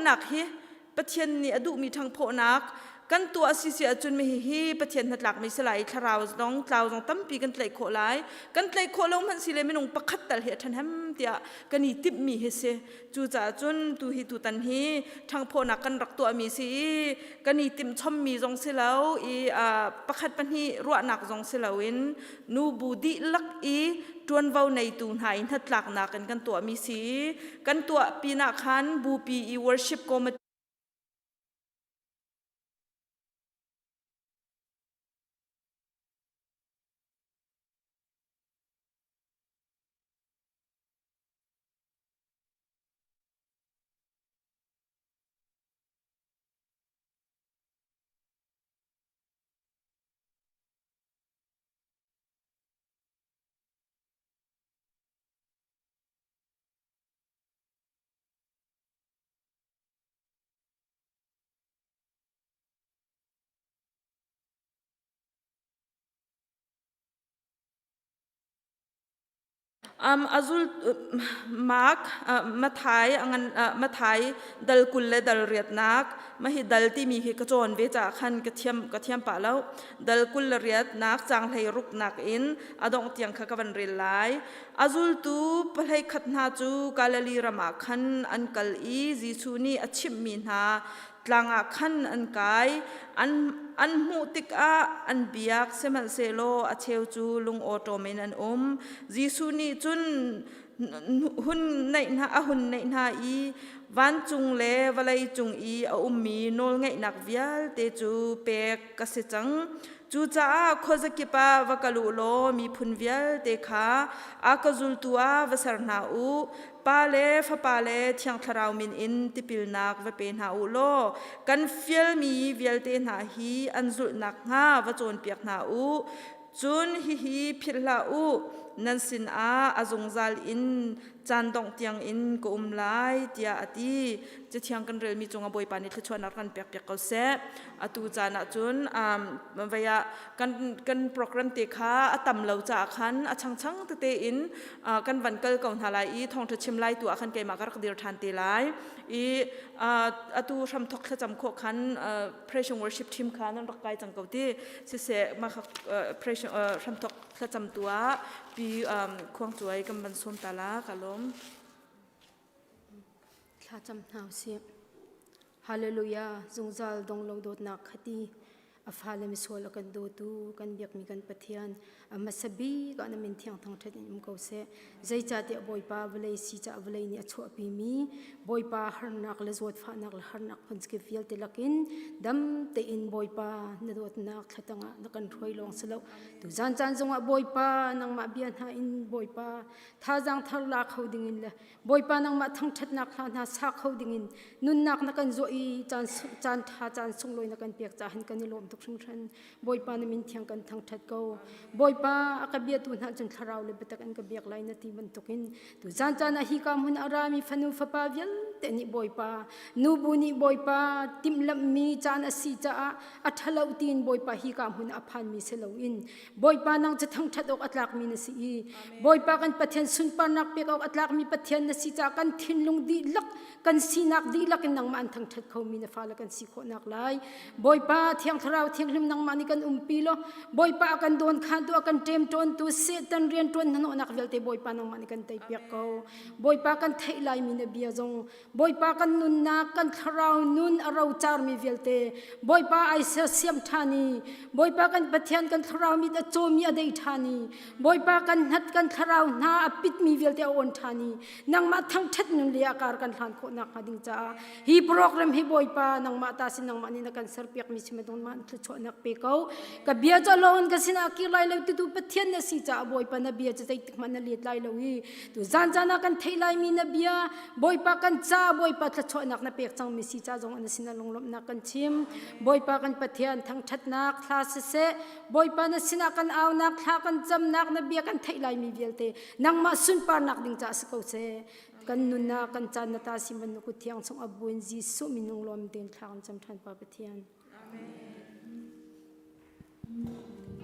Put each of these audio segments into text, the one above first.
ṭhangphawhnak hi Pathian nih a duhmi ṭhangphawhnak kan tuah si si ahcun mi hihi Pathian hnatlakmi si lai i thlarau zong tlau zong tampi kan tlaih khawh lai. Kan tlaih khawh lo hmanh si le minung pakhat tal hi a ṭhahnem tiah kan i timhmi hi si. Cucaah cun tu hi tutan hi ṭhangphawhnak kan rak tuahmi si i kan i timhchommi zong si lo i pakhat pahnih ruahnak zong si loin nubu dihlak i ṭuanvo neitu hna i hnatlaknak in kan tuahmi si i kan tuah pinah khan bupi i worship committee Azul Mark Mathai Mathai dal 20 le dal riatnak mahi dal timi hi ka cawn ve caah khan ka thiam ka thiam pah lo dal 20 le riatnak cang hlei ruknak in a dongh tiang kha ka van rel lai a zultu pahlei khat hna cu Galilee ram ah khan an kal i Jesuh nih a chimhmi hna tlang ah khan an kai an an hmuh tikah an biak sihmanhsehlaw a cheu cu lungawṭawm in an um Jesuh nih cun hun neih hna a hun neih hna i vancung le vawlei cung i a ummi nawlngeihnak vialte cu pek ka si cang Cucaah khuazakip ah va kal u law miphun vialte kha a ka zultu ah va ser hna u. Pa le Fapa le Thiang Thlarau min in tipilnak va pe hna u law kan fialmi vialte hna hi an zulh nakhnga va cawnpiak hna u. Cun hihi philh hlah u, nan sinah a zungzal in caan dongh tiangin ka um lai, tiah a ti. Cathiang kan relmi cungah Bawipa nih thluachuahnak kan pekpiak ko seh. Atu caan ah cun vei ah kan kan program te kha a tam lo caah khan a changchang tete in kan van kal ko hna lai i thawngṭha chim lai tu ah khan keimah ka rak dir ṭhan te lai i atu hramthok thlacam khawh khan praise and worship team kha nan rak kai cang ko ti siseh mah kha praise hramthok thlacam tu ah pi khuangcuai kan van sawm ta la ka lawm. Thlacam hna usih. Hallelujah, zungzal dong lo dawtnak khati a fale misual a kan dawtu kan biakmi kan Pathian a hmasa bik ah na min thiang thangṭhat in um ko seh. Zeicahtiah Bawipa vawlei si caah vawlei nih a chuahpimi Bawipa harnak le zawtfahnak le harnak phunkip vialte lakin dam tein Bawipa na dawtnak thlatang ah na kan hruai lawng si lo. Tuzan caan zongah Bawipa nangmah bia hna in Bawipa thazaang thar la kho dingin le Bawipa nangmah thangṭhatnak hla hna sa kho dingin nunnak na kan zuah i caan caan ṭha caan sunglawi na kan pek caah hin kan i lawm tuk hringhran. Bawipa na min thiang kan thangṭhat ko. Bawipa a ka biatu hna cun thlarau le biatak in ka biak lai na ti bantukin tu caan caan ah hika hmun a rami fanu fapa vialte nih Bawipa nubu nih Bawipa timhlamhmi caan a si caah a ṭhalo tiin Bawipa hika hmun a phanmi si loin Bawipa nang cu thangṭhat awk a tlakmi na si i Bawipa kan Pathian sunparnak pek awk a tlakmi Pathian na si caah kan thinlung dihlak kan sinak dihlak in nangmah an thangṭhat khomi na fale kan si khawhnak lai. Bawipa Thiang Thlarau Thianghlim nangmah nih kan umpi law Bawipa a kan dawn khantu a kan ṭemṭawntu Satan rianṭuan hnahnawhnak vialte Bawipa nangmah nih kan teipiak ko. Bawipa kan theih laimi na bia zong Bawipa kan nunnak kan thlarau nun a rocarmi vialte Bawipa ai sersiam ṭhan i Bawipa kan Pathian kan thlarau mit a cawmi a dei ṭhan i Bawipa kan hnat kan thlarau hna a pitmi vialte a awn ṭhan i nangmah thangṭhat nun le a kar kan hlan khawh nakhnga ding caah hi program hi Bawipa nangmah ta sin nangmah nih na kan serpiakmi si nangmah thluachuahnak pe ko ka bia cu alone ka sinah kir lai lo titu Pathian na si caah Bawipa na bia cu zeitik hmanh na let lai lo i tu zan zan ah kan theih laimi na bia Bawipa kan ca Bawipa thluachuahnak na pek cangmi si ca zong na sinah lunglawmhnak kan chim Bawipa kan Pathian thangṭhatnak thla siseh Bawipa na sinah kan aunak thla kan camnak na bia kan theih laimi vialte nangmah sunparnak ding caah si ko seh kan nunnak kan caan na ta si man na kut thiang chung a buin Jesuh minung lawm tein thla kan cam ṭhan pa Pathian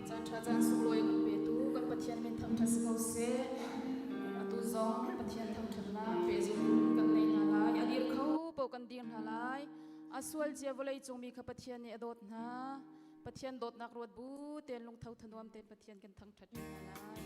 Caan ṭha caan sunglawi kan petu kan Pathian min thangṭhat si ko seh. Atu zong Pathian thangṭhatnak pehzulh in kan nei hna lai. A dir kho paoh. paoh kan dir hna lai. A sual cia vawlei cung mi kha Pathian nih a dawt hna. Pathian dawtnak ruat bu tein lungtho thanuam tein Pathian kan thangṭhat hna lai.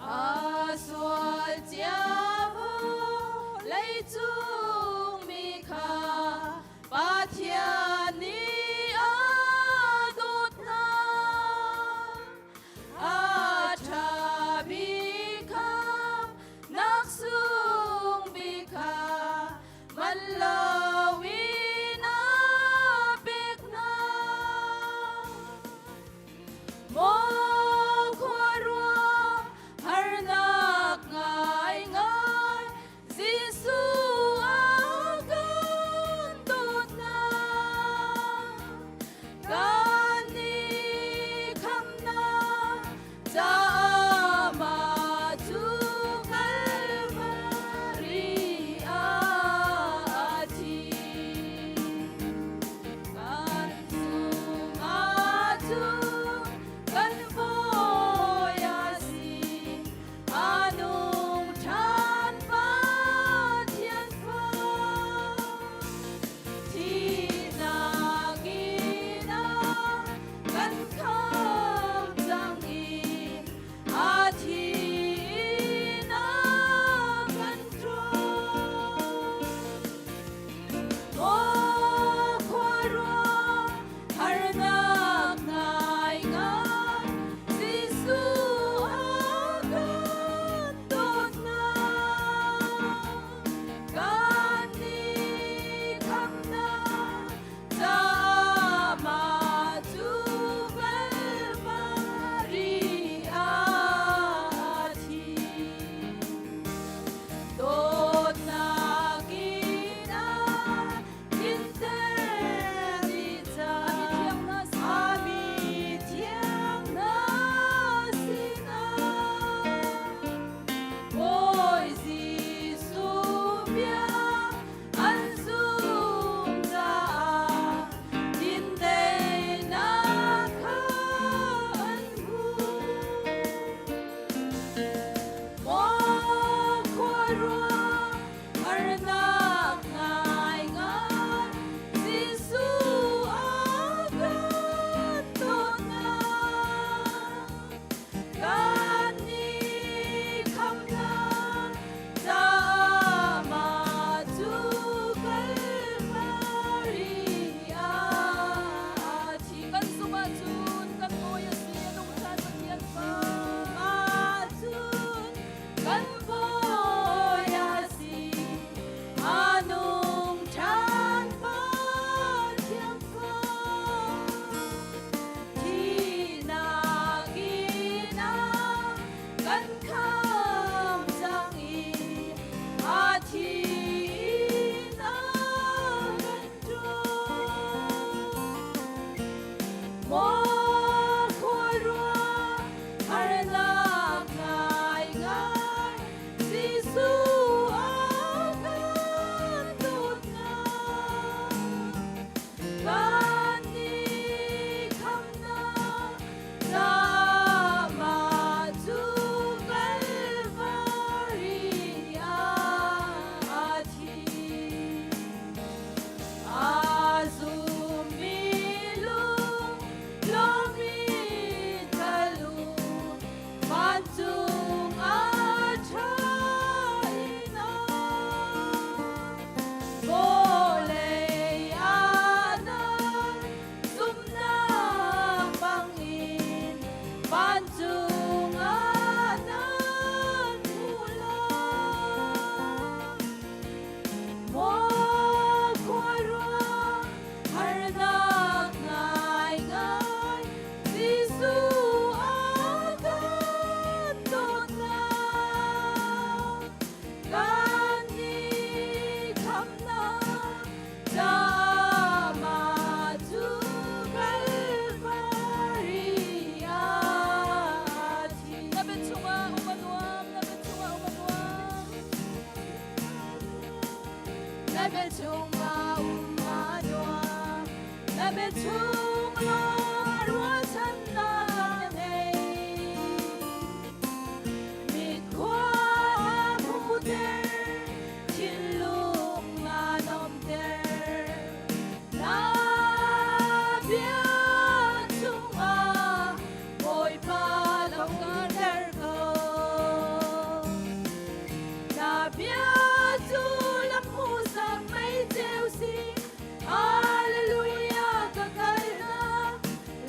A sual cia leicung mi kha Pathian nih a dawt hna. A ṭha bik kha nak sung bik kha man loin a pek hna. Maw khuaruah harnak ngaingai Jesuh a kan dawtnak kan i khamnak caah mah cu Kalvari ah a thi. Kan cungah cun kan bawi a si, a nung ṭhan Pathian fa. Thihnak in a kan khamh cang i a thi in a kan ṭhawn. Maw khuaruah harnak ngaingai Jesuh a kan dawtnak kan i khamnak caah mah cu Kalvari ah a thi. Dawtnak in a tlinter dih cang. A mi thiang hna sinah Bawi Jesuh bia an zum caah dindeihnak kha an hmu. Maw khuaruah harnak ngaingai Jesuh a kan dawtnak kan i khamnak caah mah cu Kalvari ah a thi. Kan zumh ahcun kan Bawi a si, a nung ṭhan Pathian fa. Ahcun kan Bawi a si, a nung ṭhan Pathian fa. Thihnak in a kan khamh cang i a thi in a kan ṭawn. Maw khuaruah harnak ngaingai Jesuh a kan dawtnak kan i khamnak caah mah cu Kalvari ah a thi. A zummi lung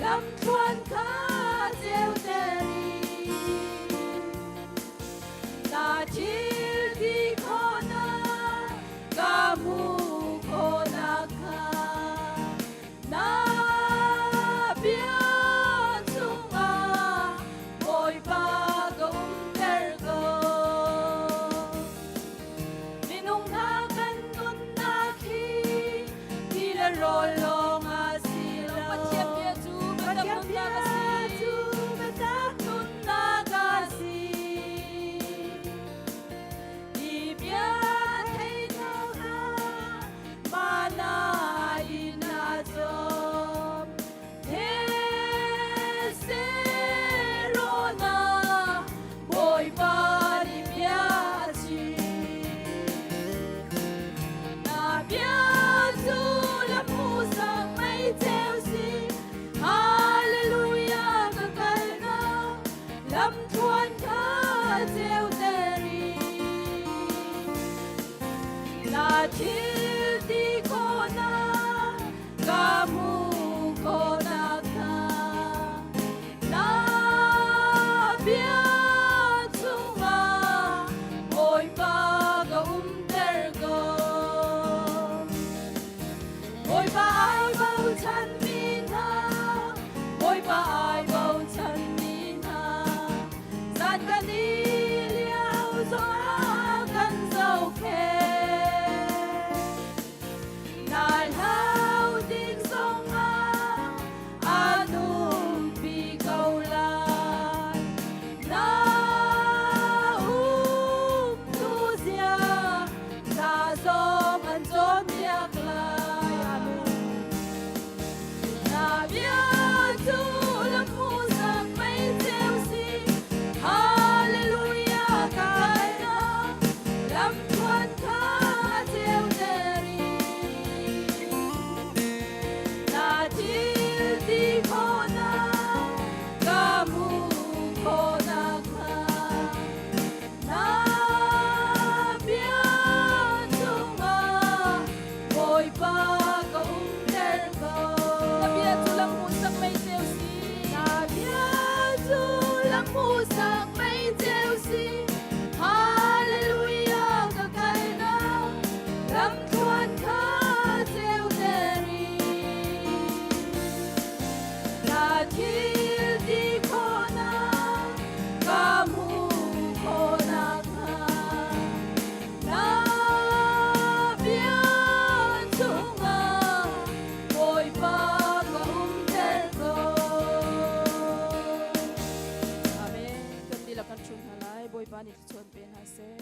Lamthluan kha ceuter in na thil ti khawhnak ka hmuh khawhnak kha na bia chungah Bawipa ka umter ko. Minung hna kan nunnak hi ti le rawl lawng a si lo. Pathian bia cu biatak nunnak a si. Biatak nunnak a si. Hi bia theihnak ah mana in a cawm. Bawipa nih bia a chim. Na bia cu lamhmuhsak mei ceu si. Hallelujah ka kalnak lamthluan kha ceuter in. Na thil ti khawhnak ka hmuh khawhnak kha na bia chungah Bawipa ka umter ko. Bawipa ai bochanmi hna, Bawipa ai bochanmi hna, zan kan i lio zongah kan zohkhenh. Nai hau ding zongah a numpi ko lai. Na umtu zia hna zong an cawnpiak lai. Amen. Na bia cu lamhmuhsak mei ceu si. Hallelujah ka kalnak lamthluan kha ceuter in. Na thil ti khawhnak ka hmuh khawhnak hnga. Na bia chungah Bawipa ka umter ko. Na bia cu lamhmuhsak mei ceu si. Na bia cu lamhmuhsak mei ceu si. Hallelujah ka kalnak lamthluan kha ceuter in. Na thil ti khawhnak ka hmuh khawhnak hnga. Na bia chungah Bawipa ka umter ko. Amen. Kan dihlak kan ṭhu hna lai. Bawipa nih thluachuah pe hna seh.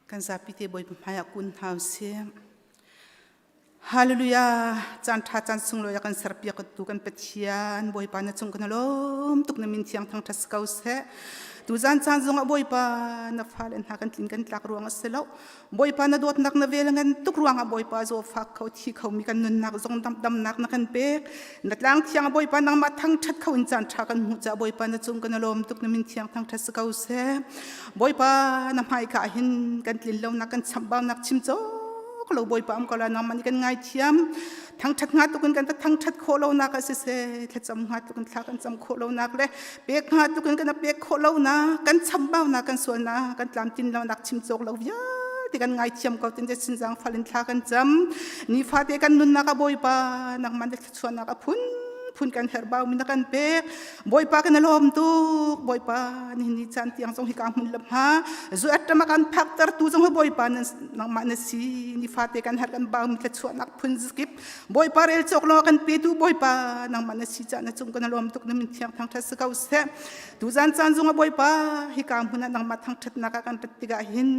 Kan zapi te Bawipa hmai ah kun hna usih. Hallelujah! Caan ṭha caan sunglawi a kan serpiak tu kan Pathian Bawipa na cung kan lawm tuk na min thiang thangṭhat si ko seh. Tuzan caan zongah Bawipa na fale hna kan tlin kan tlak ruang a si lo. Bawipa na dawtnak na vel ngan tuk ruangah Bawipa zawfak kho thi kho mi kan nunnak zong damnak na kan pek. Na tlang thiang Bawipa nangmah thangṭhat kho in caan ṭha kan hmuh caah Bawipa na cung kan lawm tuk na min thiang thangṭhat si ko seh. Bawipa na hmaika ah hin kan tlin lonak kan chamhbaunak chim cawk lo Bawipa um ko la nangmah nih kan ngaithiam. Thangṭhat hnga tukin kan thangṭhat khawh lonak ah siseh thlacam hnga tukin thla kan cam khawh lonak le pek hnga tukin kan pek khawh lonak kan chambaunak kan sualnak kan tlamtlin lonak chim cawk lo vialte kan ngaithiam ko tin sinzang fal in thla kan cam. Nifate kan nunnak ah Bawipa nangmah na thluachuahnak a phun. phun kan herh bau mi na kan pek. Bawipa kan lawm tuk. Bawipa nihin ni caan tiang zong hika hmun lam ha zu atama kan phakter tu zong hi Bawipa nangmah na si. Nifate kan herh kan bau mi thluachuahnak phun kip Bawipa rel cawk lo kan petu Bawipa nangmah na si caan na cung kan lawm tuk na min thiang thangthat si ko seh. Tuzan caan zong ah Bawipa hika hmun ah nangmah thangthatnak ah kan rat tikah hin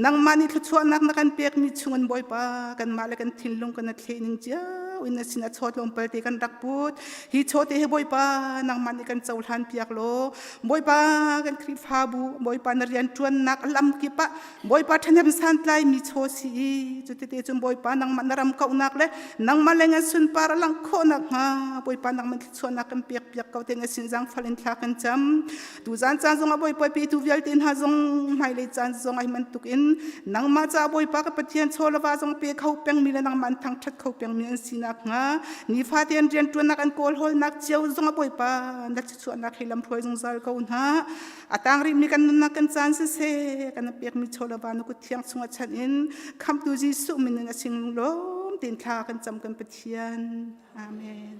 nangmah nih thluachuahnak na kan pekmi chungin Bawipa kanmah le kan thinlung kan thle ning cio in na sin a chaw tlawmpal te kan rak put. Hi chaw te hi Bawipa nangmah nih kan cohlan piak law Bawipa kan Khrihfabu Bawipa na rian ṭuannak lam kip ah Bawipa ṭhahnem santlai mi chaw si i cutite cun Bawipa nangmah na ram kauhnak le nangmah le ngan sunpar a langh khawhnak hnga Bawipa nangmah thluachuahnak kan pek piak ko te na sin zaangfal in thla kan cam. Tuzan caan zong ah Bawipa petu vialte hna zong hmailei caan zong ai bantuk in nangmah ca Bawipa ka Pathian chawlava zong pe kho pengmi le nangmah an thangṭhat kho pengmi an sinak hnga nifate an rianṭuannak an kawlhawlnak cio zong ah Bawipa na thluachuahnak he lamhruai zungzal ko hna. A tang rihmi kan nunnak kan caan siseh kan pekmi chawlava na kut thiang chungah chanh in khamhtu Jesuh min in a sing lunglawm tein thla kan cam kan Pathian. Amen.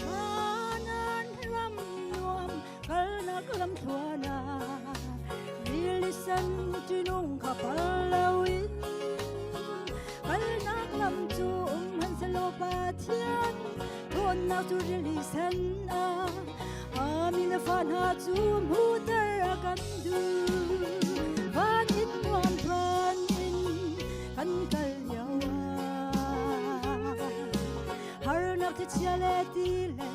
Kanan ram nuam kalnak lam thluan ah rili sen ṭihnung kha pal loin kalnak lam cu um hmanhsehlaw Pathian ṭhawnnak cu rili sen ah a mi le fa hna cu hmuhter a kan duh. Van in nuam van in kan kal lio ah harnak thlichia le ti le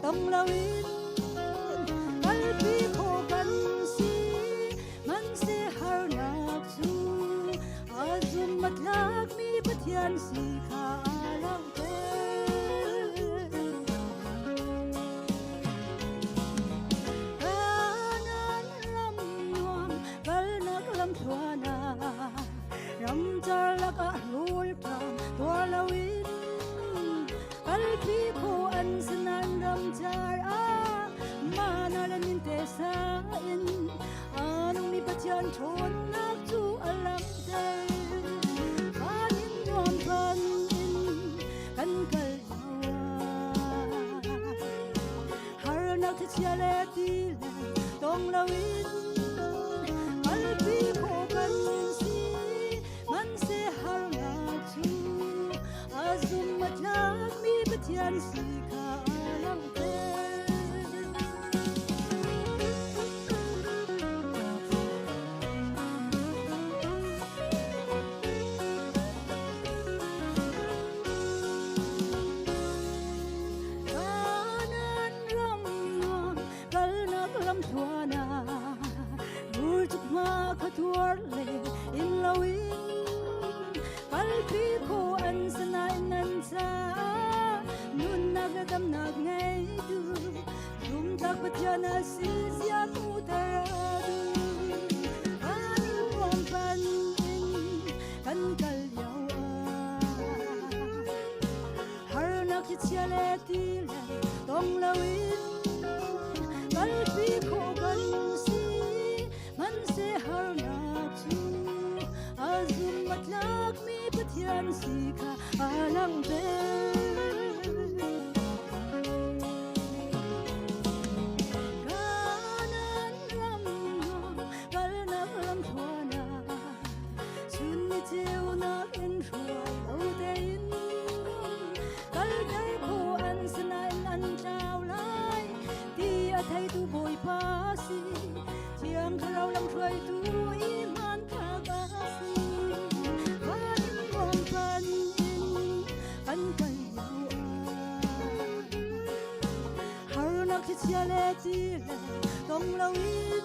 tong loin kalpi khawh kan si. Hmanhseh harnak cu a zum a tlakmi Pathian si kha aa langhter. Kanaan ram nuam kalnak lamthluan ah ramcar lakah rawlṭam tuar loin kalpi khawh an si nain ramcar ah mana le minte sa in a nungmi Pathian ṭhawnnak cu a langhter. Van in nuam van in kan kal lio ah harnak thlichia le ti le tong loin kalpi khawh kan si. Hmanhseh harnak cu a zum a tlakmi Pathian si kha a langhter. Kanan ram nuam kalnak lamthluan ah rul cuk hma kha tuar le in loin kalpi kho an sanain nan caah nunnak le damnak ngeitu zumtak Pathian a si zia hmuhter a duh. Kan nuam pan in kan kal lio ah harnak thlichia le ti le tong loin kalpi khawh kan si. Hmanhseh harnak cu a zum a tlakmi Pathian si kha a langhter. Kanaan ram kalnak lamthluan ah chun ni ceunak in hruai lo tein kalter kho an si nain an tlau lai ti a theitu Bawipa si. Thiang Thlarau lamhruaitu i hmanthlak a si. Van nuam pan in kan kal lio ah harnak thlichia le ti le tong loin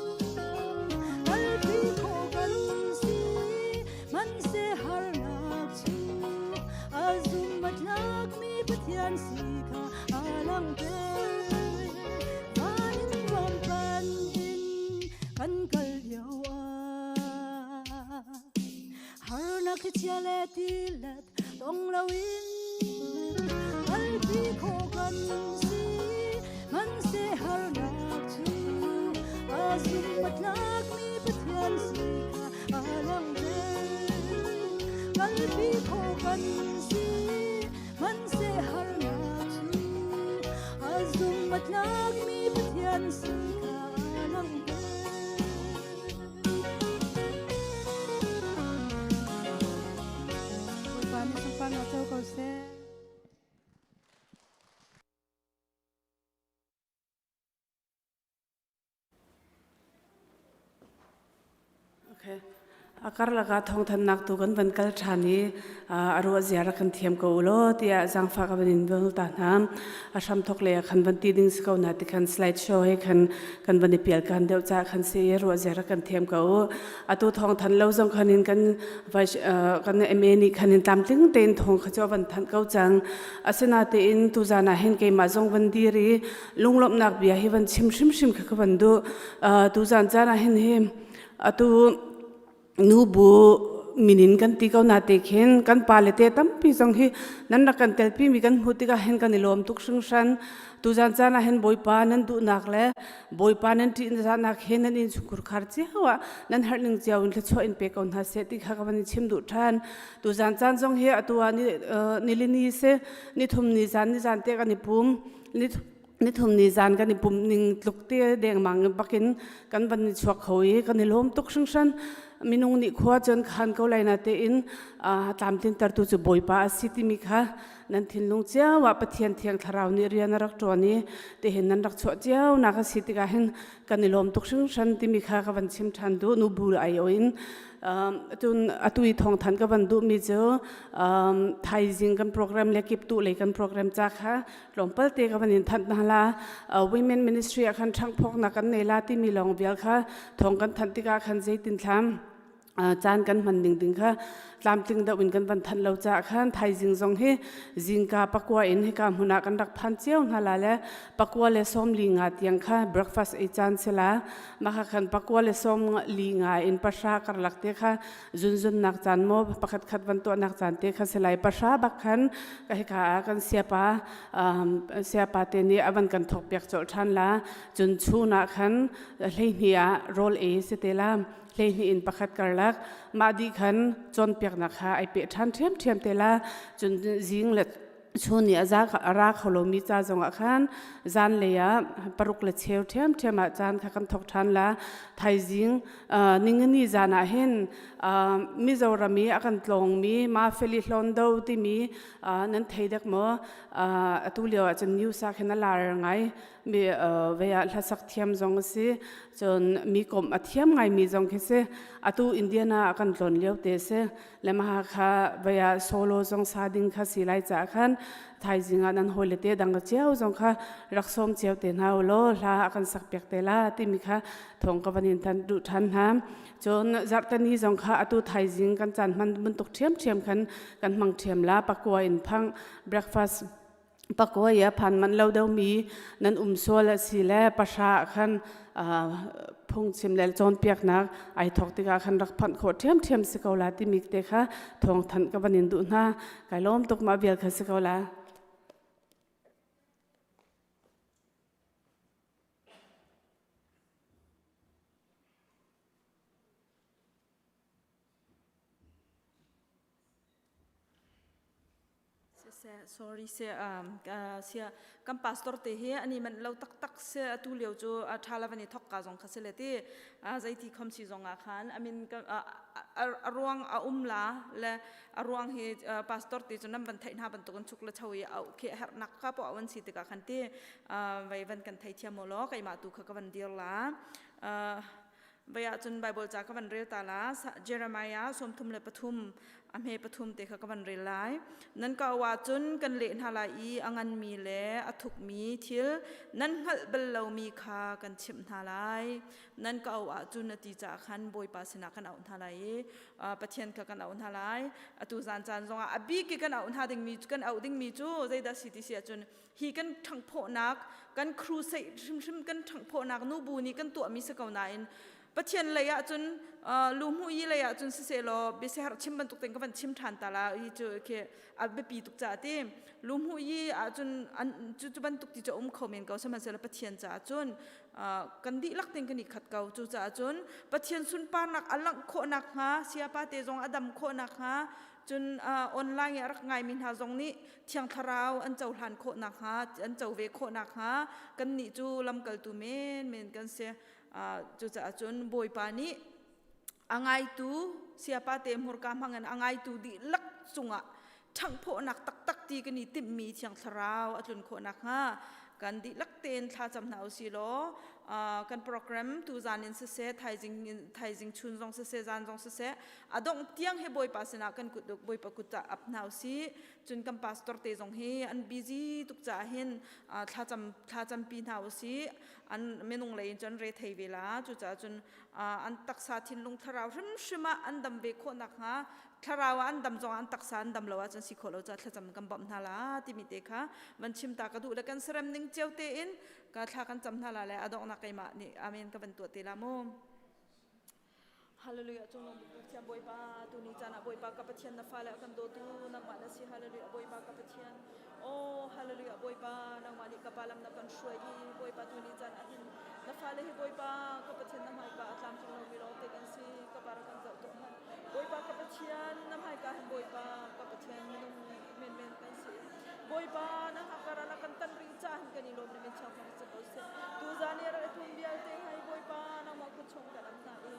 kalpi khawh kan si. Hmanhseh Pathian si kha a langhter. Van in ram pan in kan kal lio ah harnak thlichia le tilet tong loin kalpi khawh kan si. Hmanhseh harnak cu a zumh a tlakmi Pathian si kha a langhter. Kalpi khawh kan si. Hmanhseh harnak cu a zumh a tlakmi Pathian si kha a langhter. Bawipa nih sunparnak co ko seh. Okay. A karlak ah thawngthannak tu kan van kal ṭhan i a ruah zia rak kan thiam ko u law tiah zaangfah ka van in nawl ta hna. A hramthok lei ah khan van ti ding si ko na ti khan slide show he khan kan van i pial kan deuh caah khan si i ruah zia rak kan thiam ko u. Atu thawngthan lo zong khan in kan vice kan MA nih khan in tlamtling tein thawng kha cu a van thanh ko cang. Asinatein tuzan ah hin keimah zong van dir i lunglawmhnak bia hi van chim hrimhrim kha ka van duh. Tuzan caan ah hin hi atu nubu minin kan ti ko na te khin kan pa le te tampi zong hi nan rak kan telpi mi kan hmuh tikah hin kan i lawm tuk hringhran. Tuzan caan ah hin Bawipa nan duhnak le Bawipa nan ṭihzahnak he nan innchungkhar khar cio ah nan herh ning cio in thluachuah in pe ko hna seh ti kha ka van in chim duh ṭhan. Tuzan caan zong hi atu ah nilini si nithum ni zan ni zan te kan i pum nithum ni zan kan i pum ning tluk te dengmang bakin kan van i chuak kho i kan i lawm tuk hringhran. Minung nih khua cun khan ko lai na tein tlamtlin tertu cu Bawipa a si timi kha nan thinlung cio ah Pathian Thiang Thlarau nih rian a rak ṭuan i tihin nan rak chuah cio nak a si tikah hin kan i lawm tuk hringhran timi kha ka van chim ṭhan duh nu bu ai o in cun atu i thawngthan ka van duhmi cu thaizing kan program le kip tu lei kan program ca kha tlawmpal te ka van in thanh hna la women ministry ah khan ṭhangphawknak kan nei la timi lawng vial kha thawng kan thanh tikah khan zeitin thlam caan kan hman ning ding kha tlamtling deuh in kan van thanh lo caah khan thaizing zong hi zingka pakua in hika hmun ah kan rak phan cio hna la le pakua le sawm li nga tiang kha breakfast ei caan si la maka khan pakua le sawm li nga in pahra karlak te kha zunzun nak caan maw pakhat khat van tuah nak caan te kha si lai pahra bak khan ka hika ah kan siapa siapa te nih avan kan thok piak colh ṭhan la cun chun ah khan hleihnih ah rawl ei si te la 12 in pakhat karlak mah dih khan cawnpiaknak kha ai peh ṭhan ṭhiamṭhiam te la cun zing le chun i a za a ra kho lomi ca zongah khan zan lei ah paruk le cheu ṭhiamṭhiam ah caan kha kan thok ṭhan la thaizing ningani zan ah hin Mizoram i a kan tlawngmi Mafeli Hlondo timi nan thei dek maw atu lio ah cun news ah khin a lar ngai mi ve ah hlasak thiam zong a si cun mi komh a thiam ngaimi zong khi si atu Indiana ah kan tlawn lio te si le maha kha vei ah solo zong sa ding kha si lai caah khan thaizing ah nan hawile te dang cio zong kha rak sawm cio te hna u law hla a kan sak piak te la timi kha thawng ka van in than duh than hna cun zarhteni zong kha atu thaizing kan caan hman bantuk ṭhiamṭhiam khan kan hmang ṭhiam la pakua in phang breakfast Pakua a phan manh lo deuhmi nan um sual a si le pahra ah khan phungchim le cawnpiaknak ai thawk tikah khan rak phanh khawh ṭhiamṭhiam si ko la timi te kha thawngthanh ka van in duh hna. Kai lawm tuk mah vial kha si ko la. Siseh, sorry seh, sia kan pastor te hi ani manh lo taktak se atu lio cu a ṭha la van i thok ka zong kha si le ti zeiti khom si zong ah khan amin a ruang a um la le a ruang hi pastor te cu nan van theih hna bantukin chuk le cho i au khi herhnak ka po an si tikah khan ti vai van kan thei thiam law keimah tu kha ka van dir la. Vai ahcun Bible ca ka van rel ta la. Jeremiah 33 a hme pathum te kha ka van rel lai. Nan ka au ahcun kan leh hna lai i a nganmi le a thukmi thil nan hngalh bal lomi kha kan chimh hna lai. Nan ka au ahcun a ti caah khan Bawipa sinah kan auh hna lai i Pathian kha kan auh hna lai. Atu zan caan zongah a bik i kan auh hna dingmi kan auh dingmi cu zeidah si ti si ahcun hi kan ṭhanghphawhnak kan crusade hrimhrim kan ṭhanghphawhnak nubu nih kan tuahmi si ko nain Pathian lei ah cun luhmuh yi lei ah cun siseh law biasiherh chim bantuk ten ka van chim ṭhan ta la hi cu khi a biapi tuk caah ti luhmuh yi ah cun cu cu bantuk ti cu um kho men ko sihmanhsehlaw Pathian caah cun kan dihlak ten kan i khat ko cu caah cun Pathian sunparnak a langh khawhnak hnga siapa te zong a dam khawhnak hnga Cun online i a rak ngaimi hna zong nih Thiang Thlarau an cohlan khawh nakhnga, an co ve khawh nakhnga kannih cu lamkaltu menmen kan si. Cucaah cun Bawipa nih a ngaitu siapa te hmurka hmangin a ngaitu dihlak cungah ṭhanghphawhnak taktak ti kan i timhmi Thiang Thlarau a tlun khawh nakhnga kan dihlak tein thlacam hna usih law kan program tuzan in siseh thaizing thaizing chun zong siseh zan zong siseh a dongh tiang hi Bawipa sinah kan kut Bawipa kut ah ap hna usih cun kan pastor te zong hi an busy tuk caah hin thlacam thlacampi hna usih an minung lei in cun re thei ve la cucaah cun an taksa thinlung thlarau hrimhrim ah an dam ve khawh nakhnga thlarau ah an dam zong an taksa an dam lo ahcun si khawh lo caah thlacam kan bawmh hna la timi te kha van chim ta ka duh le kan serem ning cio tein ka thla kan cam hna la le a donghnak keimah nih amen ka van tuah te la mu Hallelujah cungnung bik Pathian Bawipa tuni caan ah Bawipa ka Pathian na fale a kan dawtu nangmah na si Hallelujah Bawipa ka Pathian Oh Hallelujah Bawipa nangmah nih ka pa lam na kan hruai i Bawipa tuni caan ah hin na fale hi Bawipa ka Pathian na hmaika a tlamtling lomi lawngte kan si ka pa rak kan zoh tuah hmanh Bawipa ka Pathian na hmaika hin Bawipa ka Pathian minung menmen kan si Bawipa na hakar ah na kan tan rih caah hin kan i lawm na min chang thang si ko seh tuzan i rak i tlum vialte hai Bawipa nangmah kut chung kan am hna i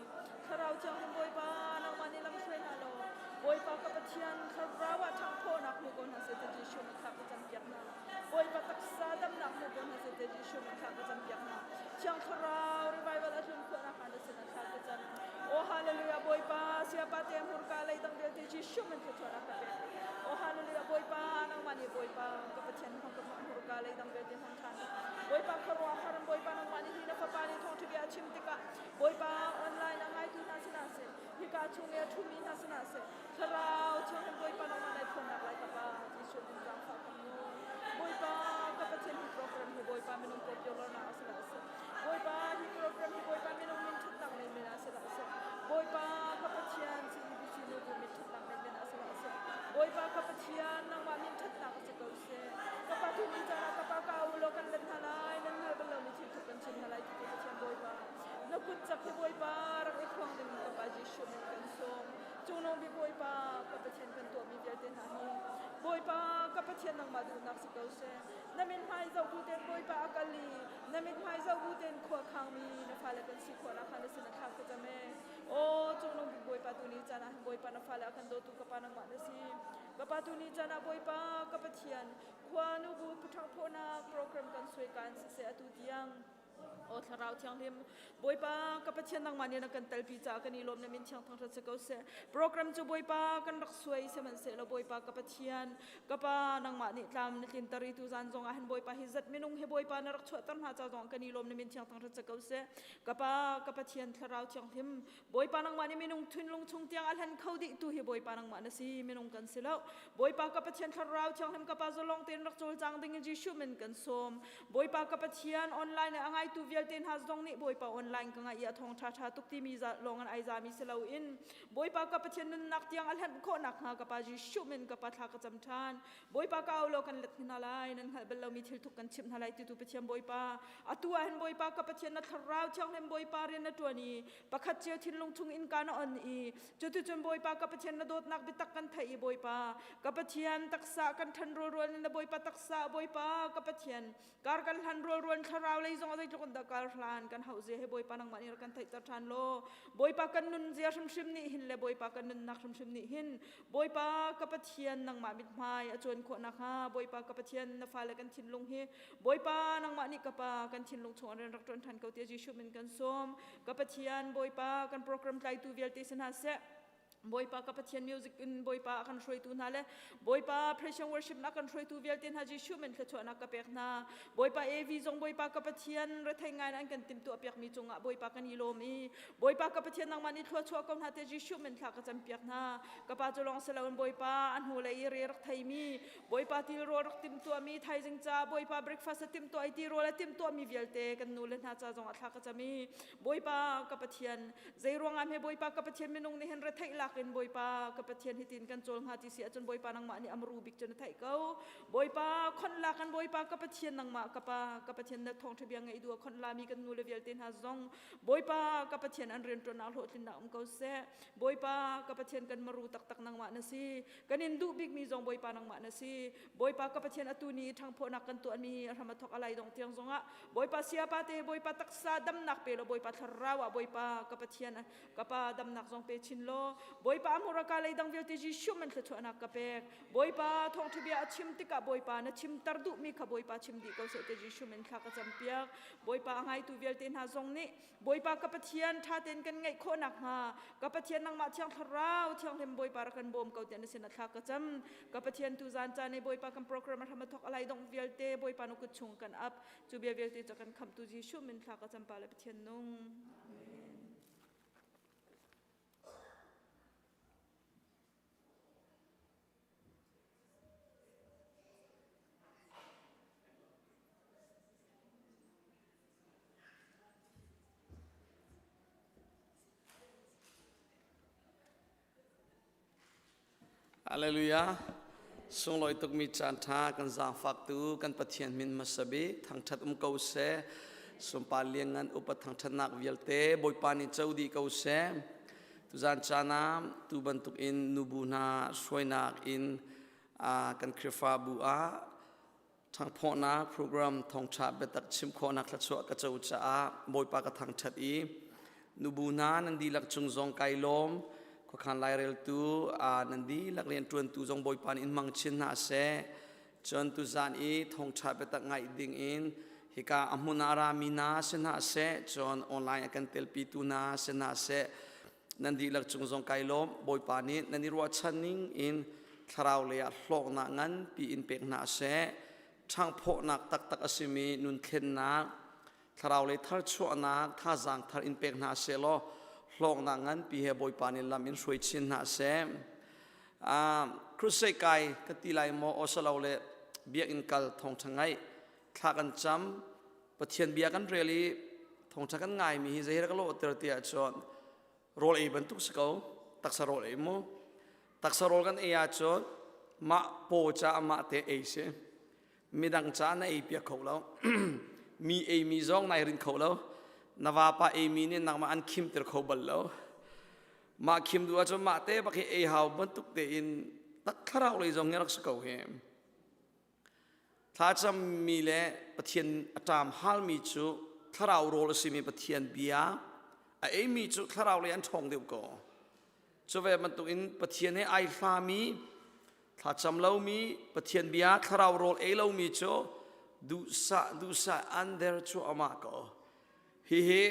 Thlarau Thianghlim Bawipa nangmah nih lam hruai hna law Bawipa ka Pathian thlarau ah ṭhanghphawhnak hmu ko hna seh ti Jesuh min thla ka campiak hna Bawipa taksa damnak hmu ko hna seh ti Jesuh min thla ka campiak hna Thiang Thlarau revival a tlun khawh nakhnga na sinah thla ka cam Oh hallelujah Bawipa siapa te hmurka lei dang vialte Jesuh min thluachuahnak ka pek Oh hallelujah Bawipa nangmah nih Bawipa ka Pathian hmang ka hmurka lei dang vialte hmang ṭhan Bawipa khuaruahhar Bawipa nangmah nih hi na fapa nih thawngṭha bia a chim tikah Bawipa online a ngaitu hna sinah seh hika chung i a ṭhumi hna sinah seh Thlarau Thianghlim Bawipa nangmah nai phuannak lai ka Pa Jesuh min zaangfah kan nawl Bawipa ka Pathian hi program hi Bawipa minung popularnak a si dah seh Bawipa hi program hi Bawipa minung min ṭhatnak men men ah si dah seh Bawipa ka Pathian CEBC nubu min ṭhatnak men men ah si dah seh Bawipa ka Pathian nangmah min ṭhatnak a si ko seh Ka pa tu ni caan ah ka pa ka u law kan let hna lai nan hngal bal lomi thil thuk kan chim hna lai ti tu Pathian Bawipa na kut cak hi Bawipa rak i phuang ding ka Pa Jesuh min kan sawm Cungnung bik Bawipa ka Pathian kan tuahmi vialte hna hi Bawipa ka Pathian nangmah duhnak si ko seh na min hmai zoh bu tein Bawipa a kal i na mit hmai zoh bu tein khua khangmi na fale kan si khawh nakhnga na sin a thlak ka cam e aw cungnung bik Bawipa tu ni caan ah hin Bawipa na fale a kan dawtu ka pa nangmah na si ka pa tu ni caan ah Bawipa ka Pathian khua nubu phuṭhangphawhnak program kan suai kaan siseh atu tiang Aw Thlarau Thianghlim, Bawipa ka Pathian nangmah nih na kan telpi caah kan i lawm na min thiang thangṭhat si ko seh. Program cu Bawipa kan rak suai sihmanhsehlaw Bawipa ka Pathian, ka Pa nangmah nih tlam na tlinter i tuzan zong ah hin Bawipa hi zat minung hi Bawipa na rak chuahter hna ca zong kan i lawm na min thiang thangṭhat si ko seh. Ka Pa ka Pathian Thlarau Thianghlim, Bawipa nangmah nih minung thinlung chung tiang a hlan kho dih tu hi Bawipa nangmah na si minung kan si lo. Bawipa ka Pathian Thlarau Thianghlim ka Pa zalong tein rak cawlcang ding in Jesuh min kan sawm. Bawipa ka Pathian online a ngaitu vialte hna zong nih Bawipa online ka ngaih i a thawng ṭha ṭha tuk timi lawng in ai zami si loin Bawipa ka Pathian nunnak tiang a hlanh khawh nakhnga ka Pa Jesuh min ka Pa thla ka cam ṭhan. Bawipa ka au law kan let hna lai nan hngalh bal lomi thil thuk kan chimh hna lai titu Pathian Bawipa atu ah hin Bawipa ka Pathian na thlarau thianghlim Bawipa rian na ṭuan i pakhat cio thinlung chung innka na on i cuticun Bawipa ka Pathian na dawtnak biatak kan theih i Bawipa ka Pathian taksa kan ṭhan rualrual in na Bawipa taksa Bawipa ka Pathian kar kan hlan rualrual thlarau lei zong a zeitluk in dah kar. kar hlan kan hauh zia he Bawipa nangmah nih rak kan theihter ṭhan law Bawipa kan nun zia hrimhrim nih hin le Bawipa kan nunnak hrimhrim nih hin Bawipa ka Pathian nangmah mithmai a cuan khawh nakhnga Bawipa ka Pathian na fale kan thinlung hi Bawipa nangmah nih ka Pa kan thinlung chung rian rak ṭuan ṭhan ko tiah Jesuh min kan sawm. Ka Pathian Bawipa kan program tlaitu vialte si hna seh. Bawipa ka Pathian music in Bawipa a kan hruaitu hna le Bawipa praise and worship na kan hruaitu vialte hna Jesuh min thluachuahnak ka pek hna. Bawipa AV zong Bawipa ka Pathian rethei ngai an kan timhtuah piakmi cungah Bawipa kan i lawm i Bawipa ka Pathian nangmah nih thluachuah ko hna te Jesuh min thla ka campiak hna. Ka pa cu lawng si loin Bawipa a hnu lei i re rak theimi Bawipa tilrawl rak timhtuahmi thaizing ca Bawipa breakfast a timhtuah i tirawl a timhtuahmi vialte kan nu le hna ca zong ah thla ka cam i Bawipa ka Pathian zei ruangah hme Bawipa ka Pathian minung nih hin retheih lak in Bawipa ka Pathian hitin kan cawl hnga ti si ahcun Bawipa nangmah nih amru bik cu na theih ko Bawipa khon lak in Bawipa ka Pathian nangmah ka pa ka Pathian na thawngṭha bia ngaih duh a khon lami kan nu le vialte hna zong Bawipa ka Pathian an rianṭuannak hlawhtlinnak um ko seh Bawipa ka Pathian kan maru taktak nangmah na si Kan in duh bikmi zong Bawipa nangmah na si. Bawipa ka Pathian atu ni ṭhangphawhnak kan tuahmi a hram a thawk a lai dong tiang zongah Bawipa siapa te Bawipa taksa damnak pe law Bawipa thlarau ah Bawipa ka Pathian ka pa damnak zong pe chin law Bawipa a hmuraka lei dang vialte Jesuh man thluachuahnak ka pek. Bawipa thawngṭha bia a chim tikah Bawipa na chimter duhmi kha Bawipa chim dih ko seh te Jesuh min thla ka campiak. Bawipa a ngaitu vialte hna zong nih Bawipa ka Pathian ṭha tein kan ngaih khawh nakhnga ka Pathian nangmah Thiang Thlarau Thianghlim Bawipa rak kan bawm ko tiah na sin ah thla ka cam. Ka Pathian tu zan caan i Bawipa kan program a hram a thawk a lai dongh vialte Bawipa na kut chung kan ap. Cu bia vialte cu kan khamhtu Jesuh min thla ka cam pa le Pathian nung. Amen. Hallelujah. Sunglawi tukmi caan ṭha kan zaangfaktu kan Pathian min hmasa bik thangṭhat um ko seh. Sunpar lianngan upat thangṭhatnak vialte Bawipa nih co dih ko seh. Tuzan caan ah tu bantuk in nubu hna hruainak in kan Khrihfabu ah Ṭhangphawhnak program thawngṭha biatak chim khawhnak thluachuah ka co caah Bawipa ka thangṭhat i nubu hna nan dihlak cung zong kai lawm. Khuakhan laireltu nan dihlak rianṭuantu zong Bawipa nih in hmang chin hna seh. Cun tuzaan i thawngṭha biatak ngaih ding in hika a hmun ah a rami hna si hna seh, cun online a kan telpitu hna si hna seh, nan dihlak cung zong kai lawm. Bawipa nih nan i ruahchan ning in thlarau lei ah hlawknak nganpi in pek hna seh. Ṭhangphawhnak taktak a simi nun thlennak, thlarau lei tharchuahnak, thazaang thar in pek hna seh law hlawknak nganpi he Bawipa nih lam in hruai chin hna seh. Crusade kai ka ti lai maw osalo le biakinn kal thawngṭha ngaih thla kan cam Pathian bia kan rel i thawngṭha kan ngaimi hi zei rak lawhter ti ahcun rawl ei bantuk si ko taksa rawl ei mu taksa rawl kan ei ahcun mah paw caah mah te ei si midang caah na ei piak kho lo mi eimi zong nai rin kho lo na vapa eimi nih nangmah an khimter kho bal lo mah khim duh ahcun mah te bak hi ei hau bantuk tein tak thlarau lei zong hi rak si ko hi Thlacammi le Pathian a ṭam halmi cu thlarau rawl a simi Pathian bia a eimi cu thlarau lei an ṭhawng deuh ko. Cu ve bantukin Pathian he ai hlami, thlacam lomi, Pathian bia thlarau rawl ei lomi cu duhsah duhsah an der cuahmah ko. Hihi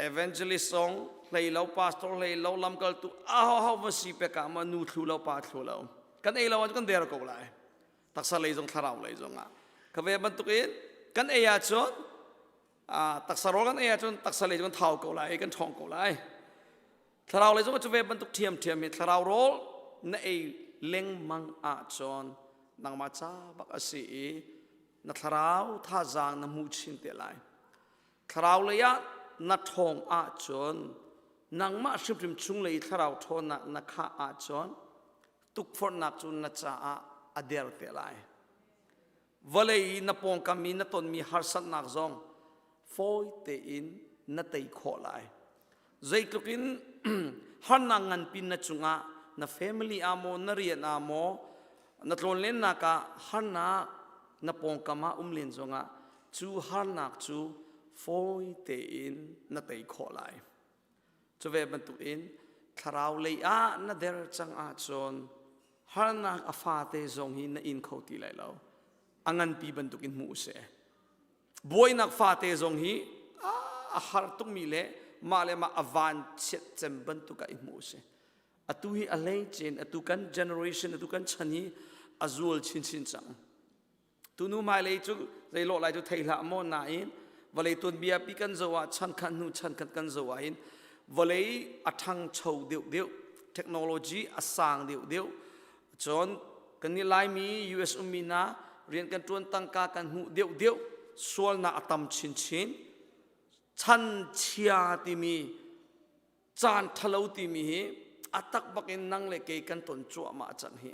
evangelist zong hlei lo pastor hlei lo lamkaltu aho va si pek ah ma nu thlu lo pa thlu lo kan ei lo ah kan der ko lai taksa lei zong thlarau lei zong ah ka ve bantuk in kan ei ahcun taksa rawl kan ei ahcun taksa lei kan thau ko lai kan ṭhawng ko lai thlarau lei zong cu ve bantuk ṭhiam ṭhiam hi thlarau rawl na ei lengmang ahcun nangmah ca bak a si i na thlarau thazaang na hmu chin te lai Thlarau lei ah na ṭhawng ahcun nangmah hrimhrim chunglei thlarau ṭhawnnak na khah ahcun tukforhnak cu na caah a der te lai. Vawlei i na pawngkam i na tonmi harsatnak zong fawi tein na tei khawh lai. Zeitluk in harnak nganpi na cungah na family ah maw na rian ah maw na tlawnlennak ah harnak na pawngkam ah um len zongah cu harnak cu fawi tein na tei khawh lai. Cu ve bantukin thlarau lei ah na der cang ahcun harnak a fate zong hi na in kho ti lai lo. A nganpi bantukin hmu seh. Buainak fate zong hi a har tukmi le mah le mah a van chiat cem bantuk ah i hmu seh. Atu hi a hleicin atu kan generation atu kan chan hi a zual chinchin cang. Tunu hmailei cu zeilawh lai cu thei hlah maw nain vawlei tuanbia pi kan zoh ah chan khat hnu chan khat kan zoh ah hin vawlei a ṭhangcho deuhdeuh technology a sang deuhdeuh cun kan nih Laimi US ummi hna rian kan ṭuan tangka kan hmuh deuhdeuh sualnak a tam chinchin chan chia timi caan ṭhalo timi hi a tak bak in nang le kei kan ton cuahmah cang hi.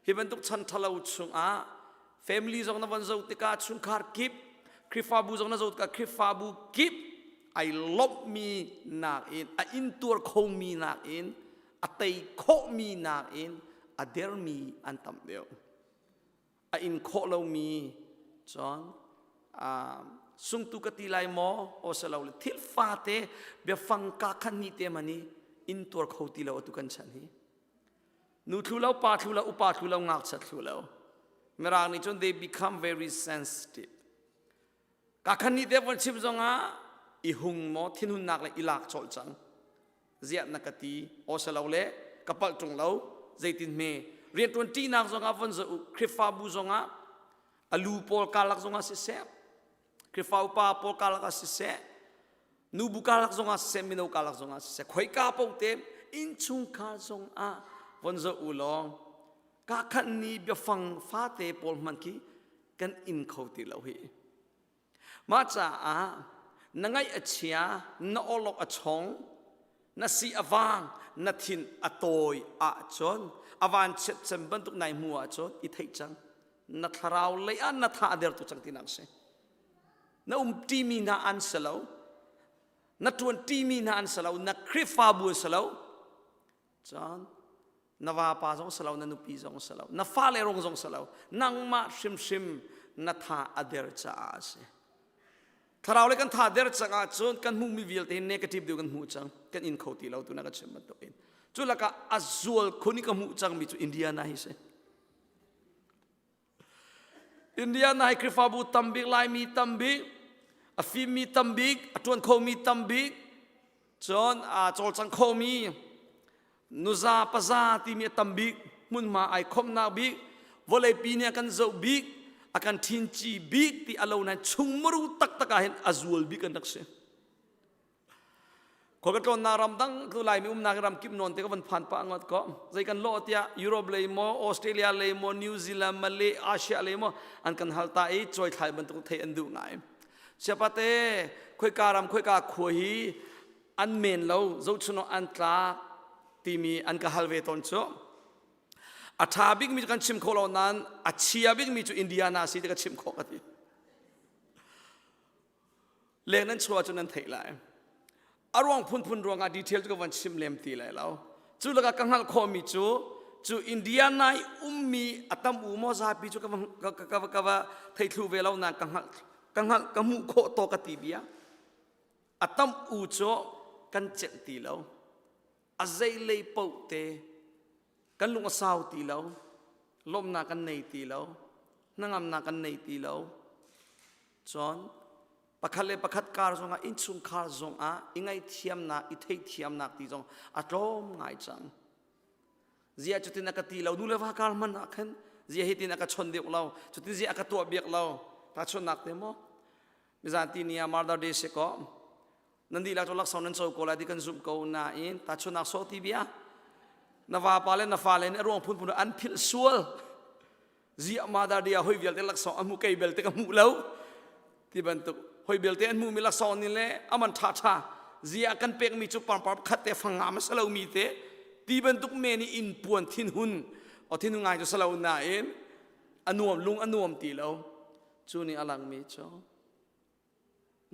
Hi bantuk chan ṭhalo chungah family zong na von zoh tikah chungkhar kip Khrihfabu zong na zoh tikah Khrihfabu kip ai lawmhmi nakin a intuar khomi nakin a tei khawhmi nakin a dermi an tam deuh. A in khawh lomi cun sungtu ka ti lai maw aw si lo le thil fate biafang ka khan ni te man i intuar kho ti lo atu kan chan hi. Nu thlu lo, pa thlu lo, upa thlu lo, ngakchia thlu lo. Mirang nih cun they become very sensitive. Ka khan nih te von chim zongah i hung maw thinhunnak le i lak cawlh cang. Ziah na ka ti, aw si lo le ka palh ṭung lo, zeitin hme. Rianṭuan ṭihnak zongah von zoh u, Khrihfabu zongah a lu pawl karlak zongah siseh, Khrihfa upa pawl karlak ah siseh, nubu karlak zongah siseh, mino karlak zongah siseh, khoika paoh te innchungkhar zongah von zoh u law ka khat ni biafang fate pawl hmanh khi kan in kho ti lo hi. Mah caah na ngaih a chia, na awlok a chong, na si a vang, na thin a tawi ahcun a van chiat cem bantuk nai hmu ahcun i theih cang. Na thlarau lei ah na tha a der tu cang tinak si. Na um ṭimi hna an si lo. Na ṭuan ṭimi hna an si lo. Na Khrihfabu an si lo. Cun na vapa zong si lo, na nupi zong si lo, na fale rong zong si lo. Nangmah hrimhrim na tha a der caah a si. Thlarau le kan tha der cang ahcun kan hmuhmi vialte hi negative deuh kan hmuh cang. Kan in kho ti lo tu na ka chim bantuk in. Cu lakah a zual khun i ka hmuh cangmi cu Indiana hi si. Indiana hi Khrihfabu tambik, Laimi tambik, a fimmi tambik, a ṭuan khomi tambik, cun a cawlcang khomi, nuza paza timi a tambik, hmunhma ai khomhnak bik, vawleipi nih a kan zoh bik, a kan ṭhinci bik ti a lo nain chungmuru taktak ah hin a zual bik an rak si. Khua ka tlawnnak ram dang tu Laimi umnak ram kip nawn te ka van phan pah ngot ko. Zei kan lawh tiah Europe lei maw, Australia lei maw, New Zealand, Malay, Asia lei maw an kan hal ta i cawi thlai bantuk thei an duh ngai. Siapate khoika ram khoika khua hi an men lo zohchunawk an tlak timi an ka hal ve tawn cu. A ṭha bikmi cu kan chim kho lo nain a chia bikmi cu Indiana si ti ka chim khawh ka ti. Leng nan chuah cu nan theih lai. A ruang phunphun ruangah detail cu ka van chim lem ti lai lo. Cu lakah ka hngalh khawhmi cu cu Indiana i ummi a tam u maw zapi cu ka va ka va ka va thei thlu ve lo nain ka hngalh ka hngalh ka hmuh khawh to ka ti bia. A tam u cu kan celh ti lo. A zeilei paoh te kan lung a sau ti lo lawmhnak kan nei ti lo hnangamnak kan nei ti lo cun pakhat le pakhat kar zongah innchungkhar zongah i ngaihthiamnak i theihthiamnak ti zong a tlawm ngai cang zia cutin a ka ti lo nu le va kar hman ah khan zia hitin a ka chon deuh lo cutin zia a ka tuah biak lo tahchunhnak te maw mizan ti ni ah Mother Day si ko Nan dihlak cu laksawng nan co ko lai ti kan zumh ko nain tahchunhnak sawh ti bia na vapa le na fale nih a ruang phunphun an philh sual ziah mother dia hoi vialte laksawng an hmuh kei belte ka hmuh lo ti bantuk hoi belte an hmuhmi laksawng nih le aman ṭha ṭha ziah kan pekmi cu pangpar khat te fanga ma salo mi te ti bantuk men i in puan thinhun o thinhun ngai cu salo nain a nuam lung a nuam ti lo cu nih a langmi cu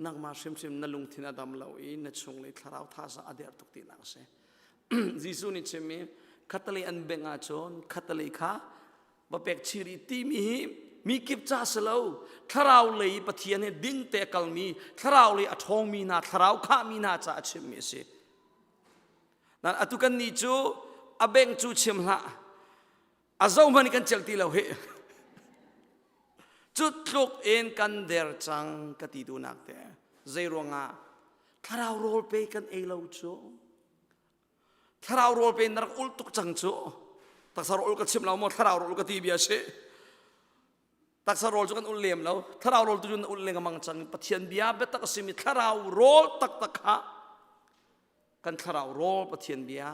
Nangmah hrimhrim na lungthin a dam lo i na chunglei thlarau thazaang a der tuk tinak a si. Jesuh nih chimmi khatalei an bengh ahcun khatalei kha va pek chih rih timi hi Mi kip ca si lo. Thlarau lei Pathian he ding te a kalmi, thlarau lei a ṭhawngmi hna, thlarau khahmi hna ca a chimmi a si. Nan atu kan nih cu a beng cu chim hlah. A zohmanh kan celh ti lo hi. Cu tluk in kan der cang ka ti duhnak te. Zei ruangah thlarau rawl pe kan ei lo cu. Thlarau rawl pe na rak ul tuk cang cu. Taksa rawl ka chim lo maw thlarau rawl ka ti bia si. Taksa rawl cu kan ul lem lo. Thlarau rawl tu cu na ul lengmang cang. Pathian bia biatak a simi thlarau rawl taktak kha kan thlarau rawl Pathian bia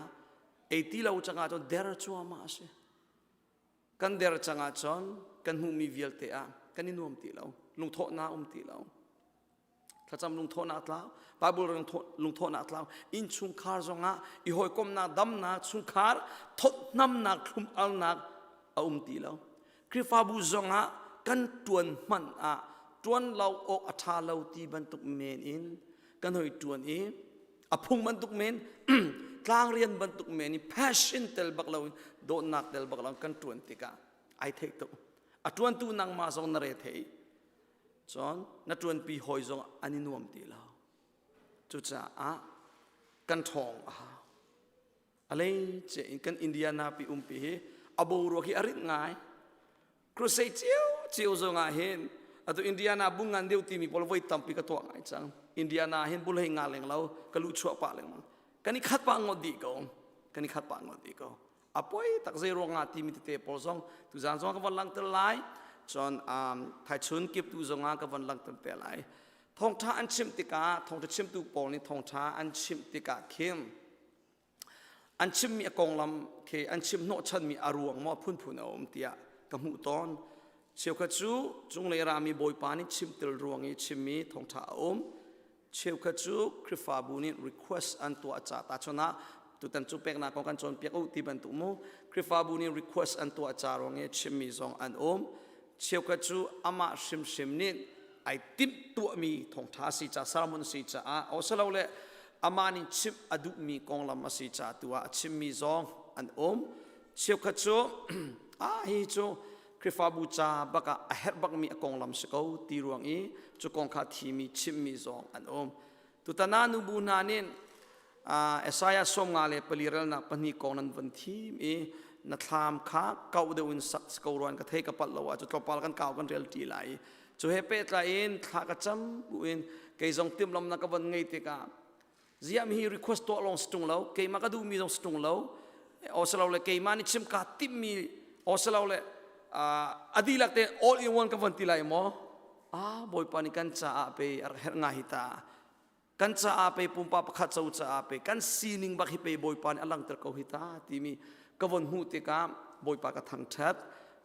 ei ti lo cang ahcun der cuahmah a si. Kan der cang ahcun kan hmuhmi vialte ah kan i nuam ti lo. Lungthawhnak um ti lo. Thlacam lungthawhnak tlau, Bible lungthawhnak tlau, innchungkhar zongah i hawikomhnak, damnak, chungkhar thawtnamnak, thlum-alnak a um ti lo. Khrihfabu zongah kan ṭuan hmanh ah ṭuan lo awk a ṭha lo ti bantuk men in kan hoi ṭuan i a phung bantuk men tlangrian bantuk men i passion tel bak lo in dawtnak tel bak lo kan ṭuan tikah ai theih tuk. A ṭuantu nangmah zong na re thei. Cun na ṭuanpi hawi zong an i nuam ti lo. Cucaah kan ṭhawng a hau. A leice in kan Indiana pi umpi hi a boruak hi a rit ngai. Crusade cio cio zong ah hin atu Indiana bu ngan deuh timi pawl voi tampi ka tuah ngai cang. Indiana hin bul hei nga leng lo ka lu chuah pah lengmang. Kan i khat pah ngot dih ko. Kan i khat pah ngot dih ko. A poi tak zei ruangah timi tete pawl zong tuzaan zong ka von langhter lai. Cun um, thaichun kip tu zongah ka von langhter te lai. Thawngṭha an chimh tikah thawngṭha chimtu pawl nih thawngṭha an chimh tikah khin an chimmi a konglam khi an chim hnawhchanmi a ruang maw phunphun a um tiah ka hmuh tawn. Cheukhat cu cunglei rami Bawipa nih chimtel ruang i chimmi thawngṭha a um. Cheukhat cu Khrihfabu nih request an tuah ca tahchun ah tutan cu peknak kong kan cawnpiak u ti bantuk mu Khrihfabu nih request an tuah ca ruang i chimmi zong an um. Cheukhat cu amah hrimhrim nih ai timh tuahmi thawngṭha a si ca sermon a si caah osilole amah nih chimh a duhmi konglam a si ca tu ah a chimmi zong an um. Cheukhat cu ah hi cu Khrihfabu ca bak ah a herh bakmi a konglam si ko ti ruang i cu kong kha thimi chimmi zong an um. Tutan ah nubu hna nih Isaiah 54 relnak pahnih kong nan von thim i na thlam kha kau deuh in sak ko ruan ka thei ka palh lo ah cu tlawmpal kan kau kan rel ṭi lai i cu he pehtlai in thla ka cam bu in kei zong timhlamnak ka von ngei tikah ziah mi hi request tuah lawng si ṭung lo keimah ka duhmi zong si ṭung lo le keimah nih chim kaa timhmi le a dihlak te all in one ka von ti lai maw ah bawipa nih kan caah pe a herh nga hi ta kan caah pe pumpa pakhat co caah pe kan sining bak hi pe bawipa nih a langter ko hi ta timi ka von hmuh tikah bawipa ka thangṭhat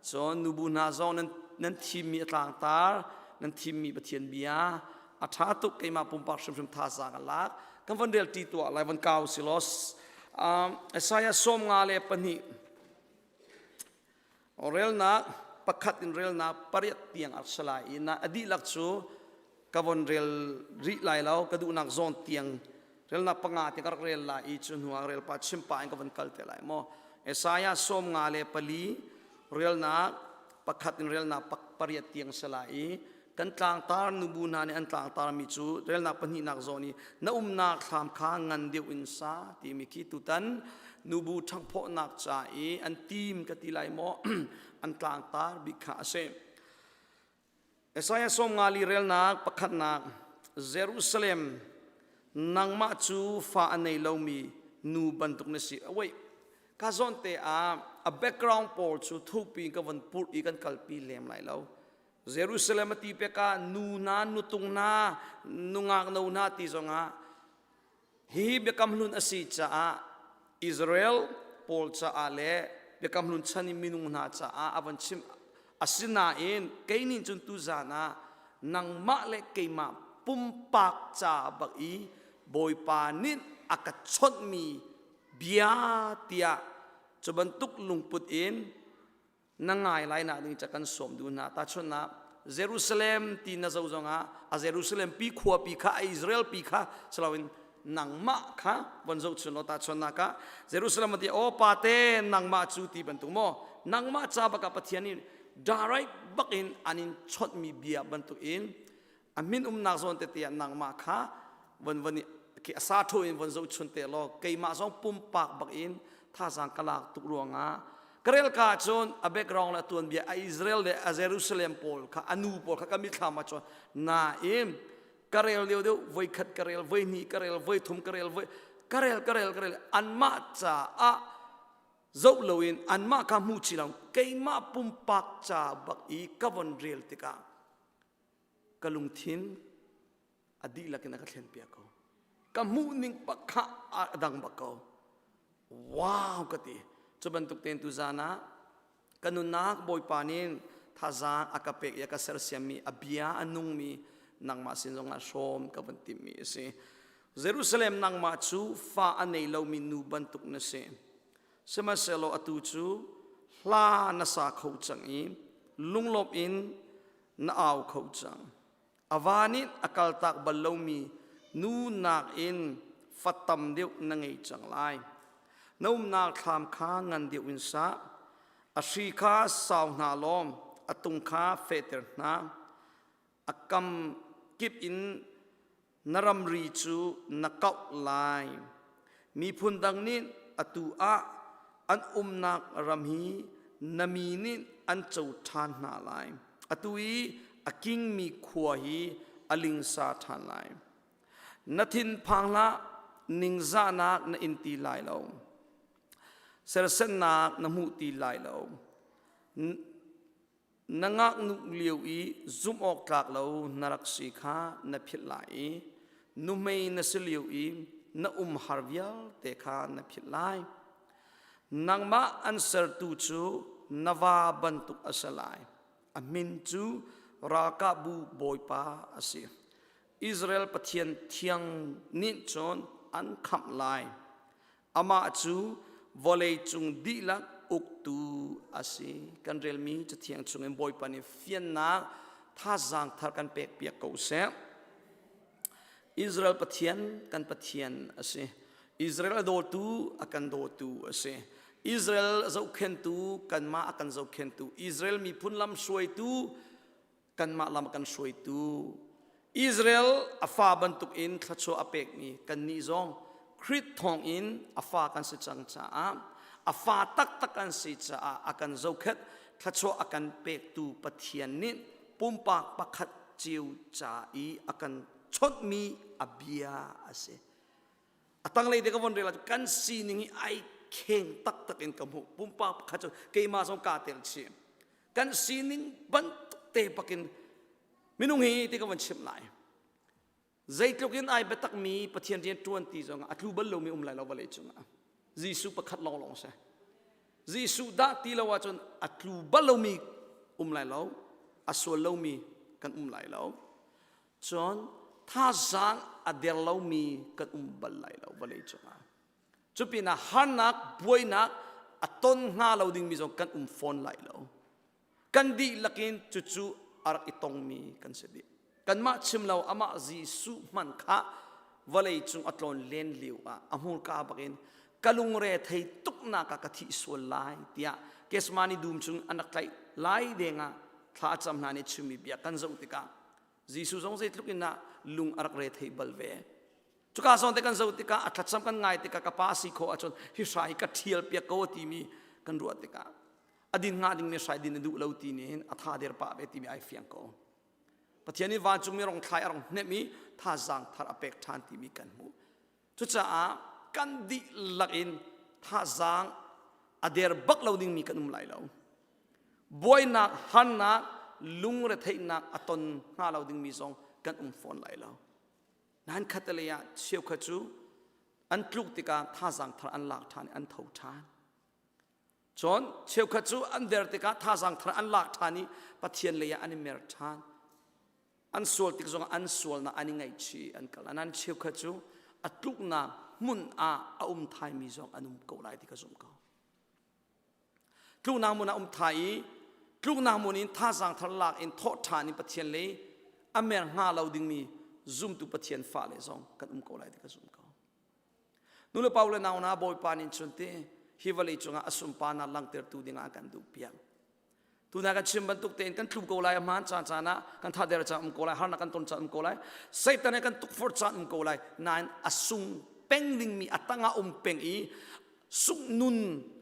Cun nubu hna zong nan, nan thimmi a tlangtar, nan thimmi Pathian bia a ṭha tuk keimah pumpak hrimhrim thazaang a lak. Kan von rel ṭi tuah lai von kau si law. Isaiah 52 relnak pakhat in relnak pariat tiang a si lai i na a dihlak cu ka von rel rih lai lo ka duhnak zawn tiang relnak panga te ka rak rel lai i cu hnu ah rel pa chim pa in ka von kal te lai maw Isaiah 54 relnak pakhat in relnak pariat tiang si lai i kan tlangtar nubu hna nih an tlangtar mi cu relnak pahnihnak zawn i na umnak thlam kha ngan deuh in sa timi khi tutan nubu ṭhanghphawhnak ca i an tim ka ti lai maw an tlangtar bik kha a si Isaiah 54 relnak pakhatnak Jerusalem nangmah cu fa a nei lomi nu bantuk na si. Wait, ka zawn te ah a background pawl cu thukpi ka von purh i kan kalpi lem lai lo. Jerusalem a ti pek ah nu hna, nutung hna, nungak no hna ti zongah Hihi Biakam Hlun a si caah Israel pawl caah le Biakam Hlun chan i minung hna caah a von chim. Asinain kei nih cun tuzaan ah nangmah le keimah pumpak ca bak i Bawipa nih a ka chawnhmi bia tiah cu bantuk lungput in na ngai lai nak ding ca kan sawm duh hna tahchunhnak Jerusalem ti na zo zongah a Jerusalem pi khua pi kha a Israel pi kha saloin nangmah kha von zoh chun law tahchunhnak ah Jerusalem ti aw pate nangmah cu ti bantuk maw nangmah ca baka Pathian nih. Direct bak in an in chonhmi bia bantuk in a min umnak zawn tete ah nangmah kha von von khi a sa tho in von zo chun te law keimah zong pumpak bak in thazaang ka lak tuk ruangah ka rel ka cun a background le a tuanbia a Israel le a Jerusalem pawl kha a nu pawl kha ka mithlam ah cun nain ka rel deuh deuh voi khat ka rel voi hnih ka rel voi thum ka rel voi ka rel ka rel ka rel anmah caah zoh loin anmah kha hmu chi lo keimah pumpak ca bak i ka von rel tikah ka lungthin a dihlak in a ka thlen piak ko ka hmuh ning bak kha a dang bak ko wow ka ti cu bantuk tein tu zan ah ka nunnak bawipa nih thazaang a ka pek i a ka sersiammi a bia a nungmi nangmah sin zongah hrawm ka van timhmi a si Jerusalem nangmah cu fa a nei lomi nu bantuk na si sihmanhsehlaw atu cu hla na sa kho cang i lunglawm in na au kho cang. A va nih a kaltak bal lomi nu nakin fa tam deuh na ngei cang lai. Na umnak thlam kha ngan deuh in sa. A hri kha sau hna law a tung kha fehter hna. A kam kip in na ramri cu na kauh lai. Miphun dang nih atu ah an umnak ram hi na mi nih an co ṭhan hna lai. Atu i a kingmi khua hi a lingsa ṭhan lai. Na thinphang hlah, ningzahnak na in ti lai lo. Sersennak na hmu ti lai lo. Na ngaknu lio i zumh awk tlak lo na rak si kha na philh lai i nuhmei na si lio i na umhar vialte kha na philh lai. Nangmah an sertu cu na va bantuk a si lai. A min cu ralkapbu Bawipa a si. Israel Pathian thiang nih cun an khamh lai. Amah cu vawleicung dihlak uktu a si. Kan relmi Cathiang chungin Bawipa nih fiannak thazaang thar kan pekpiak ko seh. Israel Pathian kan Pathian a si. Israel a dawtu a kan dawtu a si. Israel a zohkhentu kanmah a kan zohkhentu. Israel miphun lam hruaitu kanmah lam a kan hruaitu Israel a fa bantuk in thluachuah a pekmi kannih zong Khrih thawngin a fa kan si cang caah a fa taktak kan si caah a kan zohkhenh thluachuah a kan pektu Pathian nih pumpak pakhat cio ca i a kan chawnhmi a bia a si. A tanglei te ka von rel ah kan sining hi ai kheng taktak in ka hmuh. Pumpak pakhat cu keimah zong kaa tel chih. Kan sining bantuk te bakin minung hi ti ka van chimh lai. Zeitluk in ai biatakmi Pathian rian ṭuan ti zongah a tlu bal lomi um lai lo vawlei cungah. Jesuh pakhat lawnglawng si. Jesuh dah ti lo ahcun a tlu bal lomi um lai lo, a sual lomi kan um lai lo. Cun thazaang a der lomi kan um bal lai lo vawlei cungah. Cupinah harnak, buainak a ton hnga lo dingmi zong kan um fawn lai lo. Kan dihlak in cucu a rak i tongmi kan si dih. Kanmah chim lo amah Jesuh hmanh kha vawlei cung a tlawn len lio ah a hmurka bakin ka lungre thei tuknak ah ka thih sual lai tiah Gethsemane dum chung an rak tlaih lai deng ah thla a cam hna nih chimmi bia kan zoh tikah Jesuh zong zeitluk in ah lung a rak re thei bal ve. Cuka zawn te kan zoh tikah a thlacam kan ngai tikah ka pa si khawh ahcun hi hrai hi ka ṭhial piak ko timi kan ruah tikah a din hnga dingmi hrai din a duh lo ti nih hin a tha der pah ve timi ai fiang ko. Pathian nih vancungmi rong thlai a rong hnemh i thazaang thar a pek ṭhan timi kan hmuh. Cucaah kan dihlak in thazaang a der bak lo dingmi kan um lai lo. Buainak, harnak, lungretheihnak a ton hnga lo dingmi zong kan um fawn lai lo. Nain khatalei ah cheukhat cu an tluk tikah thazaang thar an lak ṭhan i an tho ṭhan. Cun cheukhat cu an der tikah thazaang thar an lak ṭhan i Pathian lei ah an i mer ṭhan. An sual tik zongah an sualnak an i ngaihchih an kal. Nain cheukhat cu a tluknak hmun ah a um thaimi zong an um ko lai ti ka zumh ko. Tluknak hmun ah um thai i tluknak hmun in thazaang thar lak in thawh ṭhan in Pathian lei a mer hnga lo dingmi zumtu Pathian fale zong kan um ko lai ti ka zum ko. Nu le pa le nau hna Bawipa nih cun ti hi vawlei cungah a sunparnak langhtertu dingah a kan duh piak. Tuna kan chim bantuk tein kan tlu ko lai a hmaan caan caan ah kan thader caan um ko lai harnak kan ton caan um ko lai Satan he kan tukforh caan um ko lai nain a sung peng dingmi a tangah um peng i sung nun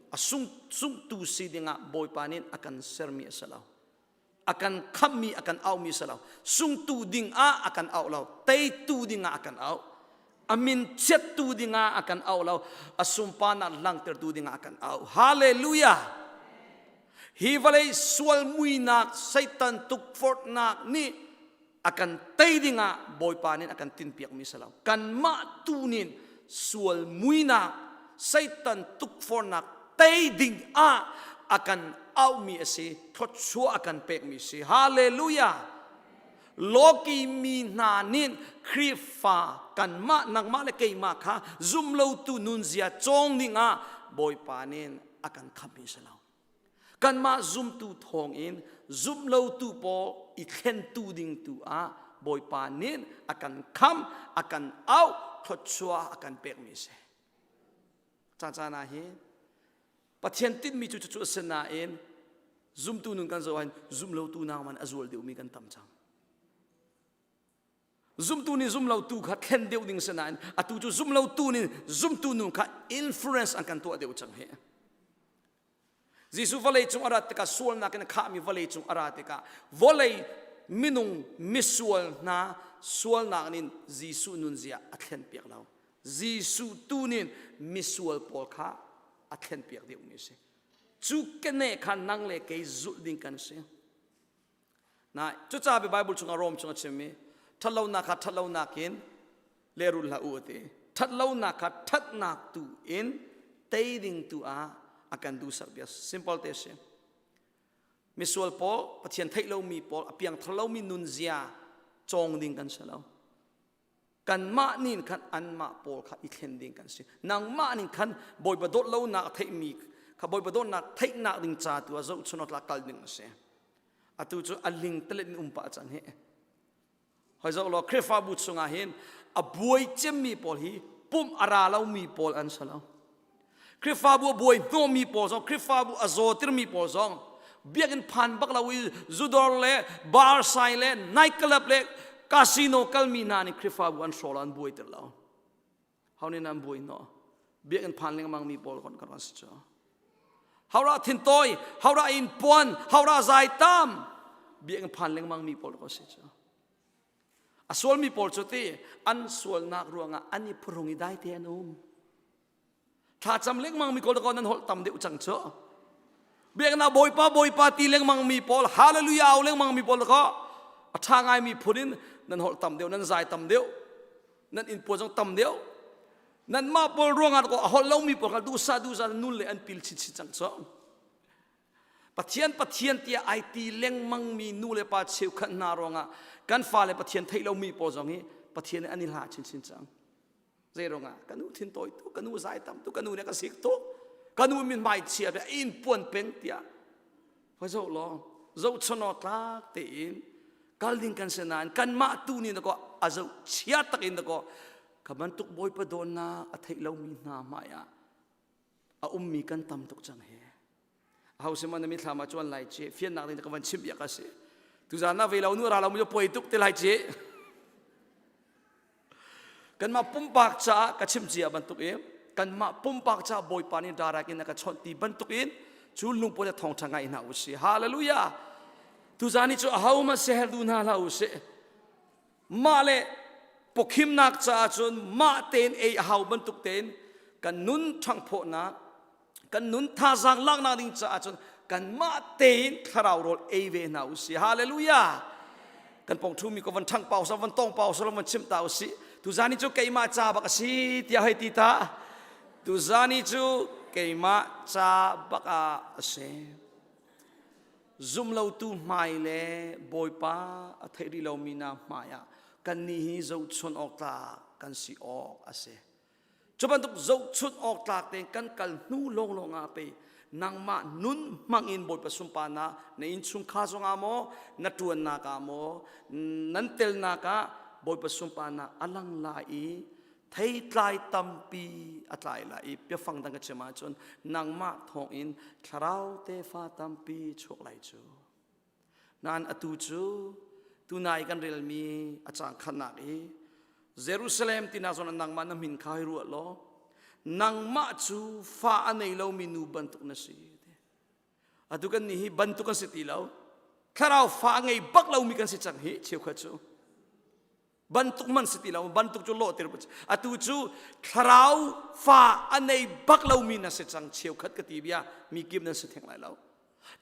a sung sungtu si dingah Bawipa nih a kan sermi a si lo a kan khammi a kan auhmi a si lo sungtu dingah a kan auh lo teitu dingah a kan auh a min chiattu dingah a kan auh lo a sunparnak langhtertu dingah a kan auh hallelujah hi vawlei sual muinak satan tukforhnak nih a kan tei dingah bawipa nih a kan tinpiakmi si lo kanmah tu nih sual muinak satan tukforhnak tei ding ah a kan auhmi a si thluachuah a kan pekmi si hallelujah Lawki mi hna nih Khrihfa kanmah nangmah le keimah kha zumlotu nunzia cawng dingah Bawipa nih a kan khammi si lo. Kanmah zumtu thawngin zumlotu pawl i thlentu ding tu ah Bawipa nih a kan kham, a kan auh, thluachuah a kan pekmi si. Caan caan ah hin Pathian tinhmi cu cucu a si nain zumtu nun kan zoh ahhin zumlotu nakman a zual deuhmi kan tam cang. Zumtu nih zumlotu kha thlen deuh ding si nain atu cu zumlotu nih zumtu nun kha influence an kan tuah deuh cang hi. Jesuh vawlei cung a rat tikah sualnak in a khahmi vawlei cung a ra tikah vawlei minung misual hna sualnak nin Jesuh nunzia a thlenpiak lo. Jesuh tu nih misual pawl kha a thlenpiak deuhmi a si. Cu keneh kha nang le kei zulh ding kan si. Na cucaah Bible chungah Rom chung a chimmi ṭhatlonak kha ṭhatlonak in lehrul hlah u a ti. Ṭhatlonak kha ṭhatnak tu in tei ding tu ah a kan duhsak bia simple te si. Misual pawl Pathian theih lomi pawl a piangthar lomi nunzia cawng ding kan si lo. Kanmah nih khan anmah pawl kha i thlen ding kan si. Nangmah nih khan Bawipa dawt lonak a theihmi kha Bawipa dawtnak theihnak ding ca tu ah zohchun awk kal ding a si. Atu cu a ling telet in um pah cang hi. Hoi zoh law Khrihfabu chungah hin a buai cemmi pawl hi pumh a ra lomi pawl an si lo. Khrihfabu a buai hnawhmi pawl zong, Khrihfabu a zawtirmi pawl zong, biakinn phan bak lo i zudawr le bar sai le night club le casino kalmi hna nih Khrihfabu an hrawl an buai ter lo. Ho nih an buai hnawh? Biakinn phan lengmang mi pawl kon kan si cu. Hora thintawi, hora in puan, hora zai tam, biakinn phan lengmang mi pawl ko si cu. A sualmi pawl cu ti an sualnak ruangah an i phuhrung i dai te an um. Thlacam lengmang mi kawl ko nan holh tam deuh cang cu. Biaknak Bawipa Bawipa ti lengmang mi pawl hallelujah au lengmang mi pawl ko a ṭha ngai mi phun in nan holh tam deuh nan zai tam deuh nan inn puan zong tam deuh nan mah pawl ruangah ko a holh lomi pawl kha duhsah duhsah nul le an pil chinchin cang cu. Pathian Pathian tiah ai ti lengmang mi nu le pa cheukhat hna ruangah kan fale Pathian theih lomi pawl zong hi Pathian an i hla chinchin cang. Zei ruangah ka nu thin tawi tu, ka nu zai tam tu, ka nu nih ka sik tuk, ka nu min hmai chia ve in puan peng tiah. Hoi zoh law, zohchun aw tlak tein kal ding kan si nain kanmah tu nih ko a zoh chia tak in ko ka bantuk bawipa dawtnak a theih lomi hna hmai ah a ummi kan tam tuk cang hi. Aho sihmanh na mithlam ah cuan lai ci fiannak ding ka van chim biak a si. Tuzaan na ve lo nu ra lo mi poi tuk te lai ci. Kanmah pumpak caah ka chim cia bantuk in kanmah pumpak caah Bawipa nih direct in a ka chawnh ti bantuk in cu lungput le thawngṭha ngai hna u si. Hallelujah! Tuzaan hi cu ahohmanh seher duh hna hlah u sih. Mah le pawkhimnak caah cun mah tein ei a hau bantuk tein kan nun ṭhanghphawhnak kan nun thazaang laknak ding caah cun kanmah tein thlarau rawl ei ve hna u si hallelujah kan pong ṭhumi ko van ṭhang pau sa van tong pau sa van chim ta u si tuzan hi cu keimah ca bak a si tiah hei ti ta tuzan hi cu keimah ca bak ah a si zumlotu hmai le bawipa a theih rih lomi na hmai ah kannih hi zohchun awk tlak kan si awk a si Cu bantuk zohchunh awk tlak tein kan kal hnu lawnglawng ah pei nangmah nun hmang in Bawipa sunparnak na innchungkhar zongah maw na ṭuannak ah maw nan telnak ah Bawipa sunparnak a lang lai i theitlai tampi a tlai lai i biafang dang ka chim ahcun nangmah thawngin thlarau tefa tampi chuak lai cu. Nain atu cu tunai kan relmi a cang khatnak i Jerusalem tinak zawn ah nangmah na min kha hei ruah law nangmah cu fa a nei lomi nu bantuk na si. Atu kan nih hi bantuk kan si ti lo. Thlarau fa a ngei bak lomi kan si cang hi cheukhat cu. Bantuk man si ti lo bantuk cu lawhter atu cu thlarau fa a nei bak lomi na si cang cheukhat ka ti bia mi kim nan si theng lai lo.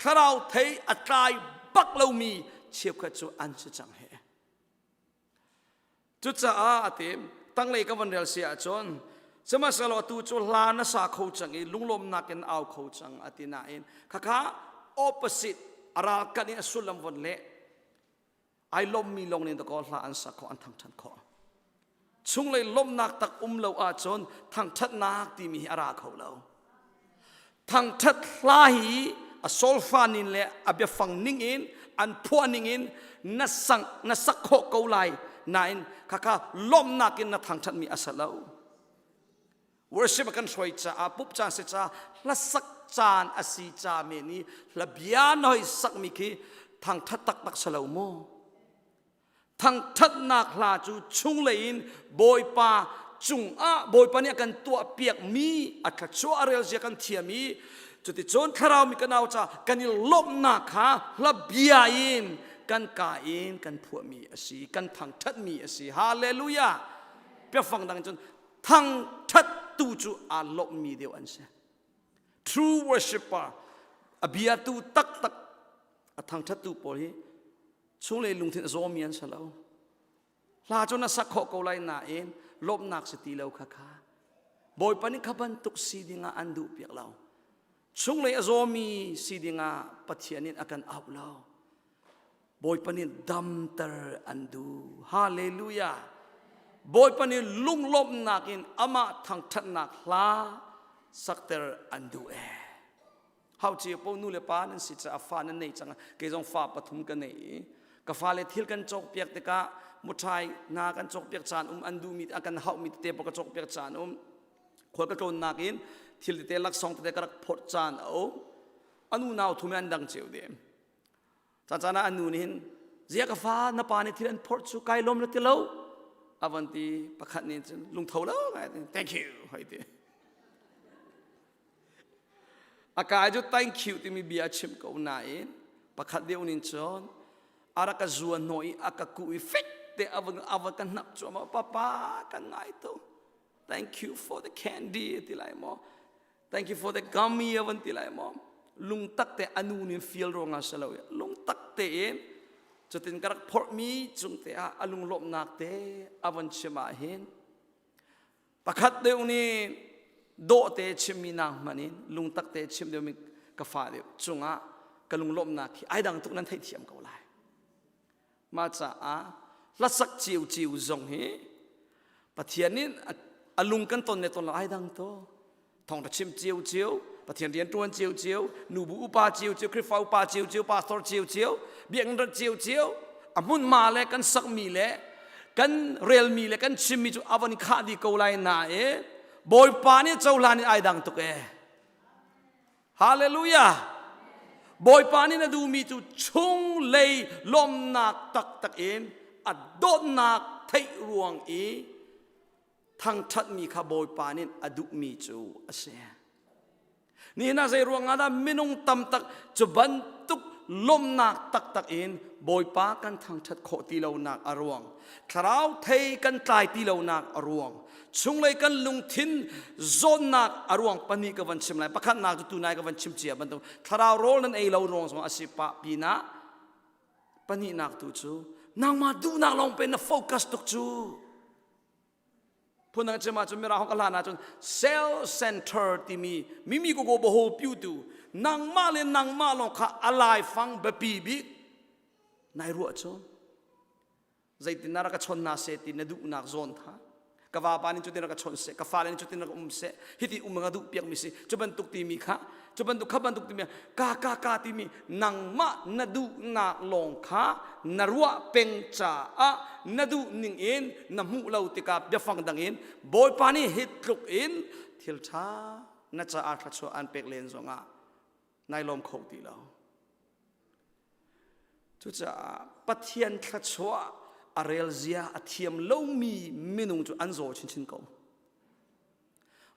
Thlarau thei a tlai bak lomi cheukhat cu an si cang he. Cucaah a ti tanglei ka van rel si ahcun sihmanhsehlaw atu cu hla na sa kho cang i lunglawmnak in au kho cang a ti nain khakha opposite a ralkanh in a sullam von leh ai lawmmi lawng nih dakaw hla an sak khawh an thangṭhat khawh chunglei lawmhnak tak um lo ahcun thangṭhatnak timi hi a ra kho lo Thangṭhat hla hi a solfa ning le a biafang ning in an phuah ning in na sang na sak khawh ko lai nain khakha lawmhnak in na thangṭhatmi a si lo. Worship a kan hruai caah pup caan si caah hlasak caan a si ca men i hla bia na hoi sakmi khi thangṭhat taktak si lo maw? Thangṭhatnak hla cu chunglei in Bawipa cungah Bawipa nih a kan tuahpiakmi a thluachuah a relzia kan thiam i cuticun thlarau mi kan au caah kan i lawmhnak kha hla bia in kan ka in kan phuahmi a si kan thangṭhatmi a si hallelujah biafang dang cun thangṭhattu cu aa lawmhmi deuh an si true worshipper a biatu taktak a thangṭhattu pawl hi Chunglei lungthin a zawmi an si lo. Hla cu na sak khawh ko lai nain lawmhnak si ti lo kha kha. Bawipa nih kha bantuk si dingah an duh piak lo. Chunglei a zawmi si dingah Pathian in a kan auh lo. Bawipa nih damter an duh. Hallelujah. Bawipa nih lunglawmhnak in amah thangṭhatnak hla sakter an duh ee. Hau cio po nu le pa nan si caah fa nan nei cang kei zong fa pathum ka nei i ka fale thil kan cawkpiak tikah muṭhai hna kan cawkpiak caan um an duhmi a kan hauhmi tete pawl ka cawkpiak caan um khual ka tlawnnak in thil tete laksawng tete ka rak phorh caan a um anu nau thum an dang cio dem caan caan ah an nu nih hin zia ka fa na pa nih thil an phorh cu kai lawm na ti lo a van ti pakhat nih cun lungtho lo ngai thank you hoi ti A kai cu thank you timi bia a chim ko nain pakhat deuh nin cun a rak ka zuan hnawh i a ka kuh i fek te a va a va ka hnap cuahmah papa kan ngai tu thank you for the candy ti lai maw thank you for the gummy a van ti lai maw lungtak te anu nin feel ruangah si lo lungtak tein cutin ka rak phorhmi cung te ah a lunglawmhnak te a van chim ah hin Pakhat deuh nih dawhte chimmi nak hmanh in lungtak te chim deuhmi ka fa deuh cungah ka lunglawmhnak hi ai dang tuk nan theihthiam ko lai. Mah caah hlasak ciuciu zong hi Pathian nih a lung kan ton le ton lo ai dang to. Thawngṭha chim ciocio, Pathian rian ṭuan ciocio, nubu upa ciocio, Khrihfa upa ciocio, pastor ciocio, biakinn rat ciocio, a hmunhma le kan sakmi le kan relmi le kan chimmi cu a von i khah dih ko lai nain Bawipa nih cohlan in ai dang tuk ee. Hallelujah! Bawipa nih na duhmi cu chunglei lawmhnak taktak in a dawtnak theih ruang i thangṭhatmi kha Bawipa nih a duhmi cu a si. Nihin ah zei ruang ah dah minung tam tak cu bantuk lawmhnak taktak in Bawipa kan thangṭhat khawh ti lonak a ruang, thlarau thei kan tlai ti lonak a ruang, chunglei kan lungthin zawnnak a ruang pahnih ka van chim lai. Pakhatnak cu tunai ka van chim cia bantuk thlarau rawl nan ei lo ruang zong a si pah pinah pahnihnak tu cu nangmah duhnak lawng pe na focus tuk cu Phundang chim ahcun Mirang ka hlan ahcun self center timi mimi ko go boho piu tu nangmah le nangmah lawng kha a laifang biapi bik nai ruah cu zeitin na rak ka chon na se ti na duhnak zawn kha ka vapa nih cutin rak ka chon seh ka fale nih cutin rak um seh hiti um nga duh piak mi si cu bantuk timi kha cu bantuk kha bantuk timi ka ka ka timi nangmah na duhnak lawng kha na ruah peng caah na duh ning in na hmuh lo tikah biafang dang in Bawipa nih hi tluk in thil ṭha na caah thluachuah an pek len zongah nai lawm kho ti lo. Cucaah Pathian thluachuah a rel zia a thiam lomi minung cu an zaw chinchin ko.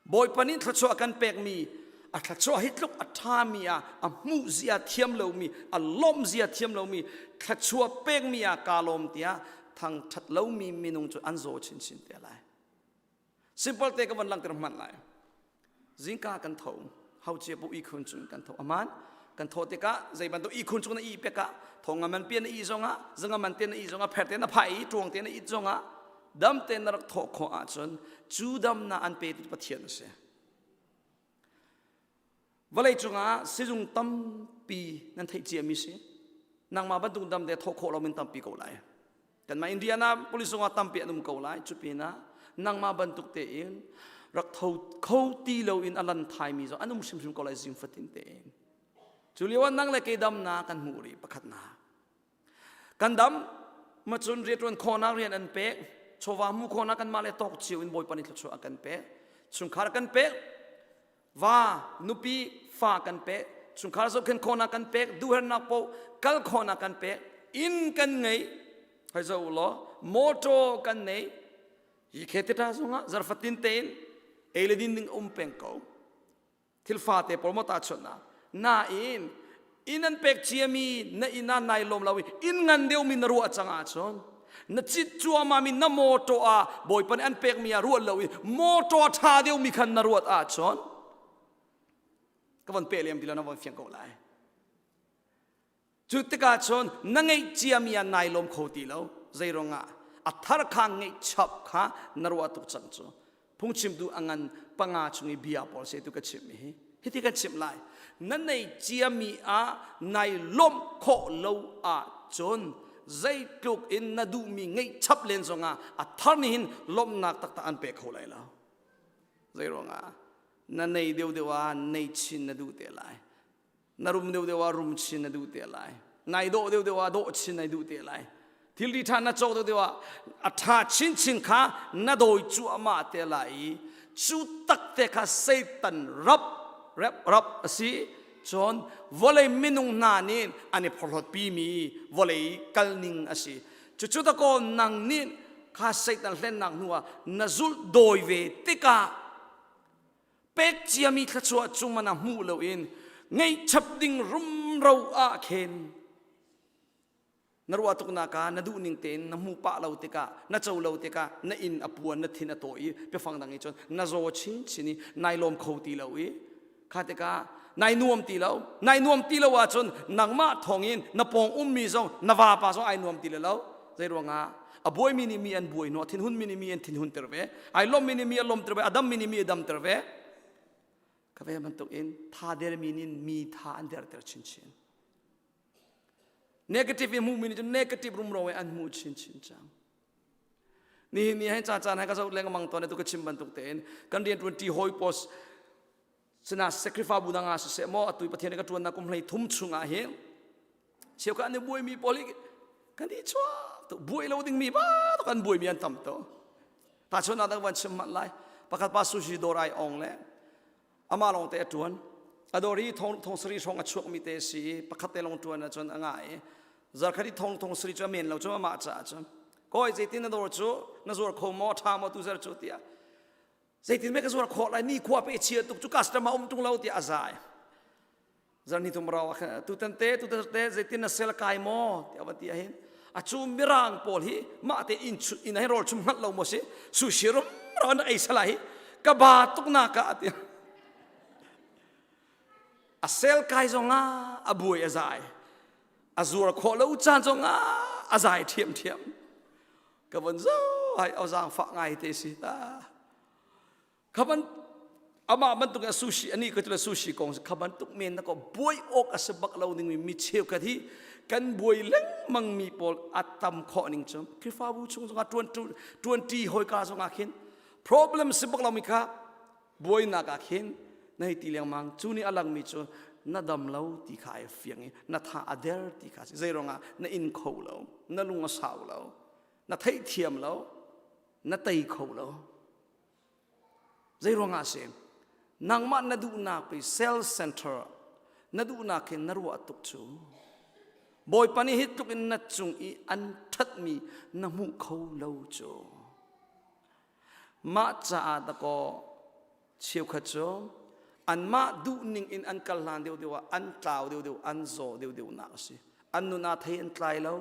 Bawipa nih thluachuah kan pekmi a thluachuah hi tluk a ṭhami ah a hmuh zia thiam lomi a lawmh zia thiam lomi thluachuah pekmi ah kaa lawm tiah thangṭhat lomi minung cu an zaw chinchin te lai. Simple te ka van langhter hmanh lai. Zingka kan tho, haucia bu ihkhun cung kan tho. Aman kan tho tikah zei bantuk ihkhun cung na ih pekah thonga man pian na ih zongah zanga man te na ih zongah pher te na phai i tuang te na it zongah dam te na rak thawh khawh ahcun cu damnak an petu Pathian a si. Vawlei cungah sizung tampi nan theih ciami si. Nangmah bantuk dam te thawh khawh lomin tampi ko lai. Kanmah Indiana police zungah tampi an um ko lai. Cu pinah nangmah bantuk tein rak tho kho ti loin a lan thaimi zong an um hrimhrim ko lai zing fatin tein. Cu lio ah nang le kei damnak kan hmuh rih pakhatnak. Kan dam ma cun rianṭuan khawhnak rian an pek chawva hmuh khawhnak kanmah le tawk cio in Bawipa nih thluachuah a kan pek chungkhar kan pek va nupi fa kan pek chungkhar zohkhenh khawhnak kan pek duhhernak paoh kal khawhnak kan pek inn kan ngei hei zoh law motor kan nei hi khetita zongah zarfatin tein ei le din ding um peng ko thil fate pawl maw tahchunhnak nain inn an pek ciami na inn ah nai lawm lo i inn ngan deuhmi na ruah cang ahcun na cit cuahmahmi na mawṭaw ah bawipa nih an pekmi ah ruat lo i mawṭaw ṭha deuhmi khan na ruat ahcun ka von peh lem ti lo na von fiang ko lai Cu tikah cun na ngeih ciami ah nai lawm kho ti lo. Zei ruangah a thar kha ngeih chap kha na ruah tuk cang cu. Phungchimtu a ngan panga chung i bia pawl se tu ka chimh hi. Hiti kan chimh lai. Na nei ciami ah nai lawmh khawh lo ahcun zeitluk in na duhmi ngeih chap len zongah a thar nih hin lawmhnak taktak an pe kho lai lo. Zei ruangah na nei deuhdeuh ah nei chin na duh te lai. Na rum deuhdeuh ah rum chin na duh te lai. Nai dawh deuhdeuh ah dawh chin nai duh te lai. Thilri ṭha na cawk deuhdeuh ah a ṭha chinchin kha na dawi cuahmah te lai i cu tak te kha Satan rap rep rap a si. Cun vawlei minung hna nih an i phorhlawtpi mi vawlei kalning a si. Cucu dakaw nang nih kha Satan hlennak hnu ah na zulh dawi ve tikah pek ciami thluachuah cung man ah hmuh loin ngeihchap ding rumro ah khin na ruah tuknak ah na duh ning tein na hmu pah lo tikah na co lo tikah na inn a puan na thin a taw i biafang dang i cun na zaw chinchin i nai lawm kho ti lo i kha tikah nai nuam ti lo nai nuam ti lo ahcun nangmah thawngin na pawng ummi zong na vapa zong ai nuam ti lo zei ruangah a buaimi nih mi an buai hnu a thinhunmi nih mi an thinhunter ve ai lawmmi nih mi a lawmter ve a dammi nih mi a damter ve ka ve bantuk in tha dermi nih mi tha an derter chinchin negative i hmuhmi nih cun negative rumro in an hmuh chinchin cang nihin ni hein caan caan hai ka zoh lengmang tawn tu ka chim bantuk tein kan rian ṭuan ṭi hawi post sina sacrifice bu dang ah siseh maw atu pathian ka ṭuannak kum hlei thum chungah hin cheukhat an i buaimi pawl hi kan i chuak tuk buai lo dingmi ba tuk an buaimi an tam to tahchunhnak dang van chim manh lai pakhat pa sushi dawr ai ong le amah lawng te a tuan a dawr hi thong thong sari hrawng a chuakmi te si i pakhat te lawng tuan ahcun a ngah i zarkhat i thong thong sari cu a men lo cu amah caah cun kawi zeitin na dawr cu na zuar kho maw ṭha maw tu zer cu tiah zeitin me ka zuar khawh lai ni khua pe chia tuk cu customer um tung lo tiah a zai zarni tum raw tutan te tutan te zeitin na sel kai maw tiah van ti ahin acu mirang pawl hi mah te in in hin rawl chum hngalh lo maw si sushi rum raw na ei sala hi ka ba tuk na ka ati a sel kai zong ah a buai a zai a zuar khawh lo caan zong ah a zai ṭhiam ṭhiam ka von zo hai au zaang fah ngai te si ta kha ban amah bantuk in sushi ani ka tula sushi kong kha bantuk men na ko buai awk a si bak lo ding mi mi cheukhat hi kan buai lengmang mi pawl a tam khawh ning cu Khrihfabu chung zongah tuan tuan ṭi hawika zongah khin problem si bak lo mi kha buainak ah khin na hei ti lengmang cu nih a langmi cu na dam lo ti kha ai fiang i na tha a der ti kha si zei ruangah na in kho lo na lung a sau lo na theihthiam lo na tei kho lo zei ruangah si nangmah na duhnak pe sales center na duhnak hin na ruah tuk cu. Bawipa nih hi tluk in na cung i an ṭhatmi na hmuh kho lo cu. Mah caah dakaw cheukhat cu anmah duhning in an kal hlan deuhdeuh ah an tlau deuhdeuh, an zaw deuhdeuh nak a si. An nun ah thei an tlai lo,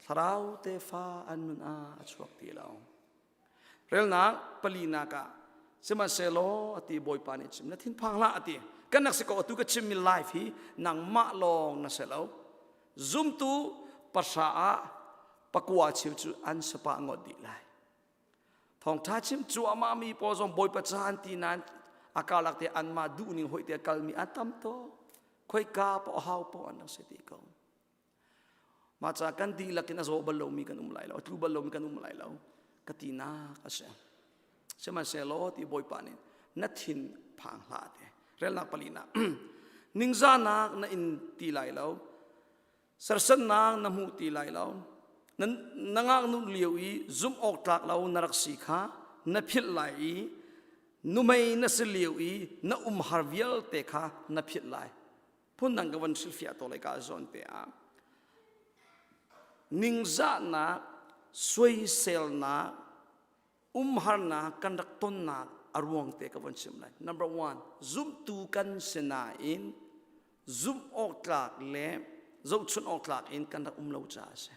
thlarau tefa an nun ah a chuak ti lo. Relnak palinak ah sihmanhsehlaw ati Bawipa nih chim na thinphang hlah ati kan nak si ko atu ka chimmi life hi nangmah lawng na si lo zumtu pahra ah pakua cheu cu an sapa ngawt dih lai thawngtha chim cuahmah mi pawl zong Bawipa ca an ti nain a karlak te anmah duhning hoih te kalmi an tam to khoika po hau po an rak si ti ko Mah ca kan dihlak in a zaw bal lomi kan um lai lo, a tlu bal lomi kan um lai lo, ka tinak a si. Sihmanhsehlaw ti Bawipa nih na thin phang hlah te. Relnak palinak. Ningzahnak na in ti lai lo, sersannak na hmu ti lai lo, na, na ngaknu lio i zumh awk tlak lo na rak si kha na philh lai i numei na si lio i na umhar vialte kha na philh lai. Phundang ka van hrilhfiah to lai ka zawn te ah ningzahnak soiselnak umharnak kan rak tonnak a ruang te ka von chim lai. Number one, zumtu kan si nain zumh awk tlak le zohchunh awk tlak in kan rak um lo caah a si.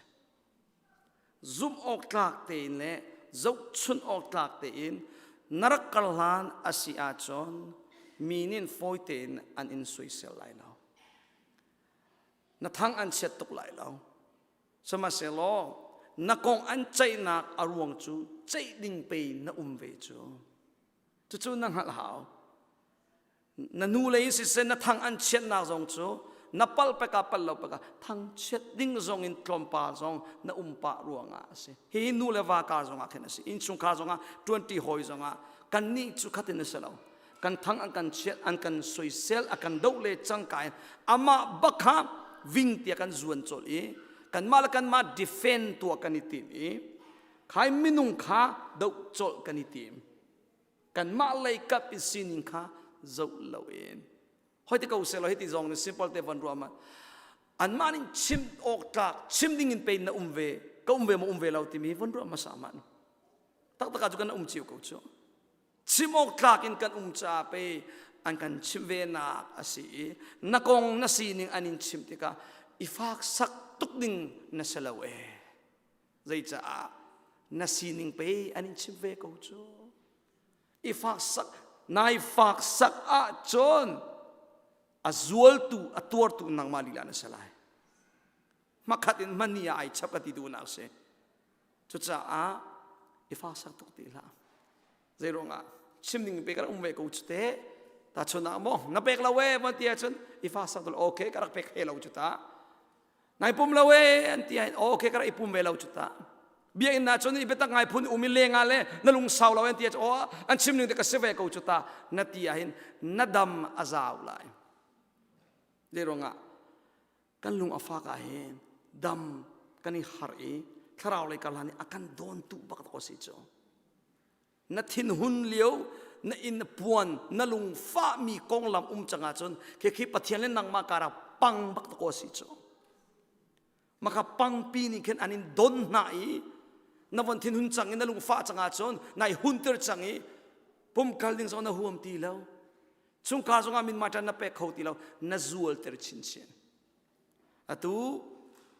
Zumh awk tlak tein le zohchunh awk tlak tein na rak kal hlan a si ahcun mi nih fawi tein an in soisel lai lo. Na thang an chiat tuk lai lo. Sihmanhsehlaw na kong an ceihnak a ruang cu ceih ding pei na um ve cu. Cucu na hngalh hau. Na nu lei in siseh na thang an chiatnak zong cu na pal peka pal lo peka thangchiat ding zong in tlawmpal zong na um pah ruangah a si. Hihi nu le va kar zongah khin a si. Innchungkhar zongah ṭuanṭi hawi zongah kannih cu khatin a si lo. Kan thang an kan chiat an kan soisel a kan doh le cangka in amah bak kha ving tiah kan zuan colh i kanmah le kanmah defend tuah kan i tim i khai minung kha doh colh kan i tim. Kanmah lei kap in sining kha zoh loin hoi te ko selaw hiti zong nih simple te van ruah ma anmah nih chim awk tlak chim ding in pe na um ve ka um ve ma um ve lo timi von ruah hmasa man taktak ah cu kan um cio ko cu chim awk tlak in kan um ca pe an kan chim ve nak a si i na kong na sining an in chim tikah i fak sak tuk ding na si lo e Zeicaah na sining pe an in chimh ve ko cu. I faksak nai faksak ahcun a zualtu a tuartu nangmah lila na si lai. Hmakhat in hmani ah ai chap ka ti duhnak si. Cucaah i faksak tuk ti hlah. Zei ruangah chim ding pe kan um ve ko cu te. Ta chun ah maw na pek lo e ma ti ahcun i faksak tuk okay ka rak pek he lo cu ta. Nai pum lo e an ti ai okay ka rak i pum ve lo cu ta biakinn ah cun i biatak ngai phun um i leng ah le na lung sau lo an ti oh an chim ning te ka si ve ko cu ta na ti ah hin na dam a zau lai le ruangah kan lung a fak ah hin dam kan i har i thlarau lei karlan i a kan dawn tu bak ko si cu Na thinhun lio na inn puan na lungfahmi konglam um cang ahcun khi Pathian le nangmah karah pang bak ko si cu. Maka pangpi nih khin an in don hna i na von thinhun cang i na lungfah cang ahcun nai hunter cang i pumkal ding zong na huam ti lo. Chungkhar zongah min ma na pek kho ti lo na zualter chinchin. Atu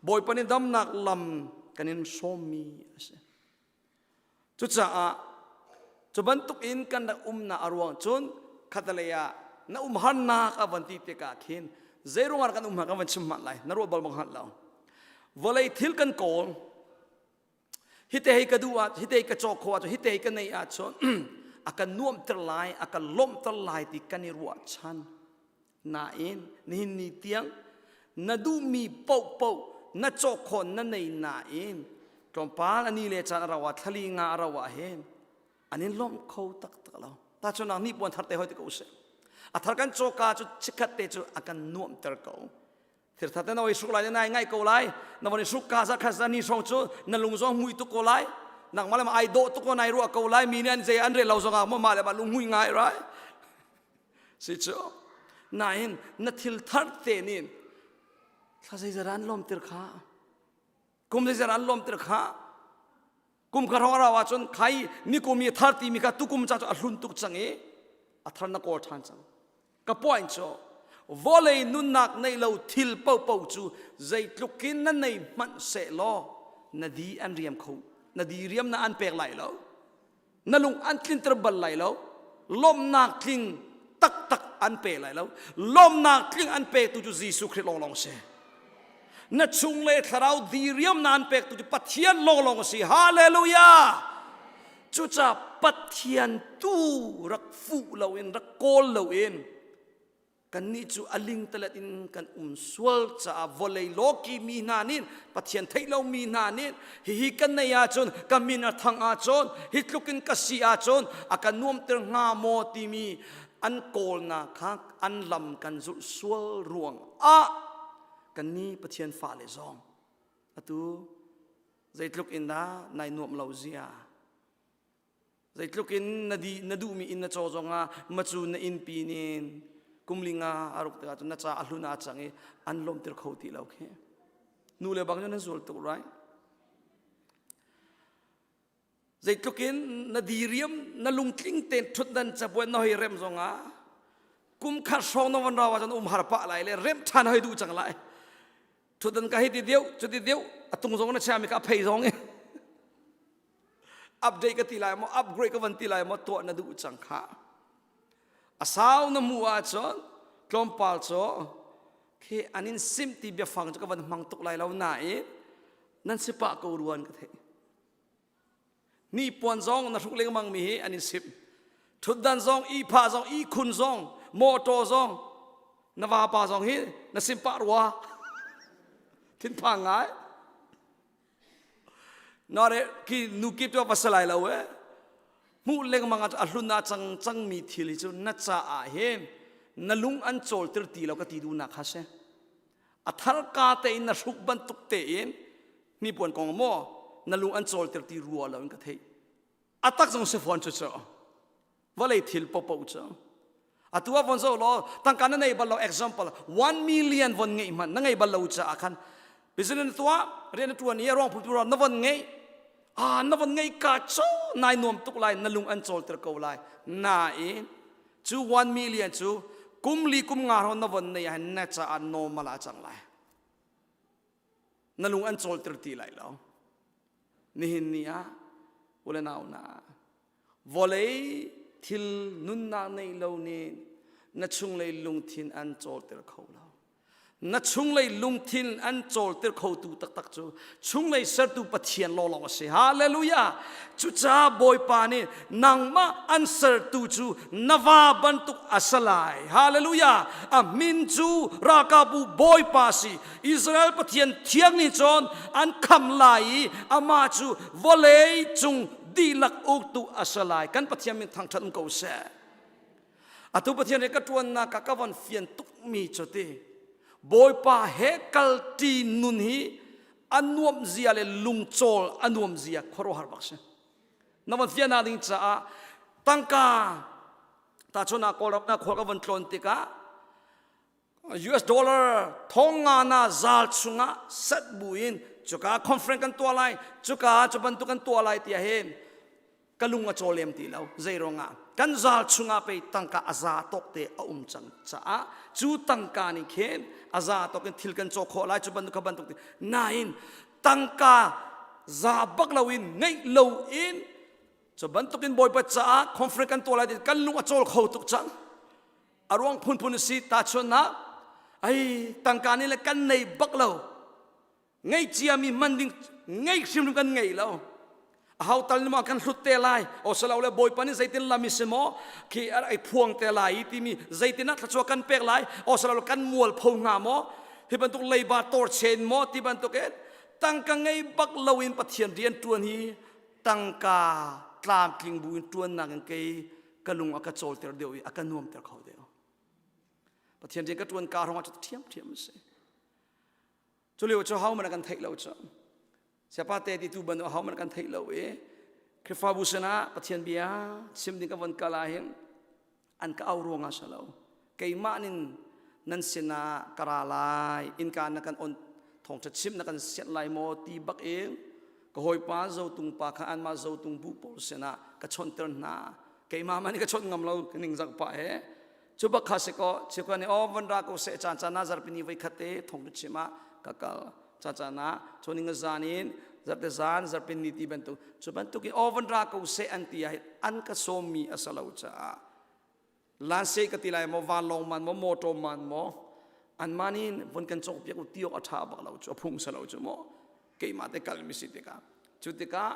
Bawipa nih damnak lam kan in sawmmi a si. Cucaah cu bantuk in kan rak umnak a ruang cun khatalei ah na umharnak a van ti tikah khin zeiruangah kan umhar kan van chim hmanh lai na ruah bal bang hngalh lo vawlei thil kan kawl hite hei ka duh ah hite ka cawk khawh ahcun hite ka neih ahcun a kan nuamhter lai a kan lawmhter lai ti kan i ruahchan Nain nihin ni tiang na duhmi paohpaoh na cawk khawh na nei nain tlawmpal a ni le caan a rau ah thlali nga a rau ah hin an in lawmh kho taktak lo. Tahchunhnak hnipuan thar te hoi te ko usih. A thar kan cawka cu chikkhat te cu a kan nuamhter ko. Thir thar te na oi suk lai na ngai ko lai. Na von i suk ka za khat za ni hrawng cu na lung zong mui tuk ko lai. Nangmah le mah ai dawh tuk ko nai ruah ko lai. Mi nih an zei an rel lo zong ah maw mah le mah lung hmui ngai rai. Si cu nain na thil thar te nin. Thla zeizat an lawmter kha? Kum zeizat an lawmter kha? Kum kha hrawng rau ahcun khai nikum i thar timi kha tukum ca cu a hlun tuk cang i a thar na kawl ṭhan cang. Ka point cu vawlei nunnak nei lo thil popo cu zeitluk in na nei hmanh seh law na di an riam kho na di riam na an pek lai lo na lung an tlinter bal lai lo lawmhnak tling taktak an pe lai lo lawmhnak tling an pektu cu Jesuh Khrih lawnglawng si na chung le thlarau diriam na an pektu cu Pathian lawnglawng a si hallelujah cucaah Pathian tu rak fuh loin rak kawl loin kannih cu a lingtalet in kan um sual caah vawlei lawki mi hna nih Pathian theih lomi hna nih hihi kan nei ahcun ka min a thang ahcun hi tluk in ka si ahcun a ka nuamter hnga maw timi an kawlnak kha an lam kan zulh sual ruang ah kannih Pathian fale zong atu zeitluk in dah nai nuamh lo zia Zeitluk in na di na duhmi inn na caw zongah macu na innpi nin kum linga a ruk tikah cun na ca a hlun a cang i an lawmter kho ti lo khi. Nu le bang cu nan zual tuk right? Zeitluk in na diriam na lungtling tein ṭhutdan cabuai na hoi rem zongah kum khat hrawng na von rau ahcun um har pah lai le rem ṭhan hoi duh cang lai. Ṭhutdan ka hei ti deuh cuti deuh a tung zong na chiami ka a phei zong i update ka ti lai maw upgrade ka van ti lai maw tuah na duh cang kha a sau na mu ahcun tlawmpal cu khi an in sim ti biafang cu ka van hmang tuk lai lo nain nan si pah ko ruan ka theih ni puan zong na hruk lengmang mi hi an in sim thutdan zong ihphah zong ihkhun zong motor zong na vapa zong hi na sim pah rua thinphang ngai Nore khi nu kip cu va si lai lo e. Hmuh lengmang ah a hlun ah cang cangmi thil hi cu na caah hin na lung an cawlter ti lo ka ti duhnak kha si. A thar ka tein na hruk bantuk tein hnipuan kong maw na lung an cawlter ti rua lo in ka theih. A tak zong si fawn cu cu. Vawlei thil popo cu. Atu ah von zoh law tangka na nei bal lo example 1 million von ngeih hmanh na ngei bal lo caah khan business na tuah rian na tuan i ruang phu na von ngeih ah na von ngeih ka cu nai nuam tuk lai na lung an cawlter ko lai nain cu 1 million cu kum li kum nga hrawng na von nei ah na caah normal ah cang lai na lung an cawlter ti lai lo nihin ni ah ule nau na Vawlei thil nunnak nei lo nih na chunglei lungthin an cawlter kho lo. Na chunglei lungthin an cawlter khotu taktak cu chunglei sertu Pathian lawnglawng a si. Hallelujah! Cucaah Bawipa nih nangmah an sertu cu na va bantuk a si lai. Hallelujah! A min cu ralkapbu Bawipa a si. Israel Pathian thiang nih cun an kham lai i amah cu vawlei cung dihlak uktu a si lai kan Pathian min thangṭhat um ko seh atu Pathian he ka ṭuannak ah ka von fian tukmi cu ti Bawipa he kalṭi nun hi a nuamh zia le lungcawl a nuam zia khuaruahhar bak si na von fian ding caah tangka tahchun ah Kawlram na khua ka von tlawn tikah US dollar thong nga na zal chungah set buin cuka conference kan tuah lai cuka cu bantuk kan tuah lai tiah hin ka lung a caw lem ti lo zei ruangah kan zal chungah pei tangka a za tawk te a um cang caah cu tangka nih khin a za tawk in thil kan caw khawh lai cu bantuk kha bantuk nain tangka za bak loin ngeih loin cu bantukin bawipa caah conference kan tuah lai ti kan lung a cawl kho tuk cang a ruang phunphun a si tahchunhnak ai tangka nih le kan nei bak lo ngei ciami man ding ngei hrimhrim kan ngei lo a ho tal nih maw kan hlut te lai o silo le bawipa nih zeitin lam i si maw khi ai phuang te lai i timi zeitin ah thluachuah kan pek lai o silo le kan mual pho hnga maw hi bantuk leiba tor chen maw ti bantuk in tangka ngei bak lo in pathian rian tuan hi tangka tlamtling bu in tuan nak in kei ka lung a ka cawlter deuh i a ka nuamter kho deuh pathian rian ka ṭuan ka hrawng ah cu ṭhiamṭhiam a si cu lio cu ho man kan theih lo cu siapa te ti tu ban ho man kan theih lo i Khrihfabu sinah Pathian bia chim ding ka von kal ah hin an ka au ruangah si lo keimah nin Nan sinah ka ra lai, innka na kan on thawngṭha chimh na kan sianh lai maw ti bak in ka hawipa Zotung pa kha anmah Zotung bu pawl sinah ka chawnhter hna. Keimah mah nih ka chawnh ngam lo, ka ningzak pah he. Cu bak kha si kaw, cheukhat nih aw van ra ko seh caan caan ah zarhpini voi khat te thawngṭha chim ah ka kal. Caan caan ah cawning zan in zarhte zan zarhpini ti bantuk cu bantuk in aw van ra ko seh an ti ah an ka sawmmi a si lo caah Lanse ka ti lai maw vanlawng man maw motor man maw anmah nih vun kan cawkpiak u ti awk a ṭha bak lo cu a phung si lo cu maw keimah te kal mi si tikah cu tikah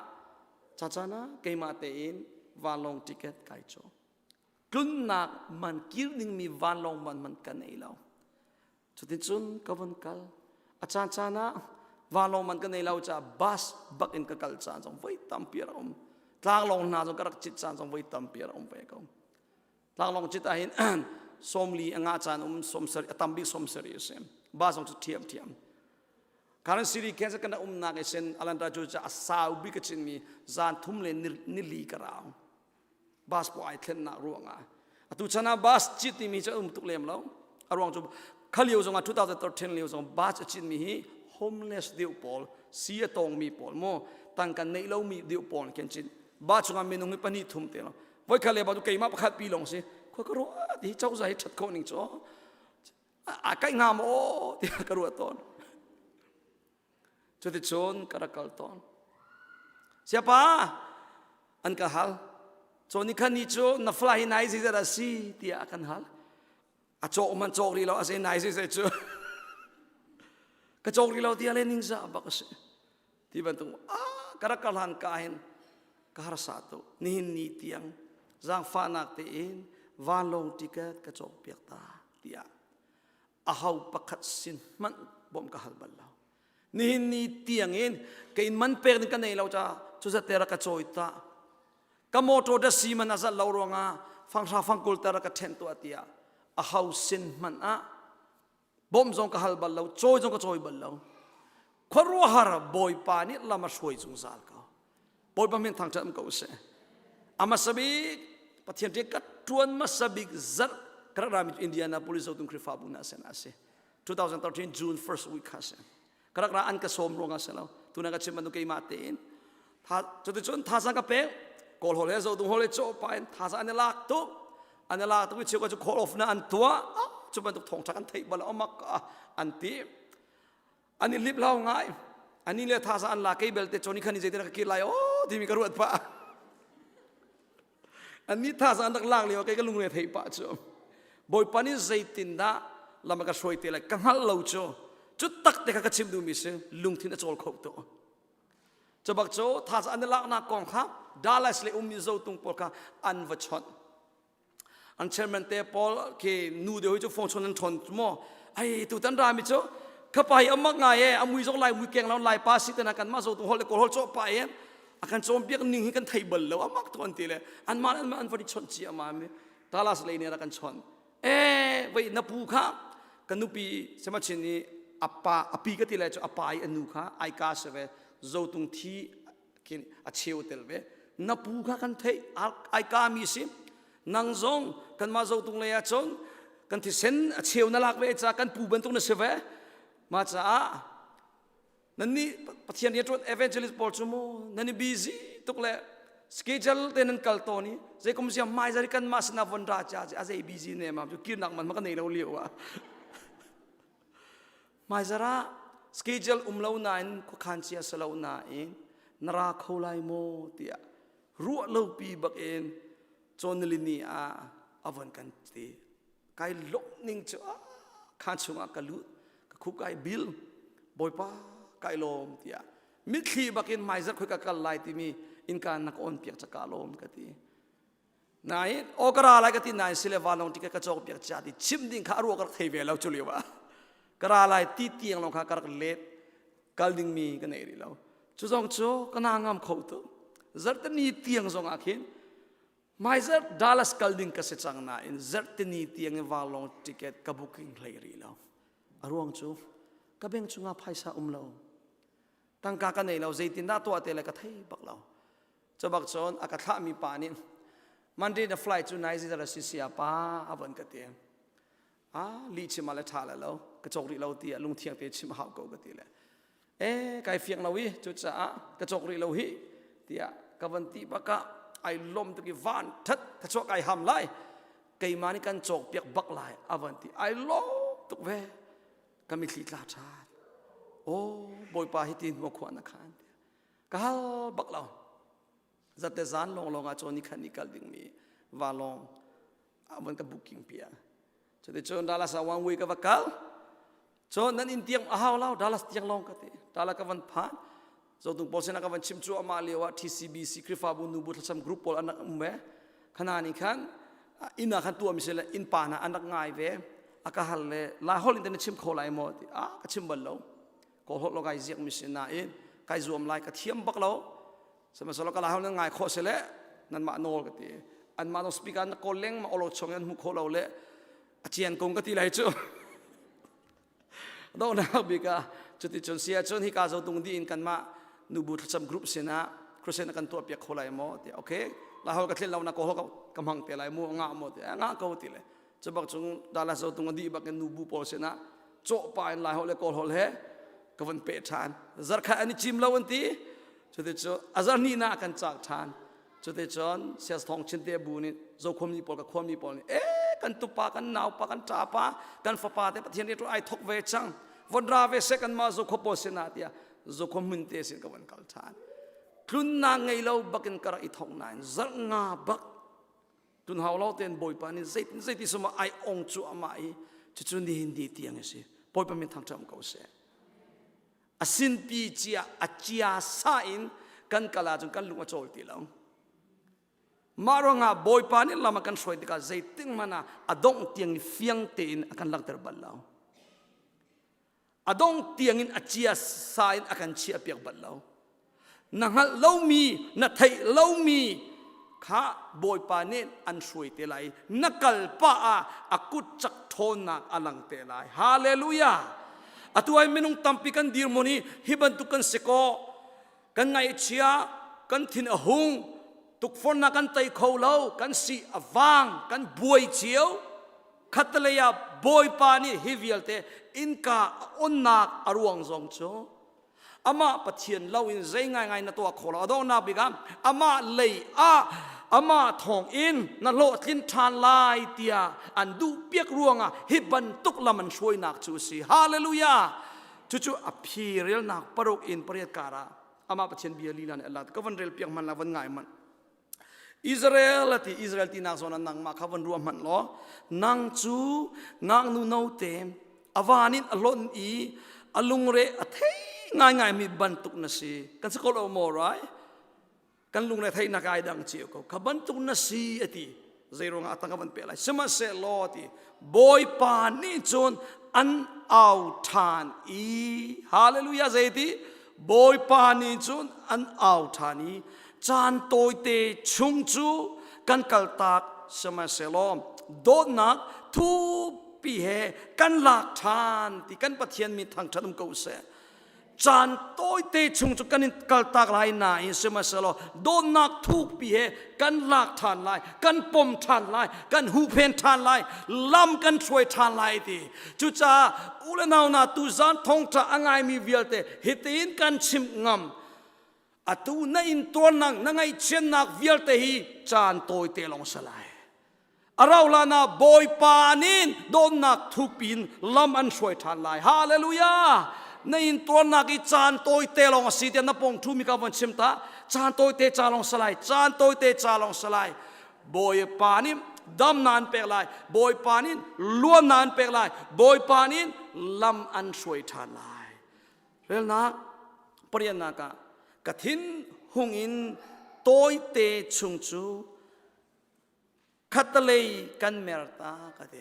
cacaan ah keimah tein vanlawng ticket kai caw tlunnak man kir dingmi vanlawng man man ka nei lo Cuticun ka vun kal. A caan caan ah vanlawng man ka nei lo caah bus bak in ka kal caan zong voi tampi a rak um. Tlanglawng hna zong ka rak cit caan zong voi tampi a rak um ve ko. Tlanglawng cit ahhin sawmli a ngah caan um sawmsarih a tam bik sawmsarih a si. Bus zong cu ṭhiamṭhiam. Current city Kansas kan umnak i sin Alanta cu a sau bik a cinmi zan thum le nili ka rau. Bus paw ai thlennak ruangah atu chan ah bus cit timi cu a um tuk lem lo a ruang cu kha lio zongah 2013 lio zong bus a citmi hi homeless deuh pawl si a tongmi pawl maw tangka neih lomi deuh pawl kan cit bus chungah minung hi pahnih thum te lo voi khat le ba cu keimah pakhat pi lawng si khua ka ruah ti cozah hi that khawh ning cu a kaih hnga maw tiah ka ruah tawn Cuticun ka rak kal tawn. Siapa an ka hal. Cawni khan ni cu na fla hi nai zeizat a si tiah a kan hal. A cawk man cawk rih lo a si nai zeizat cu. ka cawk rih lo tiah le ningzah bak a si. Ti bantuk ah ka rak kal han ka hin ka harsa tuk. Nihin ni tiang zaangfahnak tein vanlawng ticket ka cawk piak ta tiah aho pakhat sin hmanh bawmh ka hal bal lo nihin ni tiang in ka in man pek ding ka nei lo ca cu zat te rak ka cawi ta ka motor da si man a zat lo ruangah fanghra fangkul te rak ka ṭhen tuah tiah aho sin hmanh ah bawmh zong ka hal bal lo cawi zong ka cawi bal lo khuaruahhar bawipa nih lam a hruai zungzal ko Bawipa min thangṭhat um ko seh. A hmasa bik Pathian rian ka ṭuan hmasa bik zarh ka rak rami Indianapolis Zotung Khrihfabu na sen a si. 2013 June 1st week kha si. Ka rak ra an ka sawm ruangah si lo. Tuna ka chim bantuk keimah tein. Cuticun thazaang ka pek. Kawl hol he Zotung hol he cawh pa in thazaang an i lak tuk. An i lak tuk i cheu cu call off na an tuah. Cu bantuk thawngṭha kan theih bal amak an ti. An i hlip hlau ngai. Ani le thaza an la kei belte choni khan zeitin ka kir lai o timi ka ruat pah. An ni thaza an rak lak lio kei ka lungre thei pah cu. Bawipa nih zeitindah lam a ka hruai te lai ka hngalh lo cu. Cu tak te kha ka chim duhmi si lungthin a cawl kho tu. Cu bak cu thaza an i laknak kong kha Dallas le ummi zotung pawl kha an va chawnh. An chairman te pawl khi nu deuh hi cu phone chon an ṭhawn maw ai tutan rami cu khapa hi amak ngai e a mui zong lai mui keng lo lai pa si tena kan mah zo tu hol le kawl hol cawh pa e a kan cawm piak ning hi kan thei bal lo amak tu an ti le an mah an mah an van i chawnh ci ama mi Dallas lei nih rak kan chawnh e wei na pu kha ka nupi semachin i apa api ka ti lai cu apa i anu kha ai ka se ve zotung thi khin a cheu tel ve na pu kha kan theih ai ka mi si nang zong kanmah zotung lei ah cun kan thisen a cheu na lak ve ca kan pu bantuk na si ve ma caah nan nih pathian rian ṭuan evangelist pawl cu mu nan i busy tuk le schedule te nan kal tawn i zeikum sia mai zari kan mah sinah von ra cha a zei busy ne ma cu kirnak man ma ka nei lo lio ah Hmaizarh ah schedule um lo nain khuakhan cia si lo nain na ra kho lai maw tiah ruah lopi bak in cawnilini ah a von kan ti. Kai lawmh ning cu ah khaan chungah ka lut ka khup kai bil Bawipa kai lawm tiah mitthli bakin hmaizarh khoi ka kal lai timi innka na ka on piak ca ka lawm ka ti. Nain aw ka ra lai ka ti nain sile vanlawng ticket ka cawk piak cia ti chim ding kha a ruah ka rak thei ve lo cu lio ah ka ra lai ti tiang lawng kha ka rak let kal ding mi ka nei rih lo cu zong cu ka na ngam kho tu zarhteni tiang zong ah khin hmaizarh Dallas kal ding ka si cang nain zarhteni tiang in vanlawng ticket ka booking hlei rih lo a ruang cu ka bank chungah phaisa um lo tangka ka nei lo zeitindah tuah te le ka thei bak lo Cubak cun a ka thlahmi pa nih Monday na flight cu nai zizar a si sia pa a von ka ti. Ah li chim ah le ṭha le lo ka cawk rih lo ti ah lungthiang te chim a hau ko ka ti le e kai fiang lo i cucaah ka cawk rih lo hi tiah ka van ti bak ah ai lom tuk i van that ka chuak ai ham lai keimah nih kan cawk piak bak lai a van ti ai lom tuk ve ka mithli tla ṭhan o bawipa hi tin maw khua na khan ka hal bak lo zate zan lawng lawng ah cawn ni khan ni kal dingmi valawng a van ka booking pia cuticun Dallas ah one way ka va kal cun nan inn tiang a hau lo Dallas tiang lawng ka ti Dallas ka van phan zotung pawl sinah ka van chim cu amah lio ah TCBC Khrihfabu nubu thlacam group pawl an rak um ve khana nih khan inn ah khan tuah mi si le inn pa hna an rak ngai ve a ka hal le lai holh in na chim kho lai maw ti a ka chim bal lo kawl holh lo kai ziak mi si nain kai zuam lai ka thiam bak lo sihmanhsehlaw ka lai holh nan ngai khawh si le nanmah nawl ka ti anmah no speaker na kawl leng ma olo chong an hmu kho lo le a cian kung ka ti lai cu donghnak bik ah cuti cun si ahcun hika zotung di in kanmah nubu thlacam group sinah crusade kan tuah piak kho lai maw ti okay lai hol ka thlin lo na ko ka hmang te lai mu nga maw ti nga ko ti le cu bak cung Dallas zotung a dih bak in nubu pawl sinah cawh pa in lai hol le kawl hol he ka van pe ṭhan zarkhat an i cim lo an ti cuti cu a zarhnih na kan cak ṭhan Cuticun sias thawng chin te bu nih zokhua pawl ka khuami pawl nih e kan tupa kan naupa kan ṭapa kan fapa te Pathian rian ai thok ve cang von ra ve seh kanmah zokhua pawl sinah tiah zokhua hmun te sin ka von kal ṭhan tlunnak ngei lo bakin ka rak i thok nain zarh nga bak tun hau lo ten bawipa nih zeitin zeiti suma ai ong cu amah i cucu nihin ni tiang a si bawipa min thangṭhat ko seh a sinpi cia a cia sa in kan kal ahcun kan lung a cawl ti lo mah ruangah bawipa nih lam a kan hruai tikah zeitik hmanh ah a dongh tiang i fiang tein a kan langhter bal lo a dongh tiang in a cia sa in a kan chiah piak bal lo na hngalh lomi na theih lomi kha bawipa nih an hruai te lai na kal pah ah a kut cak ṭhawnnak a lang te lai hallelujah atu ai minung tampi kan dirhmun hi hi bantuk kan si ko kan ngaihchia kan thin a hung tukforhnak kan tei kho lo kan si a vang kan buai cio khattelei ah bawipa nih hi vialte innka a onnak a ruang zong cu amah Pathian lo in zei ngaingai na tuah kho lo a donghnak bik ah amah lei ah amah thawng in na hlawhtlin ṭhan lai tiah an duh piak ruangah hi bantuk lam an hruainak cu a si hallelujah cucu a phi relnak paruk in pariat kar ah amah Pathian bia lila nih Allah ka van rel piak hman la van ngai hmanh Israel ati Israel tinak zawn ah nangmah kha van ruah hmanh law nang cu ngaknu note a van in a hlonh i a lungre a thei ngaingai mi bantuk na si kan si ko lo maw rai kan lungre theihnak ai dang cio ko kha bantuk na si ati zeiruangah atang ka van pe lai sihmanhsehlaw ati Bawipa nih cun an au ṭhan i hallelujah zeiti Bawipa nih cun an au ṭhan i caan tawite chung cu kan kaltak sihmanhsehlaw dawtnak thupi he kan lak ṭhan ti kan Pathian mi thangṭhat um ko seh caan tawite chung cu kan in kaltak lai nain sihmanhsehlaw dawtnak thukpi he kan lak ṭhan lai kan pom ṭhan lai kan huhphen ṭhan lai lam kan hruai ṭhan lai ti cucaah u le nau na tuzan thawngṭha a ngaimi vialte hitin kan chimh ngam atu na intuarnak na ngaihchiatnak vialte hi caan tawite lawng si lai A rau hlan ah Bawipa nih dawtnak thukpi in lam an hruai ṭhan lai. Hallelujah! Na intuarnak i caan tawite lawng a si tiah na pawng ṭhumi ka von chim ta. Caan tawite ca lawng si lai. Caan tawite ca lawng si lai. Bawipa nih damnak an pek lai. Bawipa nih luannak an pek lai. Bawipa nih lam an hruai ṭhan lai. Relnak pariatnak ah ka thin hung in tawite chung cu khattalei kan mer ta ka ti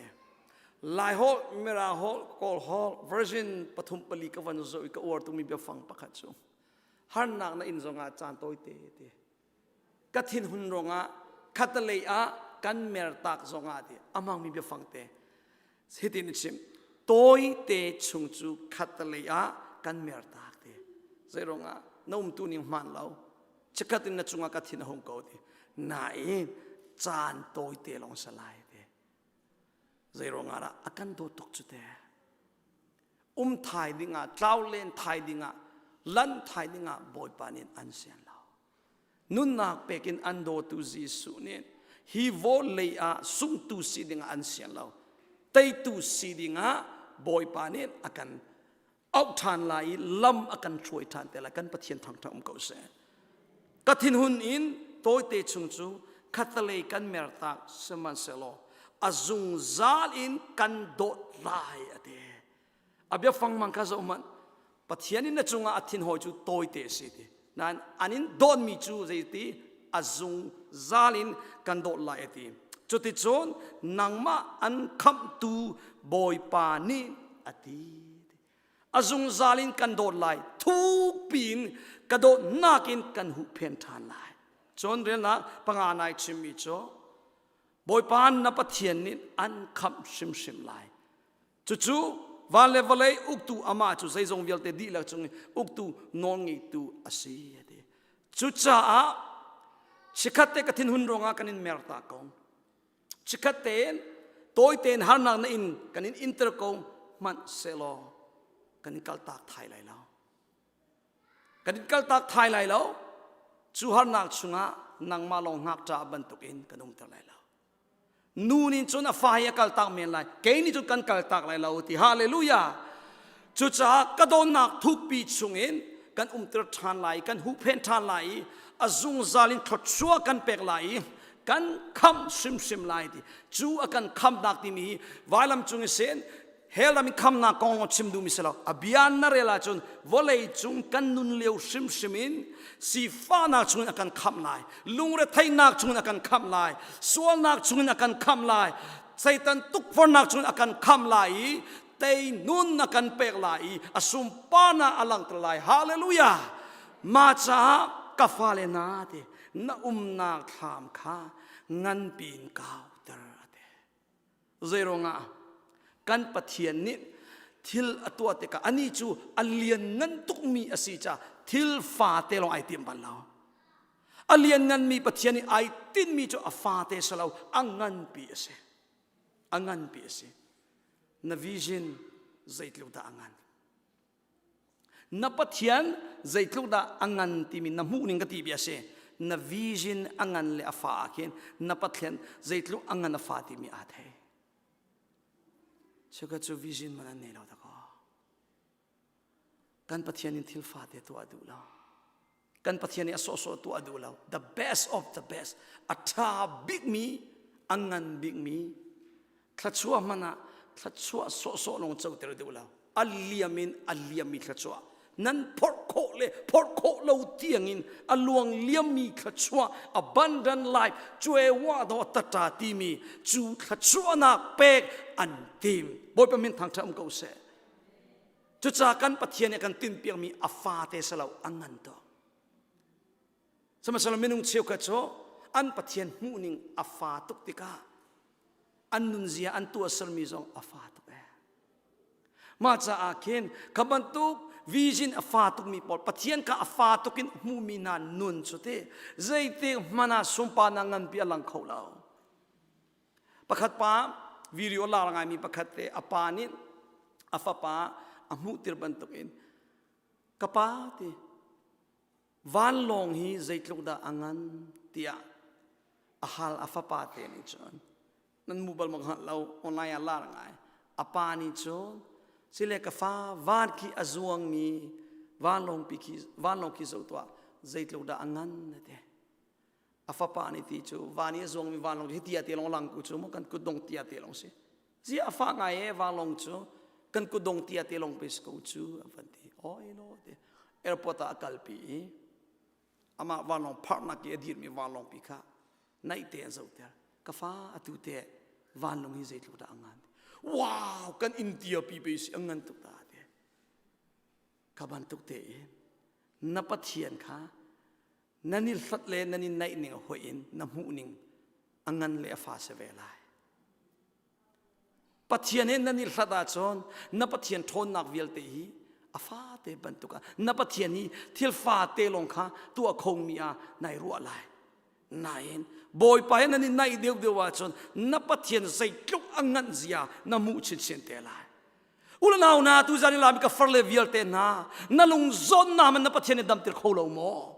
lai holh mirang holh kawl holh version pathum pali ka van zoh i ka uar tukmi biafang pakhat cu harnak na in zongah caan tawite ti ka thinhun ruangah khattalei ah kan mer tak zongah ti amangmi biafang te hitin a chim tawite chung cu khattalei ah kan mer tak ti zei ruangah na umtu ning hmaan lo chikkhat in na cungah ka thin a hung ko ti nain caan tawite lawng sa lai ti. Zeiruangah dah a kan dawt tuk cu te. Um thai dingah, tlau len thai dingah, lan thai dingah Bawipa nih an sian lo. Nunnak pekin an dawtu Jesuh nih hi vawlei ah sungtu si dingah an sian lo. Teitu si dingah Bawipa nih a kan auh ṭhan lai i lam a kan hruai ṭhan te lai. Kan Pathian thangṭhat um ko seh. Ka thinhun in tawite chung cu khatalei kan mertak sihmanhsehlaw a zungzal in kan dawt lai a ti. A biafang mang kha zoh hmanh. Pathian in na cungah a thinhawi cu tawite a si ti. Nain an in dawtmi cu zeiti a zungzal in kan dawt lai a ti. Cuticun nangmah an khamhtu Bawipa nih a ti. A zungzal in kan dawt lai. Thukpi in ka dawtnak in kan huhphen ṭhan lai. Cun relnak panga nai chimmi cu Bawipa na Pathian nih an khamh hrimhrim lai. Cucu van le vawlei uktu amah cu zeizong vialte dihlak cung i uktu nawlngeitu a si a ti. Cucaah chikkhat te ka thinhun ruangah kan in merta ko. Chikkhat tein tawi tein harnak na in kan in inter ko hmanh sehlaw kan in kaltak thai lai lo. Kan in kaltak thai lai lo. Cu harnak chungah nangmah lawng ngakṭah bantukin kan umter lai lo. Nu nih cun a fa hi a kaltak men lai kei nih cun kan kaltak lai lo ti hallelujah cucaah ka dawtnak thukpi chungin kan umter ṭhan lai kan huhphen ṭhan lai i a zungzal in thluachuah kan pek lai i kan khamh hrimhrim lai ti cu a kan khamhnak timi hi vailam cung i sen hell ram in khamnak kong lawng chim duhmi si lo a bia na rel ahcun vawlei cung kan nun lio hrimhrim in sifahnak chungin a kan khamh lai lungretheihnak chungin a kan khamh lai sualnak chungin a kan khamh lai Satan tukforhnak chungin a kan khamh lai i tei nun a kan pek lai i a sunparnak a langhter lai hallelujah ma caah ka fale na ti na umnak thlam kha nganpi in kauter a ti Zeiruangah kan Pathian nih thil a tuah tikah anih cu a lianngan tukmi a si caah thil fate lawng ai tim bal lo. A liannganmi Pathian nih ai tinhmi cu a fate si lo, a nganpi a si. A nganpi a si. Na vision zeitluk dah a ngan? Na Pathian zeitluk dah a ngan timi na hmuh ning ka ti bia si. Na vision a ngan le a fa ah khin na Pathian zeitluk a ngan a fa timi aa thei. Cuka cu vision man an nei lo dakaw. Kan Pathian in thil fate tuah duh lo. Kan Pathian nih a sawhsawh tuah duh lo. The best of the best. A ṭha bikmi, a ngan bikmi, thluachuah hmanh ah thluachuah sawhsawh lawng coter duh lo. A liam in a liammi thluachuah. Nan phorh khawh le phorh khawh lo tiangin a luang liammi thluachuah abundant life cuewa do tata timi cu thluachuahnak pek an tim. Bawipa min thangṭhat um ko seh. Cucaah kan Pathian nih a kan tinhpiakmi a fate si lo, a ngan tuk. Sihmanhsehlaw minung cheukhat cu an Pathian hmuhning a fa tuk tikah an nunzia an tuahsermi zong a fa tuk ee. Mah caah khin kha bantuk vision a fa tukmi pawl Pathian kha a fa tuk in hmuhmi hna nun cu ti zeitik hmanh ah sunparnak nganpi a lang kho lo. Pakhat pa video lar ngaimi pakhat te a pa nih a fapa a hmuhtir bantukin ka pa ti vanlawng hi zeitluk dah a ngan tiah a hal a fapa te nih cun nan mu bal mak hngalh lo online ah lar ngai a pa nih cun sile ka fa van khi a zuangmi vanlawng pi khi vanlawng khi zoh tuah zeitluk dah a ngan a ti A fapa nih ti cu van i a zuangmi vanlawng hi tia te lawng lang ku cu mu kan kutdong tia te lawng si. Zia a fah ngai e vanlawng cu kan kutdong tia te lawng pe si ko cu a van ti. Oi lo ti. Airport ah a kalpi i amah vanlawng pharhnak i a dirmi vanlawng pi kha naih te an zohter. Ka fa atu te vanlawng hi zeitluk dah a ngan. Wow kan India pi pe si a ngan tuk ta ti. Ka bantuk te i na Pathian kha nan i hlat le nan i naih ning hoih in na hmuh ning a ngan le a fa si ve lai. Pathian he nan i hlat ahcun na Pathian ṭhawnnak vialte hi a fate bantuk ah na Pathian hi thil fate lawng kha tuah khomi ah nai ruah lai. Nain Bawipa he nan i naih deuhdeuh ahcun na Pathian zeitluk a nganh zia na hmuh chinchin te lai. Ulanau na tuzan i lami ka farle vialte hna na lung zawnnak man na Pathian i damter kho lo maw?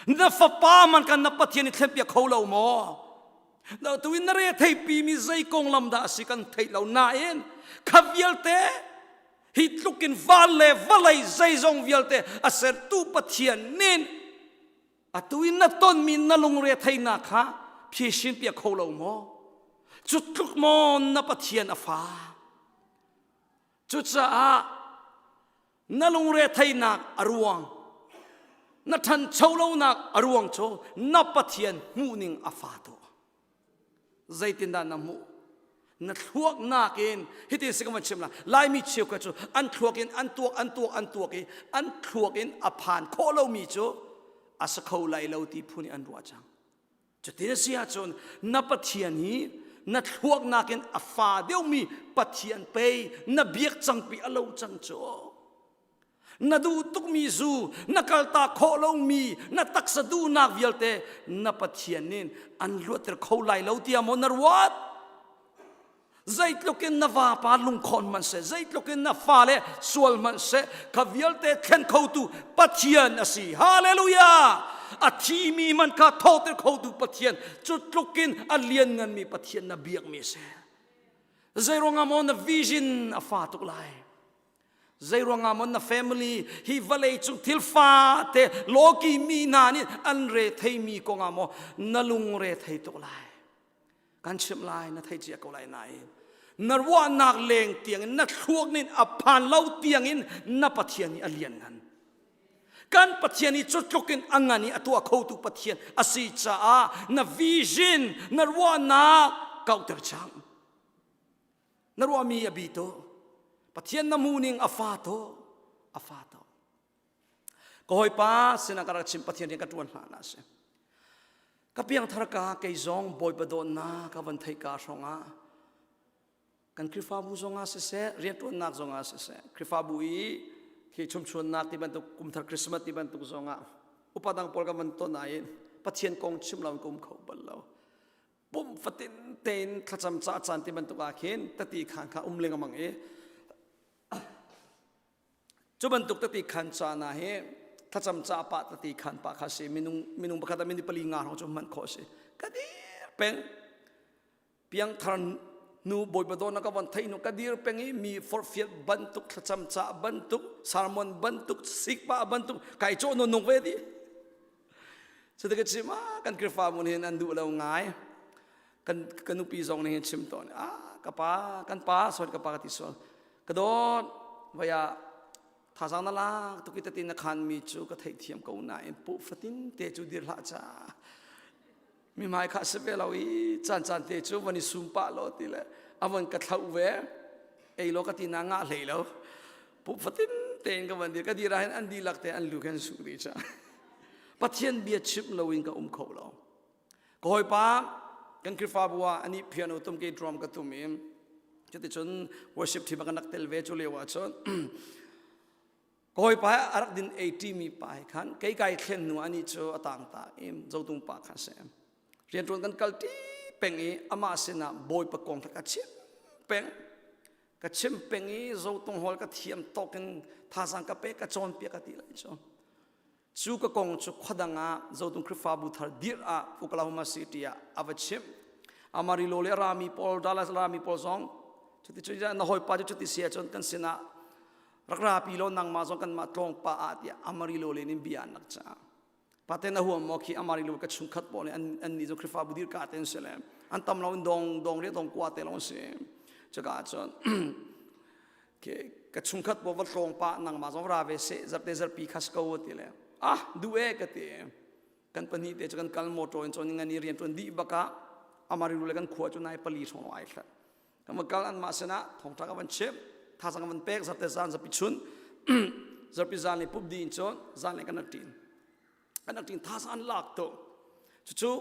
Na fapa man kan na Pathian i thlenpiak kho lo maw? Na tu in na re theipi mi zei konglam dah a si kan theih lo nain kha vialte hi tluk in val le vawlei zeizong vialte a sertu Pathian nin atu in na tonmi na lungre theinak kha phisin piak kho lo maw? Cu tluk maw na Pathian a fa? Cucaah na lungre theinak a ruang na ṭhancho lonak a ruang cu na Pathian hmuhning a fa tu. Zeitindah na hmuh? Na thluaknak in hitin si ka van chim la Laimi cheukhat cu an thluak in an tuak an tuak an tuak i an thluak in a phan khawh lomi cu a si kho lai lo ti phun in an ruah cang. Cutin a si ahcun na Pathian hi na thluaknak in a fa deuhmi Pathian pei na biak cangpi a lo cang cu. Na duh tukmi zu, na kaltak khawh lomi na taksa duhnak vialte na Pathian nih an luatter kho lai lo tiah maw na ruat? Zeitluk in na vapa lungkhawn hmanh seh, zeitluk in na fale sual hmanh seh, kha vialte thlen khotu Pathian a si. Hallelujah! A thimi man kha thawhter khotu Pathian, cu tluk in a liannganmi Pathian na biakmi a si. Zeiruangah maw na vision a fa tuk lai? Zeiruangah maw na family hi vawlei cung thil fate lawki mi hna nih an re theimi kongah maw na lung re thei tuk lai? Kan chimh lai na thei cia ko lai nain na ruahnak leng tiangin na thluak nin a phan lo tiangin na Pathian hi a lian ngan. Kan Pathian hi cu tluk in a ngan i a tuah khotu Pathian a si caah na vision na ruahnak kauhter cang. Na ruahmi a bi to. Pathian na hmuhning a fa to. A fa to. Ka hawipa sinah ka rak chim Pathian rian ka ṭuan hlan ah si. Ka piangthar ka kei zong Bawipa dawtnak ka van theih ka hrawngah kan Khrihfabu zongah siseh rianṭuannak zongah siseh Khrihfabu i khi chumchuannak ti bantuk kumthar Christmas ti bantuk zongah upa dang pawl ka van ton ah Pathian kong chim lo in ka um kho bal lo. Pumh fatin tein thlacam ca caan ti bantuk ah khin tati khan kha um lengmang i Cu bantuk tati khan caan ah hi thlacam ca pah tati khan pah kha si minung minung pakhat ah minute pali nga hrawng cu hman khawh si ka dir peng piangthar nu bawipa dawtnak ka von theih nu ka dir peng i mi forhfial bantuk thlacam ca bantuk sermon bantuk sikpa bantuk kai cawh nu nung ve di cuti ka chim ah kan Khrihfabu nih hin an duh lo ngai kan ka nupi zong nih hin chim tawn ah ka pa kan pa sorry ka pa ka ti sual Ka dawt, vai ah thazaang na lak tuk i tati na khanmi cu ka theihthiam ko nain puh fatin te cu dir hlah ca. Mi hmai kha si ve lo i caan caan te cu van i sum pah law ti le a von ka thlauh ve. Ei law ka ti na ngah hlei lo. Puh fatin tein ka van dir. Ka dir ah hin an dihlak te an lu khan suk dih ca. Pathian bia chimh loin ka um kho lo. Ka hawipa kan Khrihfabu ah anih piano tum ke drum ka tum i cuticun worship team ah kan rak tel ve cu lio ah cun ka hawipa a rak din ei ṭimi pa he khan kei kai thlen hnu anih cu a tang ta i zotung pa kha si rianṭuan kan kal ṭi peng i amah sinah bawipa kong kha ka chim peng ka chim peng i zotung hall ka thiam tawk in thazang ka pek ka cawnpiak ka ti lai cu Cu ka kong cu khuadang ah Zotung Khrihfabu thar dirh ah Oklahoma City ah a va chimh. Amarillo le rami pawl, Dallas rami pawl zong cuti cu na hawipa cu cuti si ahcun kan sinah rak rapi law nangmah zong kanmah tlawng pa ah tiah Amarillo len in bia an rak cah. Paten a huam maw khi Amarillo ka chungkhat pawl nih an an nih cu Khrihfabu dir ka te an si le an tam lo in dong dong ria dong kua te lawng si. Cuka ahcun ka chungkhat pawl va tlawng pah nangmah zong ra ve seh zarhte zarhpi khas ko ti le ah duh e ka ti kan pahnih te cu kan kal motor in cun ngan i rian tuan dih bakah amariru le kan khua cu nai pali hrawng ai hlat kan va kal anmah sinah thongtha ka van chim thazang van pek zarte zan zapi chun zarpi zan le pup di in cun zan le kan rak ṭin kan rak ṭin thazang an lak to cucu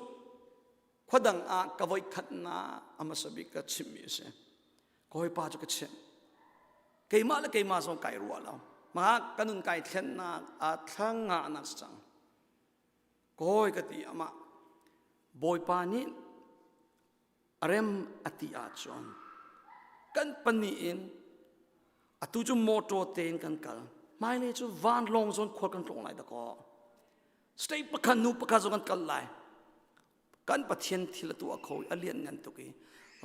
khuadang ah ka voi khatnak a hmasa bik ka chimmi a si ka hawipa cu ka chimh keimah le keimah zong kai ruah lo mah ka nun kai thlennak a thla ngahnak si cang ka hawi ka ti amah. Bawipa nih a rem a ti ahcun kan pahnih in atu cu motor tein kan kal hmailei cu vanlawng zawn khual kan tlawng lai dakaw state pakhat nu pakhat zong kan kal lai kan Pathian thil a tuah kho i a lian ngan tuk i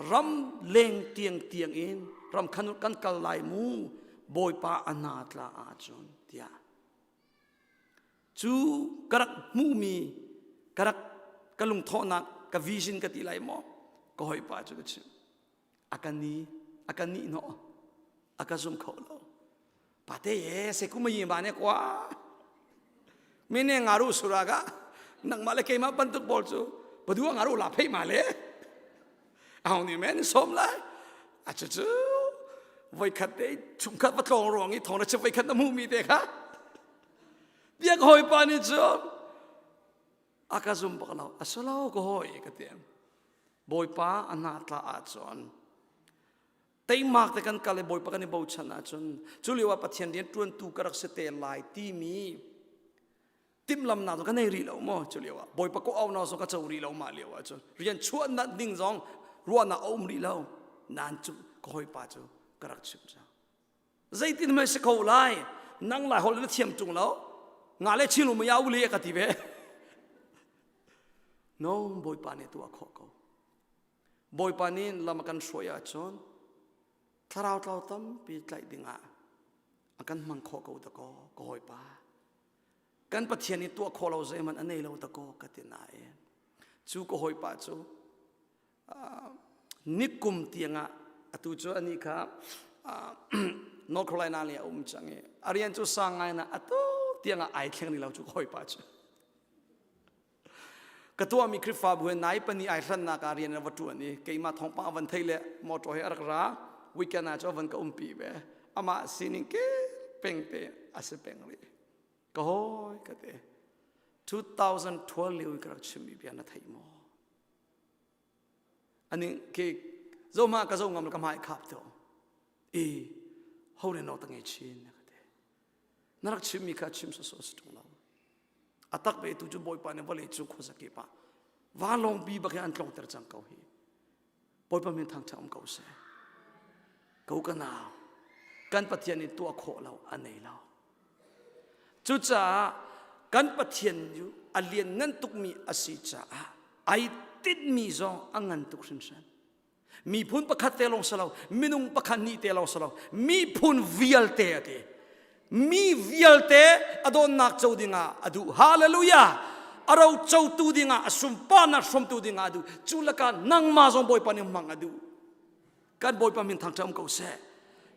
ram leng tiang tiang in ram khan kan kal lai mu Bawipa a hna tla ahcun tiah Cu ka rak hmuhmi ka rak ka lungthawhnak ka vision ka ti lai maw ka hawipa cu ka chimh a ka ni a ka nih hnawh a ka zum kho lo pate ye se kuma yi ma ne kwa mine ngaru sura ka nangmah le keimah bantuk pawl cu padua ngaru la phei ma le ahong nih men som lai a cu cu voikhat te chungkhat va tlawng ruang i thong na chim voikhat na hmuhmi te kha Biak hawipa nih cun a ka zum bak lo. A si lo ka hawi ka ti. Bawipa a hna tla ahcun teimak te kan kal i Bawipa kan i bochan ahcun cu lio ah Pathian rian ṭuantu ka rak si te lai timi timhlamnak zong ka nei rih lo maw cu lio ah Bawipa ko aunak zong ka co rih lo mah lio ah cun rian chuahnak ding zong ruahnak a um rih lo nain cu ka hawipa cu ka rak chimh cang Zeitin hmai si ko lai? Nang lai holh na thiam ṭung lo. Nga le chin um ya uli ka ti ve. No, Bawipa nih tuah khawh ko. Bawipa nih lam a kan hruai ahcun thlarau tlau tampi tlaih dingah a kan hmang khawh ko ta kaw ka hawipa. Kan Pathian nih tuah khawh lo zeihmanh a nei lo ta kaw ka ti nain cu ka hawipa cu nikum tiangah atu cu anih kha North Carolina le a um cang i a rian cu sang ngai na atu tiangah ai thleng ni lo cu hawipa cu ka tuahmi Khrihfabu he nai pani ai hrannak ah rian a va ṭuan i keimah thawngpang a van thei le motor he a rak ra weekend ah cu a van ka umpi ve amah sining ke peng te a si peng rih ka hawi ka te 2012 lio i ka rak chimmi bia na theih maw Ani ke zo ma ka zo ngam ka mai khap to. E ho ne no ta nge chin na ka te. Na rak chim mi kha chim so so tung lo. Atak ve tu chu bawipa ne vale chu khuazaki pa. Va long bi bak an tlong ter chang ko hi. Bawipa min thang thang um ko se. Ko ka nau. Kan Pathian in tuah khawh lo a nei lo. Cucaah kan Pathian cu a lianngan tukmi a si caah ai tinhmi zong a ngan tuk hringhran. Miphun pakhat te lawng si lo, minung pakhat nih te lawng si lo, miphun vialte a ti. Mi vialte a dawnnak co dingah a duh. Hallelujah! A ro cotu dingah, a sunparnak hrawmtu dingah a duh. Cu lakah nangmah zong Bawipa nih hmang a duh. Kan Bawipa min thangṭhat um ko seh.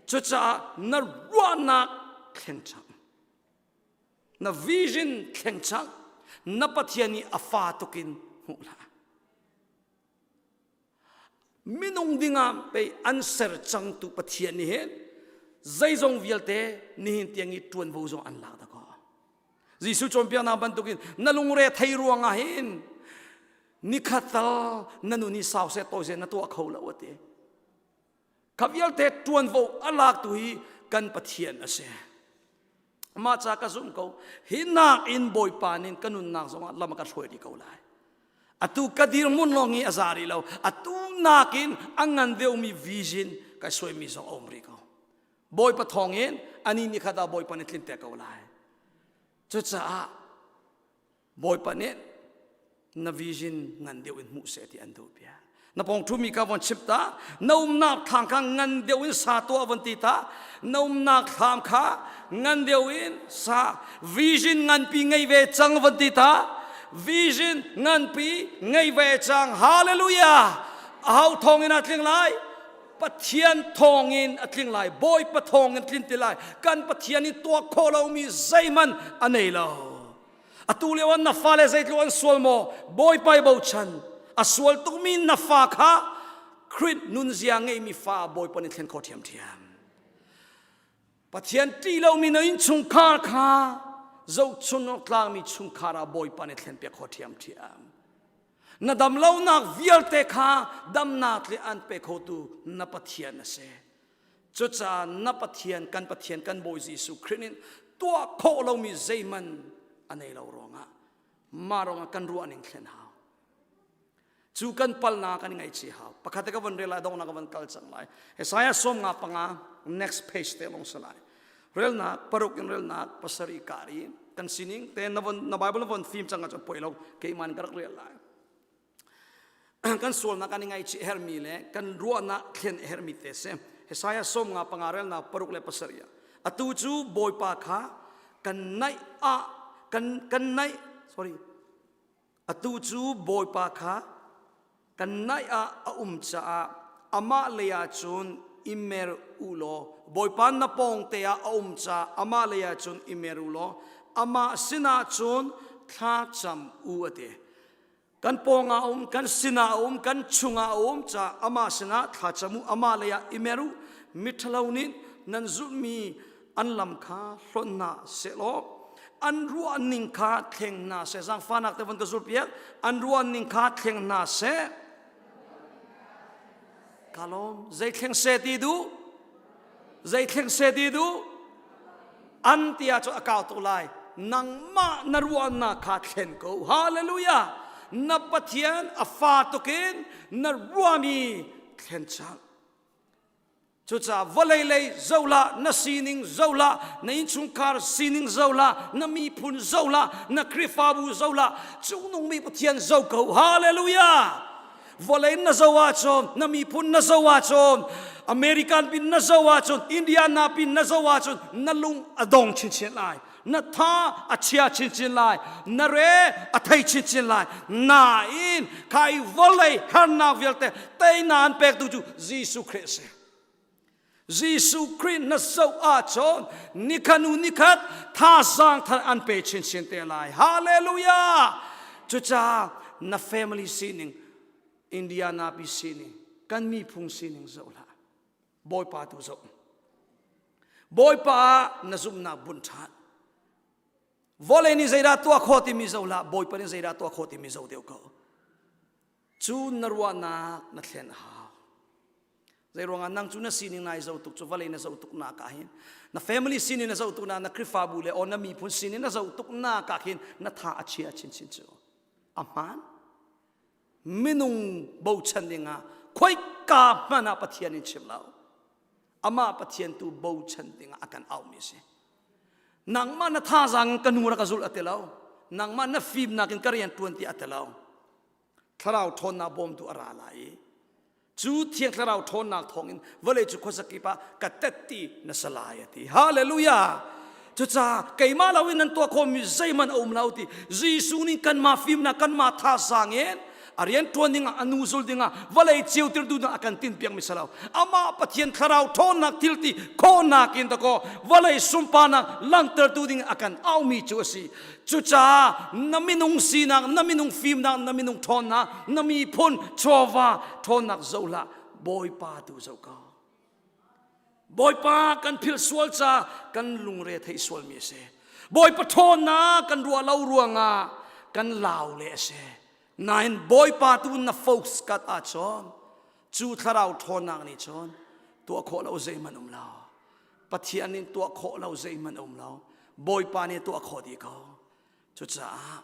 Cucaah na ruahnak thleng cang. Na vision thleng cang. Na Pathian nih a fa tukin hmuh hlah. Minung dingah pei an ser cangtu Pathian nih hin zeizong vialte nihin tiang i ṭuanvo zong an lak dah kaw. Jesuh cawnpiaknak bantukin na lungre thei ruangah hin nikhat tal na nun hi sau seh tawi seh na tuah kho lo a ti. Kha vialte ṭuanvo a laktu hi kan Pathian a si. Mah ca ka zumh ko. Hi nakin Bawipa nih ka nunnak zongah lam a ka hruai rih ko lai. Atu ka dirhmun lawng hi a za rih lo. Atu nakin a ngan deuhmi vision ka suaimi zong a um rih ko. Bawipa thawngin ani nih kha dah Bawipa nih tlinter ko lai. Cucaah Bawipa nih na vision ngan deuh in hmuh seh ti an duh bia. Na pawng ṭhumi kha von chimh ta, na umnak thlam kha ngan deuh in sa tuah von ti ta, na umnak thlam kha ngan deuh in sa, vision nganpi ngei ve cang von ti ta, vision nganpi ngei ve cang. Hallelujah! Aho thawng in a tling lai? Pathian thawngin a tling lai Bawipa thawngin tlin ti lai kan Pathian in tuah khawh lomi zeihmanh a nei lo atu lio ah na fale zeitluk an sual maw Bawipa i bochan a sual tukmi na fa kha Khrih nunzia ngeimi fa Bawipa nih thlen khawh ṭhiamṭhiam Pathian ṭih lomi na innchungkhar kha zohchun awk tlakmi chungkhar ah Bawipa nih thlenpiak khawh ṭhiamṭhiam Na damlonak vialte kha damnak le an pe khotu na Pathian a si. Cucaah na Pathian, kan Pathian, kan Bawi Jesuh Khrih nih tuah khawh lomi zeihmanh a nei lo ruangah mah ruangah kan ruahning thlen hau. Cu kan palnak kan ngaihchih hau. Pakhat ka von rel lai donghnak ka von kal cang lai. Isaiah 55 next page te long salai. Relnak paruk in relnak pasarih kari kan sining te na von na Bible na von fim cang ah poi lo keiman ka rak rel lai. Kan sualnak kan i ngaihchih hermi le kan ruahnak thlen hermi te se. Isaiah 55 relnak paruk le pasarih atu cu Bawipa kha kan naih ah kan kan naih sorry Atu cu Bawipa kha kan naih ah a um caah amah lei ah cun i mer u law Bawipa na pawngte ah a um caah amah lei ah cun i mer u law amah sinah cun thla cam u a ti. Kan pawngah a um, kan sinah a um, kan chungah a um caah amah sinah thla cam u, amah lei ah i mer u. Miṭhalo nih nan zulhmi an lam kha hlonh hna sehlaw an ruah ning kha thleng hna seh zaangfahnak te von ka zul piak an ruah ning kha thleng hna seh ka lawm zei thleng seh ti duh zei thleng seh ti duh an tia cu a kau tuk lai nangmah na ruahnak kha thlen ko hallelujah na pathian a fa tukin na ruami thlen cang Cucaah vawlei lei zohlah, na sining zohlah, na innchungkhar sining zohlah, na miphun zohlah, na Khrihfabu zohlah, cungnungmi Pathian zoh ko. Hallelujah! Vawlei na zoh ahcun, na miphun na zoh ahcun, American pin na zoh ahcun, Indiana pin na zoh ahcun, na lung a dong chinchin lai. Na tha a chia chinchin lai. Na re a thei chinchin lai. Nain khai vawlei harnak vialte teinak an pektu cu Jesuh Khrih a si. Jesuh Khrih na zoh ahcun nikhat hnu nikhat thazaang thar an pe chinchin te lai. Hallelujah! Cucaah na family sining, Indiana pi sining, kan miphung sining zoh hlah. Bawipa tu zoh. Bawipa ah na zumhnak bunh ṭhan. Vawlei nih zeidah tuah khawh timi zoh hlah, Bawipa nih zeidah tuah khawh timi zoh deuh ko. Cu na ruahnak na thlen a hau. Zei ruangah nang cu na sining nai zoh tuk cu vawlei na zoh tuk nak ah hin na family sining na zoh tuk nak na Khrihfabu le aw na miphun sining na zoh tuk nak ah khin na tha a chia chinchin cu. A hmaan. Minung bochan dingah khoika hmanh ah Pathian in chim lo. Amah Pathian tu bochan dingah a kan auhmi a si. Nangmah na thazaang in ka nu rak ka zulh a ti lo. Nangmah na fimnak in ka rian ṭuan ti a ti lo. Thlarau ṭhawnnak bawmtu a ra lai i cu thiang thlarau ṭhawnnak thawngin vawlei cu khuazakip ah ka tetti na si lai a ti hallelujah cucaah keimah lo in nan tuah khawhmi zeihmanh a um lo ti Jesuh nih kanmah fimnak kanmah thazaang in a rian ṭuan dingah a nu zul dingah vawlei ceuter duh dingah a kan tinhpiakmi si lo amah Pathian thlarau ṭhawnnak thilti khawhnak in dakaw vawlei sunparnak langhtertu ding a kan aumi cu a si Cucaah na minung sinak, na minung fimnak, na minung ṭhawnnak, na miphun chawva ṭhawnnak zoh hlah, Bawipa tu zoh ko. Bawipa kan philh sual ca kan lungre theih sualmi a si. Bawipa ṭhawnnak kan ruah lo ruangah kan lau le a si. Nain Bawipa tu na focus kat ahcun cu thlarau ṭhawnnak nih cun tuah khawh lo zeihmanh um lo. Pathian nih tuah khawh lo zeihmanh a um lo. Bawipa nih tuah khawh dih ko. Cucaah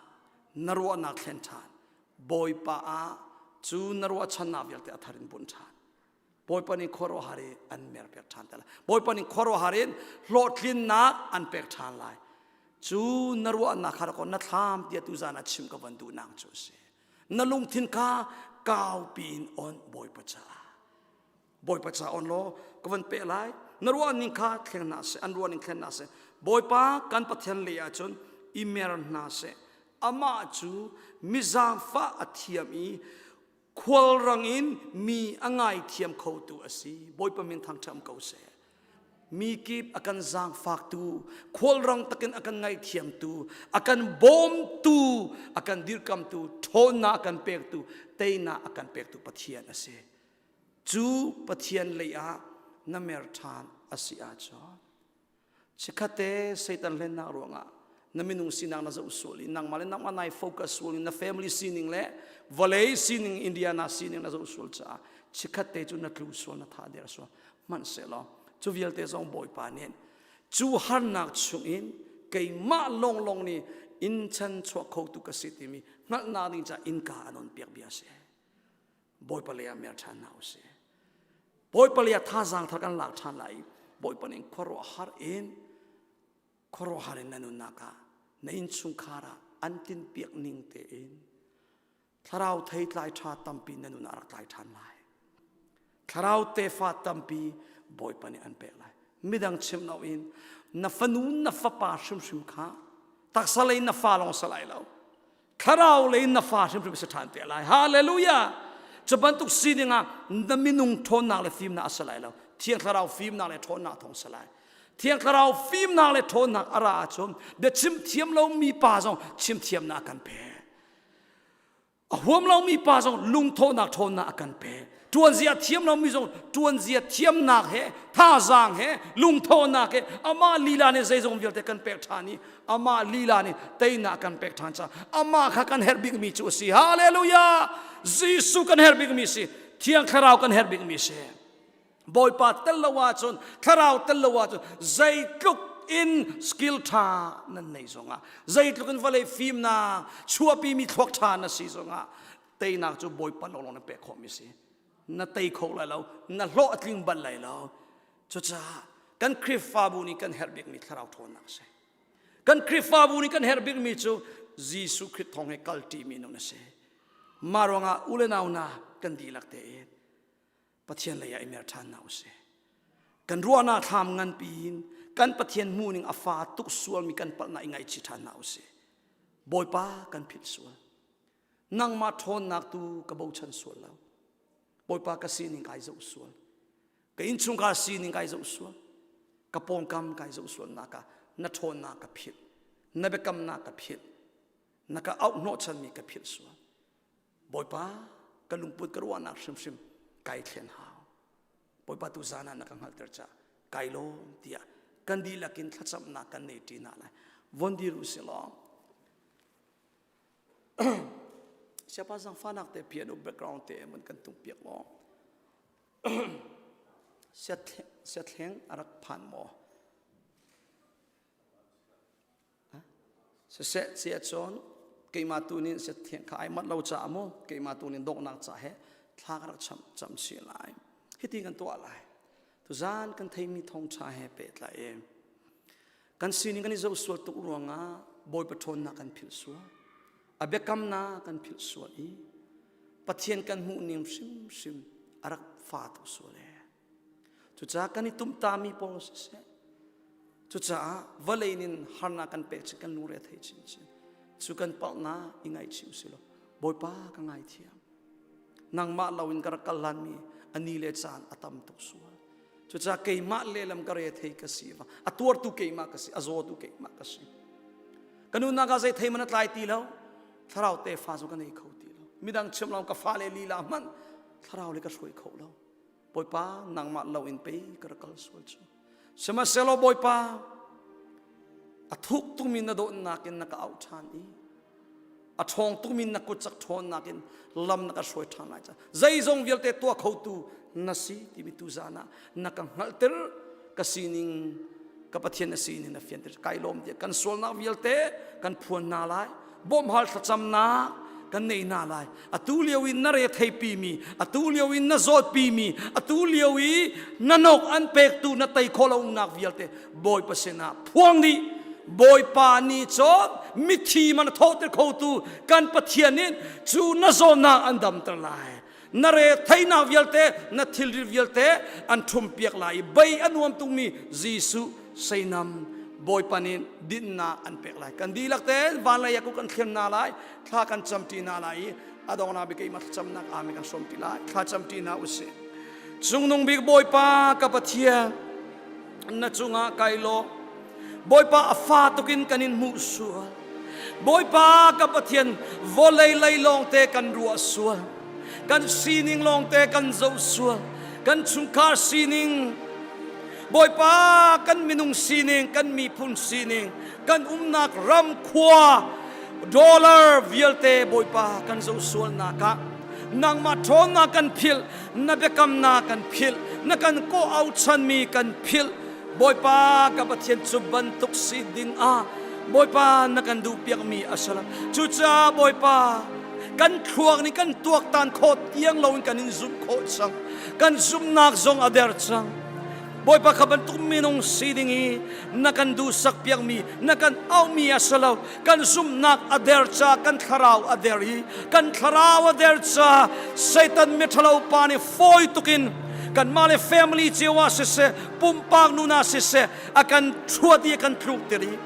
na ruahnak thlen ṭhan. Bawipa ah cu na ruahchannak vialte a thar in bunh ṭhan. Bawipa nih khuaruahhar i an mer pek ṭhan te lai. Bawipa nih khuaruahhar in hlawhtlinnak an pek ṭhan lai. Cu na ruahnak kha rak na thlam tiah tuzan ah chim ka van duhnak cu a si. Na lungthin kha kaupi in on Bawipa caah. Bawipa ca on law ka van peh lai na ruah ning kha thleng hna seh an ruah ning thlen hna seh Bawipa kan Pathian lei ahcun i mer hna seh amah cu mizaangfah a thiam i khualrang in mi a ngaithiam khotu a si Bawipa min thangṭhat ko seh mi kip a kan zaangfaktu khualrang takin a kan ngaihthiamtu a kan bawmtu a kan dirkamtu ṭhawnnak a kan pektu teinak a kan pektu Pathian a si Cu Pathian lei ah na mer ṭhan a si ahcun chikkhatte Satan hlennak ruangah na minung sinak na zoh sual i nangmah le nangmah nai focus sual i na family sining le vawlei sining Indiana sining na zoh sual caah chikkhatte cu na tlu sual na tha der sual hmanhsehlaw cu vialte zong Bawipa nih cu harnak chungin keimah lawnglawng nih inn chan chuak khotu ka si timi hngalhnak ding caah innka an on piak bia a si. Bawipa lei ah mer ṭhan hna usih. Bawipa lei ah thazaang thar kan lak ṭhan lai i Bawipa nih khuaruahhar in khuaruahhar in na nunnak ah na innchungkhar ah an tinpiak ning tein thlarau theitlai ṭha tampi na nun ah rak tlai ṭhan lai. Thlarau tefa tampi Bawipa nih an pek lai. Midang chim loin na fanu na fapa hrimhrim kha taksa lei na fa lawng si lai lo. Thlarau lei na fa hrimhrim si ṭhan te lai. Hallelujah! Cu bantuk sining ah na minung ṭhawnnak le fimnak a si lai lo. Thiang Thlarau fimnak le ṭhawnnak thawng si lai. Thiang Thlarau fimnak le ṭhawnnak a ra ahcun biachim thiam lomi pa zong chim thiamnak a kan pek. A huam lomi pa zong lungthawhnak ṭhawnnak a kan pek. Ṭuanzia thiam lomi zong ṭuanzia thiamnak he thazaang he lungthawhnak he amah lila nih zeizong vialte kan pek ṭhan i amah lila nih teinak kan pek ṭhan caah amah kha kan herh bikmi cu a si. Hallelujah! Jesuh kan herh bikmi si. Thiang Thlarau kan herh bikmi si. Bawipa tel lo ahcun thlarau tel lo ahcun zeitluk in skill ṭha nan nei zongah zeitluk in vawlei fimnak chuahpimi thluak ṭha na si zongah teinak cu Bawipa lawnglawng na pek khawhmi si na tei kho lai lo na hlawh a tling bal lai lo cucaah kan Khrihfabu nih kan herh bikmi thlarau ṭhawnnak a si kan Khrihfabu nih kan herh bikmi cu Jesuh Khrih thawng he kal ṭimi nun a si mah ruangah u le nau hna kan dihlak tein Pathian lei ah i mer ṭhan hna usih. Kan ruahnak thlam nganpi in kan Pathian hmuhning a fa tuk sualmi kan palhnak i ngaihchih ṭhan hna usih. Bawipa kan philh sual. Nangmah ṭhawnnak tu ka bochan sual lo. Bawipa ka sining kai zoh sual. Ka innchungkhar sining kai zoh sual. Ka pawngkam kai zoh sualnak ah na ṭhawnnak ka philh. Na biakamnak ka philh. Na ka auh hnawhchanmi ka philh sual. Bawipa ka lungput ka ruahnak hrimhrim kai thlen hau. Bawipa tu zan ah na ka hngalhter ca kai lawm tiah kan dihlak in thlacamnak kan nei ṭi hna lai. Von dir u sih law. Siapa zangfahnak te piano background te man kan tung piak law. Siathleng a rak phan maw? Siseh si ahcun keimah tu nih siathiang kha ai manh lo caah maw keimah tu nih donghnak ca he thla ka rak cham cam si lai. Hiti kan tuah lai. Tuzaan kan theimi thawngṭha he pehtlai in kan sining kan i zoh sual tuk ruangah Bawipa ṭhawnnak kan philh sual. A biakamnak kan philh sual i Pathian kan hmuh ning hrimhrim a rak fa tuk sual ee. Cucaah kan i tumhtami pawl siseh, cucaah vawlei nin harnak kan pek chin kan lungre a thei chinchin. Cu kan palhnak i ngaihchih usih law, Bawipa ka ngaithiam. Nangmah loin ka rak kal hlanmi a ni le caan a tam tuk sual. Cucaah keimah lehlam ka re thei ka si va. A tuartu keimah ka si, a zawtu keimah ka si. Ka nunnak ah zei thei man a tlai ti lo. Thlarau tefa cu ka nei kho ti lo. Midang chim lo ka fale lila hmanh thlarau le ka hruai kho lo. Bawipa nangmah lo in pei ka rak kal sual cu. Sihmanhsehlaw Bawipa a thuk tukmi na dawtnak in na ka auh ṭhan i a ṭhawng tukmi na kut cak ṭhawnnak in lam na ka hruai ṭhan lai caah zeizong vialte tuah khotu na si timi tuzaan ah na ka hngalhter ka sining ka Pathian na sining na fianter kai lawm tiah kan sualnak vialte kan phuan hna lai bawmhal thlacamnak kan nei hna lai atu lio in na re theipi mi atu lio in na zawtpi mi atu lio i na nok an pektu na tei khawh lonak vialte bawipa sinah phuang dih bawipa nih cun mithi man a thawhter khotu kan pathian nih cu na zawtnak an damter lai na re theinak vialte na thilri vialte an ṭhumpiak lai i bei a nuam tungmi Jesuh seinam Bawipa nih dinnak an pek lai kan dihlak te van lei ah kan thlen hna lai thla kan camṭi hna lai i a donghnak bik keimah thlacamnak amen kan hrawmṭi lai thla camṭi hna usih cungnung bik Bawipa ka Pathian na cungah kai lawm Bawipa a fa tukin kan in hmuh sual. Bawipa ka Pathian vawlei lei lawngte kan ruah sual. Kan sining lawngte kan zoh sual. Kan chungkhar sining Bawipa kan minung sining, kan miphun sining, kan umnak ram khua dollar vialte Bawipa kan zoh sualnak ah nangmah ṭhawnnak kan philh, na biakamnak kan philh, na kan kawh auchanmi kan philh Bawipa ka Pathian cu bantuk si ding ah Bawipa na kan duhpiakmi a si lo. Cucaah Bawipa Kan thluak nih kan tuaktan khawh tiang loin kan in zumh khawh cang. Kan zumhnak zong a der cang. Bawipa kha bantuk minung si ding i na kan duhsak piakmi, na kan auhmi a si lo. Kan zumhnak a der ca, kan thlarau a der i kan thlarau a der ca Satan miṭhalo pa nih fawi tukin kanmah le family cio ah siseh, pumpak nun ah siseh, a kan ṭhuat i a kan thluk tir i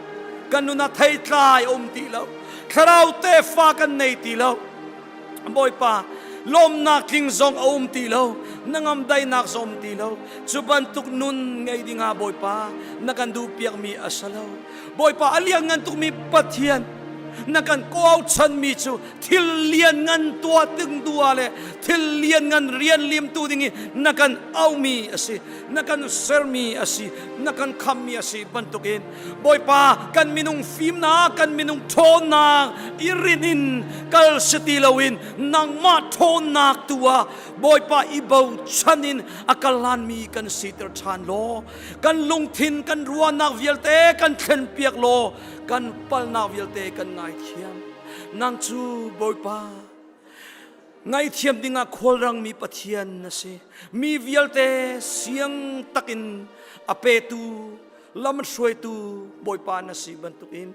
kan nun ah theitlai a um ti lo. Thlarau tefa kan nei ti lo. Bawipa lawmnak tling zong a um ti lo na ngam daihnak zong um ti lo cu bantuk nun ngei dingah Bawipa na kan duh piakmi a si lo Bawipa a lian ngan tukmi Pathian na kan ko chanmi cu thil lian ngan tuah ting dua le thil lian ngan rian lim tu ding i na kan aumi a si na kan sermi a si na kan khammi a si bantukin Bawipa kan minung fimnak kan minung ṭhawnnak i rin in kal si ti loin nangmah ṭhawnnak tu ah Bawipa i bochan in a kal hlanmi kan siter ṭhan law kan lungthin kan ruahnak vialte kan thlenpiak law kan palnak vialte kan ngaithiam nang cu Bawipa Ngaihthiam dingah khualrangmi Pathian na si. Mi vialte siang takin a petu, lam hruaitu Bawipa na si bantukin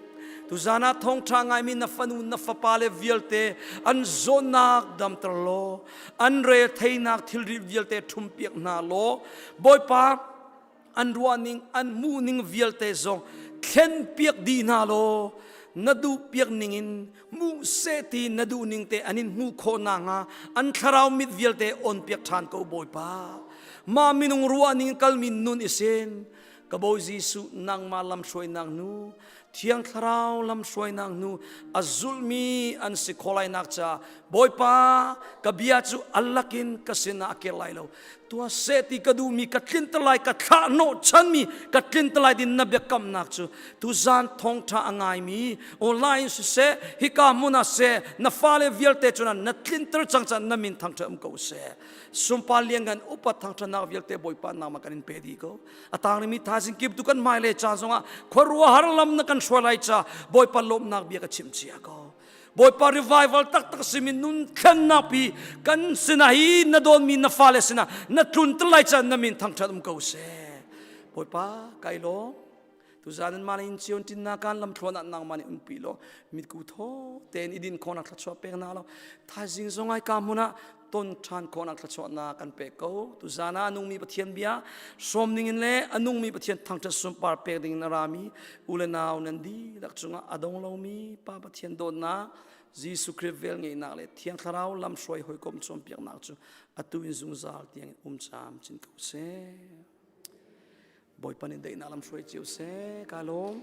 tuzan ah thawngṭha ngaimi na fanu na fapa le vialte an zawnnak damter law an re theinak thilri vialte ṭhumpiak hna law Bawipa an ruahning an hmuhning vialte zong thlenpiak dih hna law na duhpiak ningin hmuh seh ti na duh ning te an in hmuh khawh nakhnga an thlarau mit vialte on piak ṭhan ko Bawipa. Mah minung ruahning kalmi nun isin ka Bawi Jesuh nangmah lamhruainak nu Thiang Thlarau lamhruainak hnu a zulmi an si khawh lainak caah Bawipa ka bia cu a lakin ka sinah a kir lai lo tuah seh ti ka duhmi ka tlinter lai ka thlah hnawh chanmi ka tlinter lai din na biakamnak cu tuzan thawngṭha a ngaimi online siseh hika hmun ah seh na fale vialte cun na tlinter cang caan na min thangṭhat um ko seh sunpar lianngan upat thangṭhatnak vialte Bawipa nama kan in pe dih ko a tangrimi thaizing kip tu kan hmailei ca zongah khuaruahhar lam na kan hruai lai ca Bawipa lawmhnak bia ka chim cia ko Bawipa revival taktak simi nun thlennak pi kan sinah hi na dawnmi na fale sinah na tlun lai ca na min thangṭhat um ko seh Bawipa kai lawm tuzan in mah in chion tin na kan lam thluan ah nangmah nih umpi law mitku thaw tein idin khawnak thluachuah pek na lo thaizing zong ai ka hmun ah ton ṭhan khawhnak thluachuahnak kan pek ko tuzan ah a nungmi Pathian bia sawm dingin le a nungmi Pathian thangṭhat sunpar pek dingin a rami u le nau nan dihlak cungah a dong lomi Pa Pathian dawtnak Jesuh Khrih vel ngeihnak le Thiang Thlarau lamhruai hawikom cawnpiaknak cu atu in zungzal tiang um cam cin ko seh. Bawipa nih daihnak lamhruai cio seh. Ka lawm.